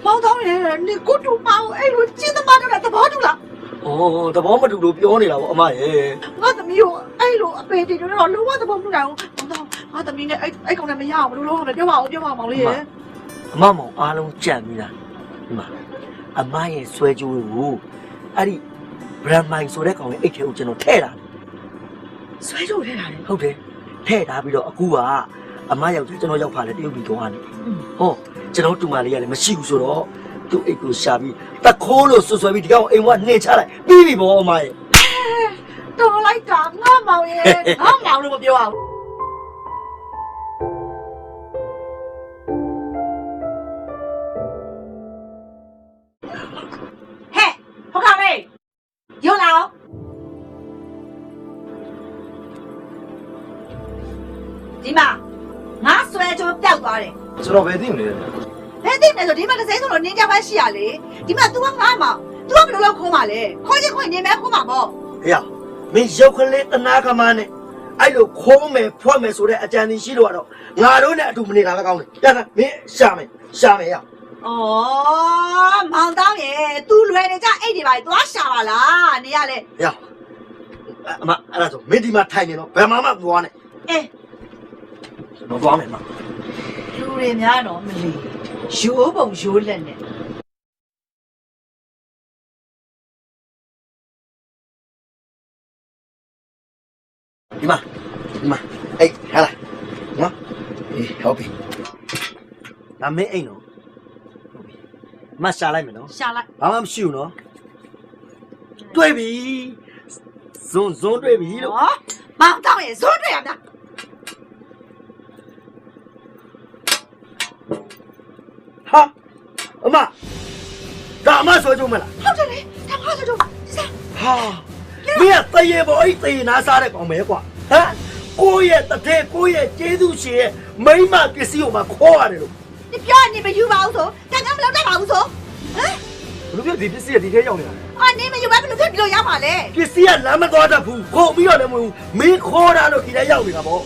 မောင်တောင်းရဲ့နေကိုတူမကိုအဲ့လိုကျင်းသမားတို့နဲ့သဘောတူလားအော်သဘောမတူလို့ပြောနေတာပေါ့အမရဲ့ငါသမီးကိုအဲ့လိုအပေတင်တော့လုံးဝသဘောမတူနိုင်ဘူးမောင်တောင်းငါသမီးနဲ့အဲ့အဲ့ကောင်နဲ့မရအောင်ဘယ်လိုလုပ်ရမလဲပြောပါဦးပြောပါဦးမောင်လေးရဲ့အမမောင်အားလုံးကြံ့မိတာဒီမှာအမရဲ့ဆွဲကြိုးကိုအဲ့ဒီဗြဟ္မိုင်ဆိုတဲ့ကောင်ရဲ့အိတ်ထဲကိုကျွန်တော်ထည့်တာဆွဲထုတ်ထဲတာလေဟုတ်တယ်ထည့်ထားပြီးတော့အခုကအမယောက်ျားကျွန်တော်ရောက်ဖားလဲတရုတ်ပြည်သွားနေဟောကျွန်တော်တူမလေးကလည်းမရှိဘူးဆိုတော့သူ့အိတ်ကိုရှာပြီးတခိုးလို့ဆွဆွဲပြီးဒီကောင်အိမ်ဝါနှင်ချလိုက်ပြီးပြီဗောအမရဲ့တော်လိုက်တာငါမောင်ရဲ့ငါမောင်လို့မပြောရဘူးဟဲ့ဟောခါလေးရုပ်လာအောင်ဒီမှာငါဆွဲချိုးပျောက်သွားတယ်ကျွန်တော်ဘယ်သိမလဲဘယ်သိမလဲဆိုဒီမှာတစ်စိမ်းဆိုလို့နင်းကြမ်းဖက်ရှိရလေဒီမှာ तू ကငါ့မောင် तू ကဘယ်လိုလုပ်ခိုးမှာလဲခိုးချင်ခိုးရင်နင်းမဲခိုးမှာပေါ့ဟေ့မင်းရုပ်ကလေးတနာကမန်းနဲ့အဲ့လိုခိုးမယ်ဖွက်မယ်ဆိုတဲ့အကြံစီရှိလို့ကတော့ငါတို့နဲ့အတူမနေတာပဲကောင်းတယ်ပြတာမင်းရှာမယ်ရှာမယ်ရ။အော်မောင်တောင်းရေသူလွယ်နေကြအိတ်တွေပါလေသွားရှာပါလားနေရလေ။ရ။အမအဲ့ဒါဆိုမင်းဒီမှာထိုင်နေတော့ဘယ်မှမသွားနဲ့။အေးကျွန်တော်သွားမယ်မ။လူတွေများတော့မလီရိုးပုံရိုးလက်နဲ့ဒီမှာဒီမှာအေးဟာလာနော်အေးဟုတ်ပြီဒါမင်းအိမ်နော်မရှာလိုက်မယ်နော်ရှာလိုက်ဘာမှမရှိဘူးနော်တွေ့ပြီဇွန်ဇွန်တွေ့ပြီလို့မောင်တောင်းရင်ဇွန်တွေ့ရတာဟာအမဒါအမဆွဲကြုံးမလားဟုတ်တယ်လေဒါမဆွဲကြုံးပါစမ်းဟာမင်းကတရေပေါ်အဲ့တရေနားစားတဲ့ကောင်ပဲကွာဟမ်ကိုယ့်ရဲ့တထဲကိုယ့်ရဲ့ကျေးဇူးရှင်ရဲ့မိန်းမပစ္စည်းကိုမှခေါ်ရတယ်လို့နပြောနေမယူပါဘူးဆိုတန်ခမ်းမလုပ်တတ်ပါဘူးဆိုဟမ်ဘယ်လိုဖြစ်ဒီပစ္စည်းကဒီထဲရောက်နေတာလဲအာနေမယူဘဲဘယ်လိုဖြစ်ဒီလိုရောက်မှာလဲပစ္စည်းကလမ်းမသွားတတ်ဘူးခုံပြီးတော့လည်းမဟုတ်ဘူးမင်းခေါ်တာလို့ဒီထဲရောက်နေတာပေါ့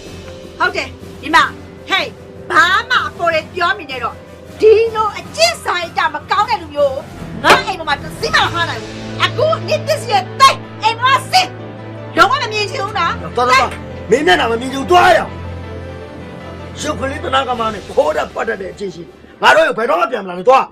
ဟုတ်တယ်ဒီမှာဟဲ့ဘာမှအပေါ်ရပြောမိနေတော့ဒီလိုအကျင့်စာရိတ္တမကောင်းတဲ့လူမျိုးငါအိမ်ပေါ်မှာတစ်စည်းမှမထားနိုင်ဘူးအခုနေ့တစ်စီရဲ့တိုက်အိမ်မှာစစ်လုံးဝမမြင်ချင်ဘူးနော်တော်တော်မင်းမျက်နှာမမြင်ချင်ဘူးတွားရအောင်ရုပ်ကလေးတနာကမန်းနဲ့ခေါ်တတ်ပတ်တတ်တဲ့အကျင့်ရှိတယ်ငါတို့ကိုဘယ်တော့မှပြန်မလာနဲ့တွား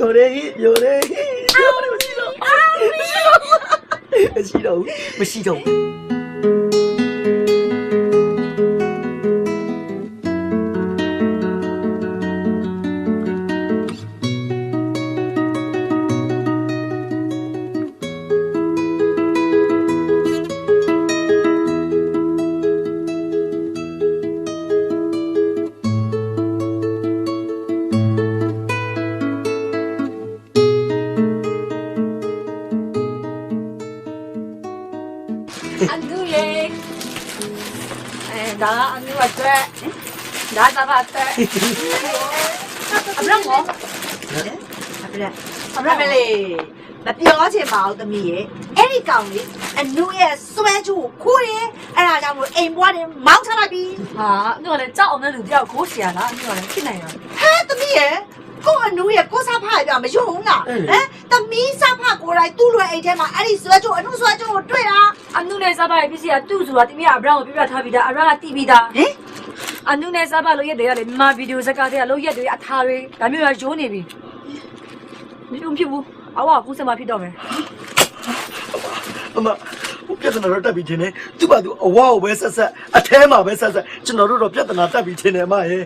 ပြောတယ်ဟေ့ ပြောတယ်ဟေ့ ပြောတယ်မရှိတော့ဘူး မရှိတော့ဘူး မရှိတော့ဘူး အန်ဒူရေအဲဒါကအန်ဒူအတွက်ဒါကပါအတွက်အဘရမောအဘရအဘရမလေးမပြောချင်ပါဘူးသမီးရေအဲ့ဒီကောင်လေးအနူရဲ့စွဲချိုးကိုခိုးတယ်အဲ့ဒါကြောင့်မို့အိမ်ဘွားတွေမောင်းချလိုက်ပြီဟာအဲ့တော့လည်းကြောက်အောင်လည်းလူတယောက်ခိုးเสียတာအဲ့တော့လည်းဖြစ်နိုင်တာဟဲသမီးရေကို့အနူရဲ့ကို့စားဖားရပြမယုံဘူးလားဟဲသမီးစားဖားကိုယ်တိုင်သူ့လွယ်အိမ်ထဲမှာအဲ့ဒီစွဲချိုးအနူစွဲချိုးကိုတွေ့တာအနူနဲ့စားဖားရဲ့ပစ္စည်းကသူ့ဆိုတာသမီးကအဘရန်ကိုပြပြထားပြီးသားအဘရန်ကတီးပြီးသားဟင်အနူနဲ့စားဖားလို့ရက်တွေကလည်းမြန်မာဗီဒီယိုစကားတွေကအလုပ်ရက်တွေအထာတွေဒါမျိုးကယိုးနေပြီမဖြစ်ဘူးဖြစ်ဘူးအဝါကူးစက်မှဖြစ်တော့မယ်အမဟိုပြဿနာတော့တက်ပြီးထင်တယ်သူ့ဘာသူအဝါကိုပဲဆက်ဆက်အထဲမှာပဲဆက်ဆက်ကျွန်တော်တို့တော့ပြဿနာတက်ပြီးထင်တယ်အမရေ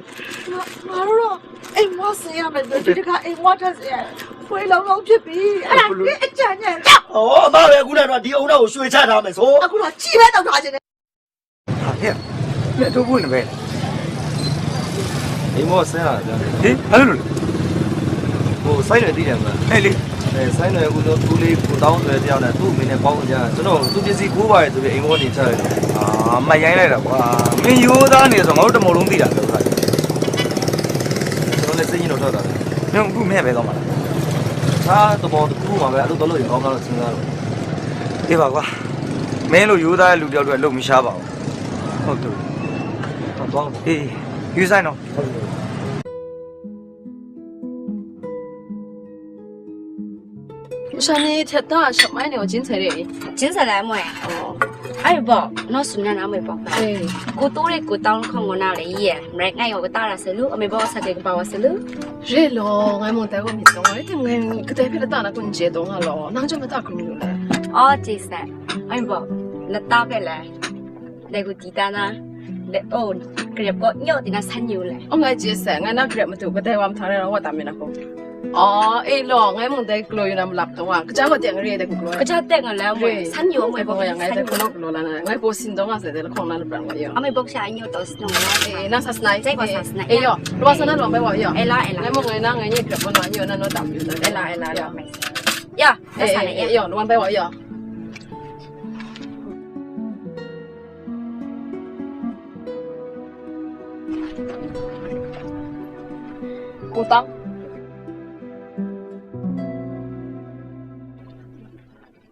ငါတို့တော့အိမ်ဝါစေးရမယ်ဒီတစ်ခါအိမ်ဝါထက်စေးရတယ်ခွေးလုံးလုံးဖြစ်ပြီအဲ့ဒါကအကြံ့ညံ့ကြောက်အော်အမပဲအခုနကတော့ဒီအုံနောက်ကိုရွှေချထားမယ်ဆိုအခုတော့ချီပဲတောက်ထားခြင်းနဲ့ဟာဟဲ့လက်ထိုးဖို့နေပဲအိမ်ဝါဆဲလာကြဟေးဘာလို့လဲဟိုစိုင်းရွယ်သိတယ်မလားဟဲ့လေအဲစိုင်းရွယ်ဦးတို့ဦးလေးကိုတောင်းဆိုတဲ့တယောက်နဲ့သူ့အမေနဲ့ပေါင်းကြကျွန်တော်သူပစ္စည်းကိုးပါတယ်ဆိုပြီးအိမ်ဝါနေချတယ်အာမရိုင်းလိုက်တာကွာမင်းရိုးသားနေဆိုငါတို့တမုံလုံးသိတာပြောတာကျွန်တော်လည်းစိတ်ညစ်တော့ထွက်သွားတယ်မင်းအခုမင်းပဲတော့မှာလားဟာတဘောတကူမှာပဲအဲ့လိုတော့လို့ရအောင်တော့စဉ်းစားတော့အေးပါကွာမင်းလိုရိုးသားတဲ့လူတယောက်တွေအလုပ်မရှားပါဘူးဟုတ်တယ်တော့အေးယူဆိုင်တော့ဟုတ်တယ် မရှောင်နေထက်သားရှောက်မိုင်းနေကိုကျင်းဆယ်တဲ့ကျင်းဆယ်လိုက်မွဲ့အဲ့ဘောနော်စူနနာမွဲ့ပေါ့ကိုတိုးတဲ့ကိုတောင်းခေါင်းကနာလေရဲ့မရိုက်နိုင်ရောကတားရဆလူအမေဘောဆက်တဲ့ကပါဝဆလူရေလောငိုင်းမွန်တဲကိုမြစ်တော့တယ်ငိုင်းကတဲ့ဖြစ်တဲ့တားနာကိုညေတော့ငါလောနောက်ကျမတားကလို့လေအော်ကျင်းဆယ်အဲ့ဘောလတားပဲလေ လဲကူတီတန်းလားလဲအိုကြက်ကော့ညော့တင်တာဆန်းညိုလဲအငါကျင်းဆယ်ငါနောက်ကြက်မတူကတဲဝါမထားရတော့ဝတ်တာမင်းနော်အော်အေးလောငဲမုန်တဲကလိုယူနမ်လပ်တော့ကကြားမတဲငရေတဲကလိုကကြားတဲငလဲမွေဆန်းညိုမွေဘောငဲတဲကလိုကလိုလာငဲကိုစင်တော့ငါစဲတဲလခေါင်းလာလပရံဝါယောအမေဘုတ်ချာညို့တော့စနုံအေးနာဆာစနိုင်တဲကဆာစနိုင်အေးယောလောဆာနာလောမဲဝါယောအဲလာအဲလာငဲမုန်ငဲနာငဲညို့ကြက်မနော်ညို့နာနော်တမ်ယူအဲလာအဲလာယောအဲဆာနေအဲယောလောမဲဝါယော ကိုတောင်း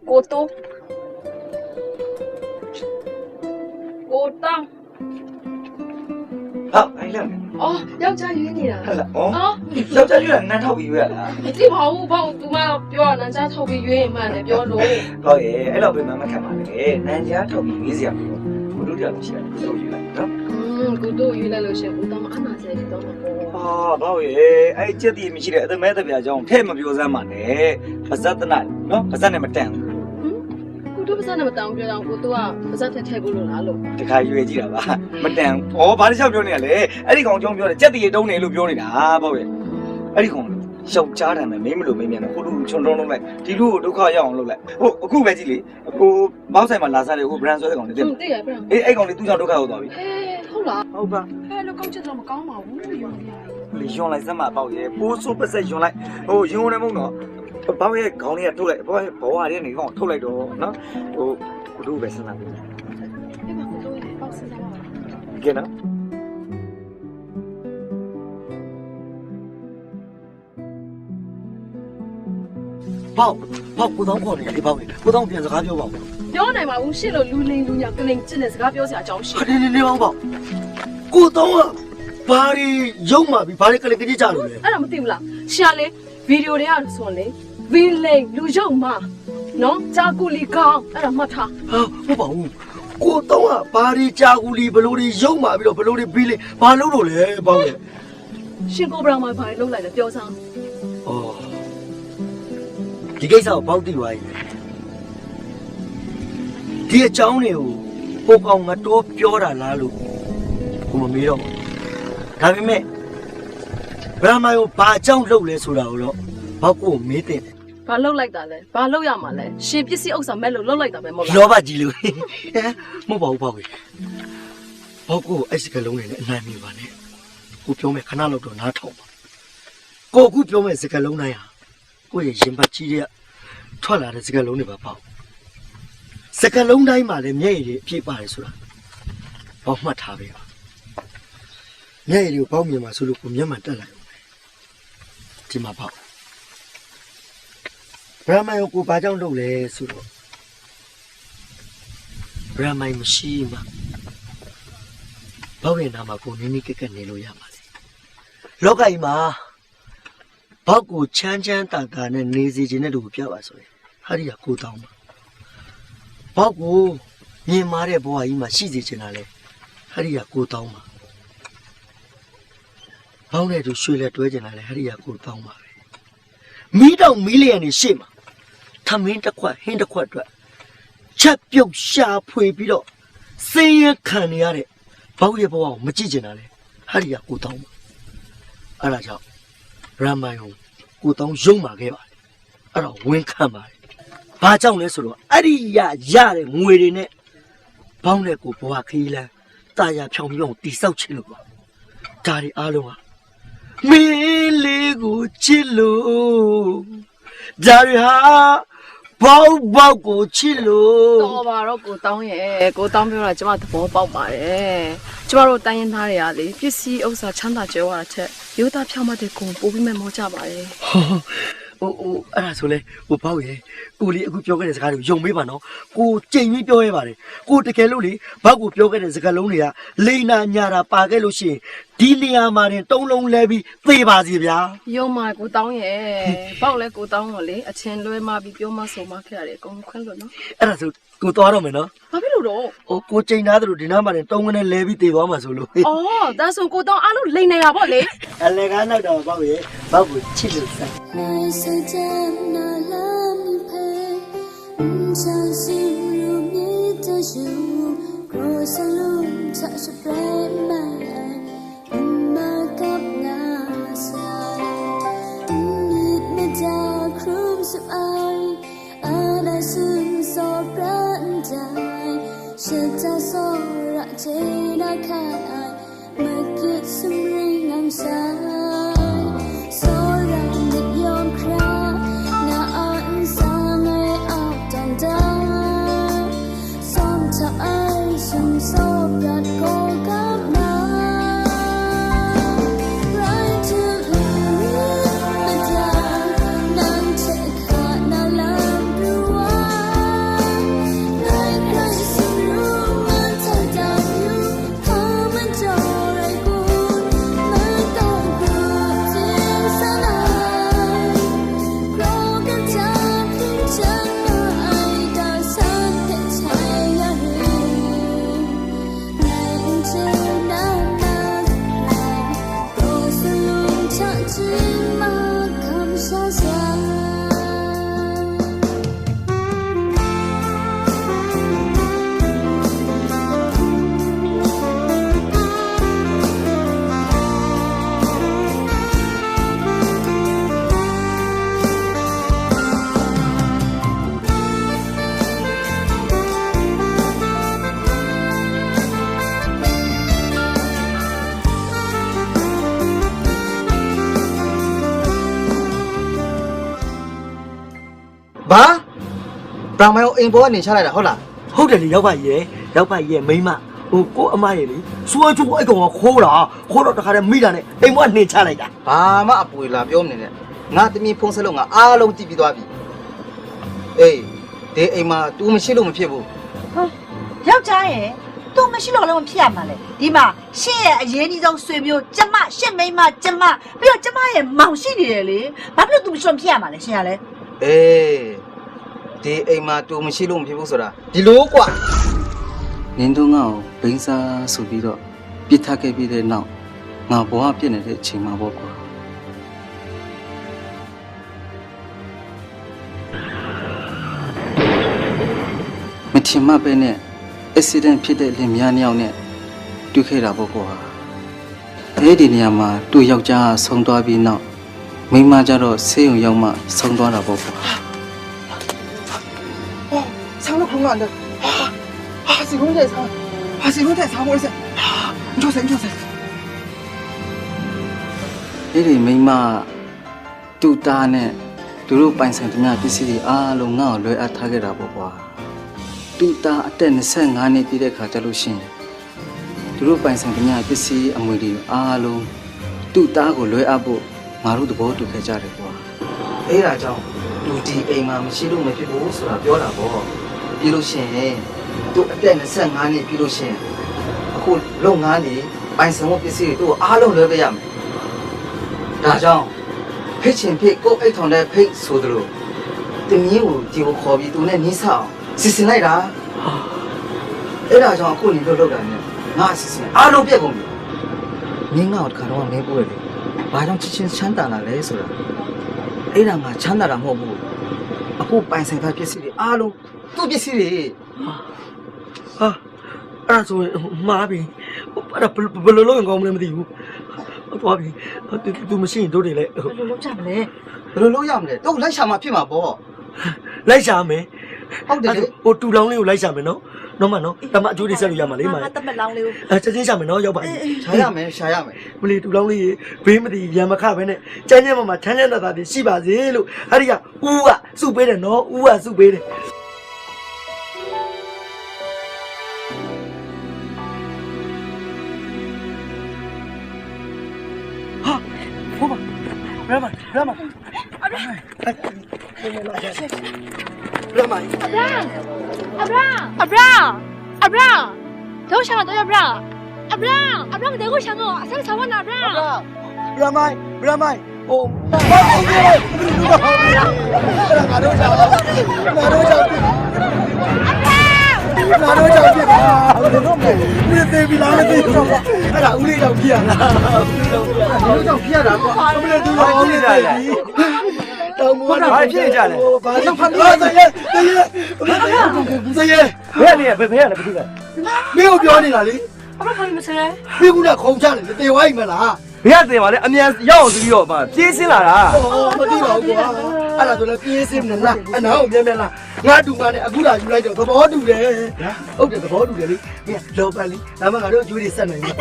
ကိုတိုးကိုတောင်းဟာအဲ့လမ်းအော်ယောက်ျားရွေးနေတာဟုတ်လားအော်အော်ယောက်ျားရွေးတာနန်းထောက်ပြီးရွေးရလားမသိပါဘူးဘာလို့သူမပြောတာနန်းကြားထောက်ပြီးရွေးမှန်းတယ်ပြောလို့ဟုတ်ရဲ့အဲ့တော့ဘယ်မှမခံပါနဲ့နန်းကြားထောက်ပြီးရွေးစရာမလိုဘူးကိုတို့တရားလို့ရှိရတယ်ကိုတို့ရွေးလိုက်နော်อืมကိုတို့ရွေးလိုက်လို့ရှိရင်ကိုတော့မအနာစရာကြီးတော့မှာပေါ့အာဘာလို့လဲအဲ့ကျက်တီမရှိတဲ့အတမဲတပြားကြောင့်ထဲ့မပြောစမ်းပါနဲ့ပါဇက်တနာနော်ပါဇက်နဲ့မတန်ဘူးကိုတို့ပါဇက်နဲ့မတန်ဘူးပြောတော့ကိုတို့ကပါဇက်ထဲထဲဖို့လို့လားလို့တခါရွေးကြည့်တာပါမတန်ဘူးဩဘာလို့ရှောက်ပြောနေရလဲအဲ့ဒီကောင်ကြောင့်ပြောတယ်ကျက်တီတုံးနေလို့ပြောနေတာဘာလို့လဲအဲ့ဒီကောင်ယောက်ျားတံမမိန်းမလိုမေးမြန်းတော့ဟိုလူချုံတုံးလုံးလိုက်ဒီလူကိုဒုက္ခရောက်အောင်လုပ်လိုက်ဟိုအခုပဲကြည့်လေဟိုဘောက်ဆိုင်မှာလာစားတဲ့ဟို brand ဆိုတဲ့ကောင်တွေသိလားသိရ brand အေးအဲ့ကောင်တွေသူ့ကြောင့်ဒုက္ခရောက်သွားပြီဟဲဟုတ်လားဟုတ်ပါဟဲလို့ကောင်းချက်တော့မကောင်းပါဘူးယုံပြရတယ်လေယွန်လိုက်စမ်းမပေါ့ရေပိုးဆိုးပစက်ယွန်လိုက်ဟိုယုံနေမဟုတ်တော့ဘောက်ရဲ့ခေါင်းလေးကထုတ်လိုက်ဘောက်ရဲ့ဘဝလေးကနေကောင်ထုတ်လိုက်တော့နော်ဟိုကိုတို့ပဲစဉ်းစားကြည့်အဲ့မှာကိုတို့ရဲ့ပေါက်စဉ်းစားပါကဲနော် ဘောက်ဘောက်ကိုတောင်းခေါ်နေလေဘောက်ကိုတောင်းပြန်စကားပြောပါဦးပြောနိုင်ပါဘူးရှင့်လို့လူလိမ်လူညာကလိမ်ကျင့်တဲ့စကားပြောစရာအကြောင်းရှိတယ်နေနေနေပါဦးဘောက်ကိုတောင်းကဘာတွေရုံးမှပြီးဘာတွေကလေးကကြီးကြလို့လဲအဲ့ဒါမသိဘူးလားရှာလေဗီဒီယိုတွေကဆိုလေဗီလိမ်လူယုံမာနော်ဂျာကူလီကောင်အဲ့ဒါမှတ်ထားဟာဟုတ်ပါဘူးကိုတောင်းကဘာတွေကြာကူလီဘလို့တွေရုံးမှပြီးတော့ဘလို့တွေဗီလိမ်ဘာလို့လို့လဲဘောက်ရဲ့ရှင်ကိုဘရာမှာဘာတွေလုပ်လိုက်လဲပြောစမ်းအော် ဒီကိစ္စကို ဘောက်သိသွားရင် ဒီအကြောင်းတွေကို ကိုကောင်ငတိုးပြောတာလားလို့ ကိုမမေးတော့ဘူး။ ဒါပေမဲ့ ဗြဟ္မာယုံဘာကြောင့်လုပ်လဲဆိုတာကိုတော့ ဘောက်ကိုမေးသင့်တယ်။ ဘာလုပ်လိုက်တာလဲ။ ဘာလုပ်ရမှာလဲ။ ရှင်ပစ္စည်းဥစ္စာမဲ့လို့လုပ်လိုက်တာပဲမဟုတ်လား။ လောဘကြီးလို့ မဟုတ်ပါဘူး ဘောက်ကို။ ဘောက်ကိုအဲ့စကားလုံးတွေနဲ့ အနိုင်မယူပါနဲ့။ ကိုပြောမယ် ခဏလောက်တော့နားထောင်ပါ။ ကိုအခုပြောမယ် စကားလုံးတိုင်းဟာ ကိုယ့်ရဲ့ရင်ဘတ်ကြီးထဲက ထွက်လာတဲ့စကားလုံးတွေပါ ပေါ့။ စကားလုံးတိုင်းမှာလည်း မျက်ရည်တွေအပြည့်ပါတယ်ဆိုတာ ဘောက်မှတ်ထားပေးပါ။ မျက်ရည်တွေကို ဘောက်မြင်မှာစိုးလို့ ကိုမျက်မှန်တက်လာရုံပဲ။ ဒီမှာ ပေါ့။ ဗြဟ္မာယုံကိုဘာကြောင့်လုပ်လဲဆိုတော့ ဗြဟ္မာယုံမရှိမှ ဘောက်ရဲ့နားမှာ ကိုနီးနီးကပ်ကပ်နေလို့ရမှာလေ။ လောကကြီးမှာ ဘောက်ကိုချမ်းချမ်းသာသာနဲ့နေစေချင်တဲ့လူကိုပြပါဆိုရင် ဟရိယကိုးသောင်းပါ။ ဘောက်ကိုမြင့်မားတဲ့ဘဝကြီးမှာရှိစေချင်တာလဲ ဟရိယကိုးသောင်းပါ။ ဘောက်နဲ့အတူရွှေလက်တွဲချင်တာလဲ ဟရိယကိုးသောင်းပါပဲ။ မီးတောင်မီးလျံတွေရှေ့မှာ ထမင်းတစ်ခွက်ဟင်းတစ်ခွက်အတွက် ချက်ပြုတ်ရှာဖွေပြီးတော့ ဆင်းရဲခံနေရတဲ့ ဘောက်ရဲ့ဘဝကိုမကြည့်ချင်တာလဲ ဟရိယကိုးသောင်းပါ။ အဲ့ဒါကြောင့် ဗြဟ္မာယုံကိုးသောင်းယုံမာခဲ့ပါတယ်။ အဲ့တော့ ဝန်ခံပါတယ်။ ဘာကြောင့်လဲဆိုတော့ အဲ့ဒီရရတဲ့ငွေတွေနဲ့ ဘောက်နဲ့ကိုဘဝခရီးလမ်း သာယာဖြောင့်ဖြောင့်တည်ဆောက်ချင်လို့ပါ။ ဒါတွေအားလုံးဟာ မင်းလေးကိုချစ်လို့ ဒါတွေဟာ ဘောက်ဘောက်ကိုချစ်လို့။ တော်ပါတော့ ကိုတောင်းရဲ့။ ကိုတောင်းပြောတာ ကျမသဘောပေါက်ပါတယ်။ ကျမတို့တိုင်းရင်းသားတွေကလေ ပစ္စည်းဥစ္စာချမ်းသာကြွယ်ဝတာထက် ရိုးသားဖြောင့်မတ်တဲ့ကိုပိုပြီးမက်မောကြပါတယ်။ ဟိုဟိုအဲ့ဒါဆိုလဲ ဟို ဘောက်ရဲ့ ကိုလေအခုပြောခဲ့တဲ့စကားတွေကိုယုံပေးပါနော်။ ကိုကြိမ်ကြီးပြောရဲပါတယ်။ ကိုတကယ်လို့လေ ဘောက်ကိုပြောခဲ့တဲ့စကားလုံးတွေက လိန်နာညာတာပါခဲ့လို့ရှိရင် ဒီနေရာမှာတင်သုံးလုံးလဲပြီးသေပါစေဗျာ။ ယုံပါ ကိုတောင်းရဲ့။ ဘောက်လည်းကိုတောင်းတော့လေ အထင်လွဲမှားပြီးပြောမဆိုမခဲ့ရတယ်။ အကုန်ခွင့်လွှတ်နော်။ အဲ့ဒါဆို ကိုသွားတော့မယ်နော်။ ဘာဖြစ်လို့တော့။ ဟို ကိုကြိမ်သားတို့ဒီနားမှာတင်သုံးလုံးလဲပြီးသေသွားမှာဆိုလို့။ အော် ဒါဆိုကိုတောင်းအားလုံးလိန်နေတာပေါ့လေ။ အလဲကားနောက်တော့ ဘောက်ရဲ့ ဘောက်ကိုချစ်လို့စမ်း။ ။ဘာ။ ဗြဟ္မာယုံအိမ်ပေါ်ကနေချလိုက်တာဟုတ်လား။ ဟုတ်တယ်လေ ယောက်ျားကြီးရယ်။ ယောက်ျားကြီးရယ် မိန်းမ။ ဟို ကို့အမရယ်လေ စွဲချိုးအဲ့ကောင်ကခိုးတာ။ ခိုးတော့တခါတည်းမိတာနဲ့ အိမ်ပေါ်ကနေချလိုက်တာ။ ဘာမှအပူအလာပြောမနေနဲ့။ ငါသမီးဖုန်းဆက်လို့ငါအားလုံးသိပြီးသွားပြီ။ အေး ဒီအိမ်မှာသူမရှိလို့မဖြစ်ဘူး။ ဟာ ယောက်ျားရယ် သူမရှိလို့လည်းမဖြစ်ရမှာလေ။ ဒီမှာ ရှင့်ရဲ့အရင်းနှီးဆုံးဆွေမျိုး ကျမ ရှင့်မိန်းမ ကျမ ပြီးတော့ကျမရဲ့မောင်ရှိနေတယ်လေ။ ဘာဖြစ်လို့သူမရှိလို့ဖြစ်ရမှာလဲ ရှင်ကလဲ။ အေး ဒီအိမ်မှာသူမရှိလို့မဖြစ်ဘူးဆိုတာ ဒီလိုကွာ။ နင်တို့ငါ့ကိုဘိန်းစားဆိုပြီးတော့ ပစ်ထားခဲ့ပြီးတဲ့နောက် ငါဘဝပျက်နေတဲ့အချိန်မှာပေါ့ကွာ။ မထင်မှတ်ပဲနဲ့ accident ဖြစ်တဲ့လင်မယားနှစ်ယောက်နဲ့ တွေ့ခဲ့တာပေါ့ကွာ။ အဲဒီနေရာမှာ သူ့ယောက်ျားဆုံးသွားပြီးနောက် မိန်းမကျတော့ ဆေးရုံရောက်မှ ဆုံးသွားတာပေါ့ကွာ။ ဟာ၊ ဆရာတို့ခုံကလည်း၊ ဟာ၊ ဟာ၊ စီလုံးတဲ့ဆရာ၊ ဟာ၊ စီလုံးတဲ့ဆရာမို့စဲ၊ ဟာ၊ ညို့စဲ၊ ညို့စဲ။ အဲ့ဒီမိန်းမက သူ့သားနဲ့ သူတို့ပိုင်ဆိုင်သမျှပစ္စည်းတွေအားလုံး ငါ့ကိုလွှဲအပ်ထားခဲ့တာပေါ့ကွာ။ သူ့သားအသက်နှစ်ဆယ့်ငါးနှစ်ပြည့်တဲ့ခါကျလို့ရှိရင် သူတို့ပိုင်ဆိုင်သမျှပစ္စည်းအမွေတွေအားလုံး သူ့သားကိုလွှဲအပ်ဖို့ ငါတို့သဘောတူခဲ့ကြတယ်ကွာ။ အဲ့ဒါကြောင့် သူဒီအိမ်မှာမရှိလို့မဖြစ်ဘူးဆိုတာပြောတာပေါ့။ ပြီးလို့ရှိရင် သူအသက်နှစ်ဆယ့်ငါးနှစ်ပြည့်လို့ရှိရင် အခုလုပ်ငန်းတွေ ပိုင်ဆိုင်မှုပစ္စည်းတွေ သူ့ကိုအားလုံးလွှဲပေးရမယ်။ ဒါကြောင့် ဖိတ်ချင်ဖိတ် ကိုယ့်အိတ်ထောင်ထဲဖိတ်ဆိုသလို တမင်းကိုဒီကိုခေါ်ပြီး သူနဲ့နီးစပ်အောင် စီစဉ်လိုက်တာ။ အဲ့ဒါကြောင့် အခုနင်တို့လုပ်တာနဲ့ ငါအစီအစဉ်အားလုံးပျက်ကုန်ပြီ။ မင်းငါ့ကိုတခါတော့မေးဘူးလေ။ ဘာကြောင့်ချစ်ချင်းချမ်းသာလာလဲဆိုတာ အဲ့ဒါငါချမ်းသာတာမဟုတ်ဘူး။ အခုပိုင်ဆိုင်ထားပစ္စည်းတွေအားလုံး သူ့ပစ္စည်းတွေ။ ဟာ၊ အဲ့ဒါဆိုရင် မှားပြီ။ အဲ့ဒါ ဘယ် ဘယ်လိုလုပ်ရင်ကောင်းမလဲမသိဘူး။ သွားပြီ။ သူ သူမရှိရင်တို့တွေလည်း ဘယ်လိုလုပ်ကြမလဲ။ ဘယ်လိုလုပ်ရမလဲ။ တော့လိုက်ရှာမှဖြစ်မှာပေါ့။ လိုက်ရှာမယ်။ ဟုတ်တယ်လေ။ အဲ့ဒါဆို ဟိုတူလောင်းလေးကိုလိုက်ရှာမယ်နော်။ နော်မနော်။ တမအကျိုးတွေဆက်လို့ရမှာလေမ။ ငါတမလောင်းလေးကို။ အဲ ချက်ချင်းရှာမယ်နော်။ ရောက်ပါပြီ။ အေး အေး ရှာရမယ်၊ ရှာရမယ်။ မလီတူလောင်းလေးရေ ဘေးမတည်ရန်မခပဲနဲ့ ကျန်းကျန်းမာမာ ချမ်းချမ်းသာသာတွေရှိပါစေလို့ အဲ့ဒီက ဦးက ဆုပေးတယ်နော်။ ဦးက ဆုပေးတယ်။ ဟာ၊ ဟိုးပါ။ ဘရမ၊ ဘရမ။ ဘရမ။ အဘရမ်။ အဘရမ်။ အဘရမ်။ အဘရမ်။ ဒေါ်ရှာတော့ အဘရမ်။ အဘရမ်။ အဘရမ် တဲကိုရှာတော့ အဆန်းဆောင်ဝါနာ အဘရမ်။ အဘရမ်။ ဘရမ။ ဘရမ။ အိုး ဘာအိုးလဲ။ ဘယ်လိုလုပ်ပါ့။ အဲ့ဒါငါတို့ကြောင့်။ ငါတို့ကြောင့်။ ငါတို့ကြောင့်ဖြစ်တာ။ ဘယ်လိုလုပ်မလဲ။ မင်းသေပြီလားမသိဘူး။ အဲ့ဒါဦးလေးကြောင့်ဖြစ်ရတာ။ ဦးလေးကြောင့်ဖြစ်ရတာ။ ဦးလေးကြောင့်ဖြစ်ရတာကွာ။ ဘယ်လိုလုပ်လဲ။ ဦးလေးသေပြီ။ တောင်ပေါ်က ဘာဖြစ်နေကြလဲ။ ဘာဖြစ်နေကြလဲ။ သရဲ။ သရဲ။ သရဲ။ ဘယ်ကနေ။ ဘယ် ဘယ်ကနေ။ ဘယ်သူလဲ။ မင်းကိုပြောနေတာလေ။ ဘာဖြစ်လို့ခေါင်းမဆဲလဲ။ မင်းကခုနခုံချတယ်။ မသေဝါကြီးမလား။ ဘယ်ကသေပါလဲ။ အမြန်ရောက်အောင်ဆိုပြီးတော့မှ ပြေးဆင်းလာတာ။ အော် မသိပါဘူးကွာ။ အဲ့ဒါဆိုလည်း ပြေးဆင်းနေလား။ အနားကို မြန်မြန်လာ။ ငါ့တူမနဲ့ အခုလာယူလိုက်တော့ သဘောတူတယ်။ ဟမ်။ ဟုတ်တယ်၊ သဘောတူတယ်လေ။ မင်း လောပန်းလေ။ ဒါမှ ငါတို့အကျိုးတွေ ဆက်နိုင်မှာ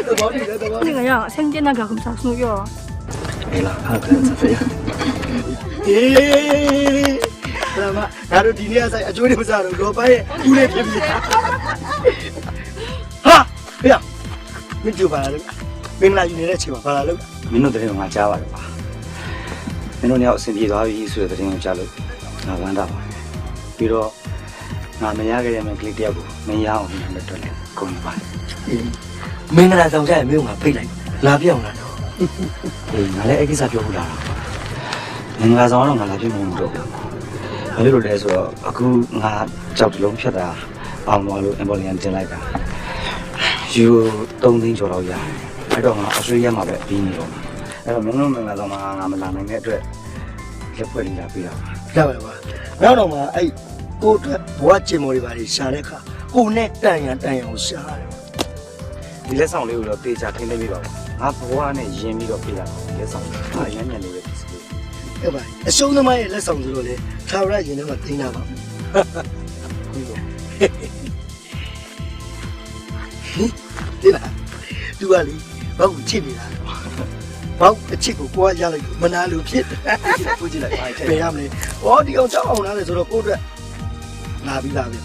။ သဘောတူတယ်၊ သဘောတူတယ်။ 那个呀，先给那个很长时间哟。အေးလား။ ဟာ။ အေး။ ဒါမှ ငါတို့ဒီနေ့ကစ အကျိုးတွေ မစားတော့ဘူး။ လောပန်းရဲ့ ဦးလေးဖြစ်ပြီ။ ဟာ။ ဖေရ။ မင်းကြိုပါလား။ မင်္ဂလာယူနေတဲ့အချိန်မှာ ဘာလာလုပ်လဲ။ မင်းတို့သတင်းကို ငါကြားပါတယ်ကွာ။ မင်းတို့နှစ်ယောက် အဆင်ပြေသွားပြီဆိုတဲ့သတင်းကို ကြားလို့ ငါဝမ်းသာပါတယ်။ ပြီးတော့ ငါမရခဲ့တဲ့ မိန်းကလေးတစ်ယောက်ကို မင်းရအောင် လုပ်တဲ့အတွက်လည်း ဂုဏ်ယူပါတယ်။ မင်္ဂလာဆောင်ကျရင် မင်းကို ငါဖိတ်လိုက်။ လာပြအောင်လား။ အေး၊ ငါလည်း အဲ့ကိစ္စပြောဖို့လာတာ။ မင်္ဂလာဆောင်ကတော့ ငါလာဖြစ်မလို့ မလုပ်ဘူး။ ဘာဖြစ်လို့လဲဆိုတော့ အခုငါ ကျောက်တစ်လုံးဖြတ်တာ အောင်သွားလို့ Napoleon တင်လိုက်တာ။ ယူရိုသုံးသိန်းကျော်လောက်ရတယ်။ အဲ့တော့ ငါ Australia မှာပဲ အပြီးနေတော့မှာ။ အဲ့တော့ မင်းတို့မင်္ဂလာဆောင်မှာ ငါမလာနိုင်တဲ့အတွက် လက်ဖွဲ့လေးလာပေးတာပါ။ ရပါတယ်ကွာ။ နောက်တော့မှ အဲ့ကိုယ့်အတွက် ဘဝကျင်မော်တွေ ဘာတွေရှာတဲ့အခါ ကိုယ်နဲ့တန်ရာတန်ရာကို ရှာရတယ်။ ဒီလက်ဆောင်လေးကိုတော့ သေချာထိန်းသိမ်းပေးပါဦး။ ငါဘဝနဲ့ ရင်းပြီးတော့ပေးတာပါ။ ဒီလက်ဆောင်လေး ငါအရမ်းညံ့နေတဲ့ ပစ္စည်းလေး။ ဟုတ်ပါပြီ။ အရှုံးသမားရဲ့ လက်ဆောင်ဆိုတော့လေ ထာဝရရင်ထဲမှာ သိမ်းထားပါဦး။ ဟင်။ သိလား။ သူကလေ ဘဝကိုချစ်နေတာ။ ဘဝအချစ်ကို ကိုကရလိုက်လို့ မနာလိုဖြစ်။ ကိုကြည့်လိုက်ပါ။ ဘယ်ရမလဲ။ အော် ဒီကောင် ကြောက်အောင်လားလဲဆိုတော့ ကိုယ့်အတွက် လာပြီးသားပဲ။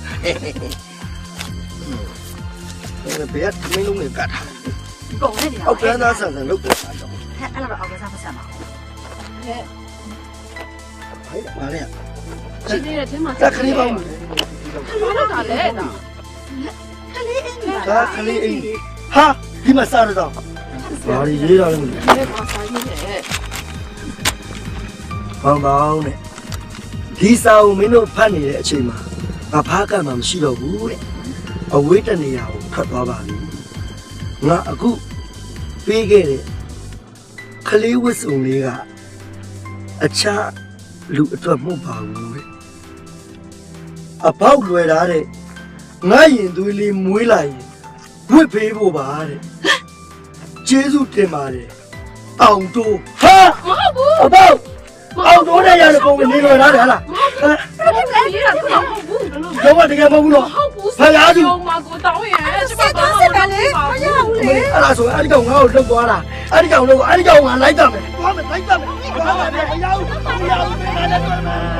ဘယ်က ထမင်းလုံးနဲ့ ကတ်ထား။ ဒီကောင်နဲ့နေ။ အောက်တန်းသားဆန်ဆန် လုပ်တယ်။ ဟဲ့။ အဲ့ဒါတော့ အောက်ကစားပတ်စံပါ။ ဟဲ့။ ဘာလဲ။ ရှိသေးတယ်။ ထဲမှာ တခလေးပါဦး။ ဘာလုပ်တာလဲ။ ဒါကလေးအိမ်။ ဟာ။ ဒီမှာ စာတစ်စောင်။ ဘာရေးတာလဲ။ ဒီမှာ စာရေးတယ်။ ဘောင်ဘောင်နဲ့ ဒီစာကို မင်းတို့ဖတ်နေတဲ့အချိန်မှာ ငါဖားကန့်မှာ မရှိတော့ဘူးတဲ့။ အဝေးတနေရာကို ထွက်သွားပါပြီ။ ငါအခုပေးခဲ့တဲ့ ကလေးဝတ်စုံလေးက အခြားလူအတွက် မဟုတ်ပါဘူးတဲ့။ အပေါက်လွဲထားတဲ့ငါ့ရင်သွေးလေးမွေးလာရင်ဝတ်ပေးဖို့ပါတဲ့။ ကျေးဇူးတင်ပါတယ်။ အောင်တိုးဟာ မဟုတ်ဘူး အပေါက်အောင်တိုးနဲ့ရတဲ့ပုံကနေလွဲထားတယ်ဟာလား။ မဟုတ်ဘူး တော့မတကယ်မဟုတ်ဘူးနော်။ ဟုတ်ဘူး ဖယားသူ မကိုတောင်းရင် ဆက်တော့ဆက်ပါလေဖယားဦးလေ အဲ့ဒါဆိုအဲ့ဒီကောင်ငါ့ကိုလှုပ်သွားတာ။ အဲ့ဒီကောင်လှုပ်အဲ့ဒီကောင်ငါလိုက်တတ်မယ်။ သွားမယ်လိုက်တတ်မယ်။ သွားမယ်ဖယားဦးဖယားဦးမင်းကလည်းတွေ့မယ်။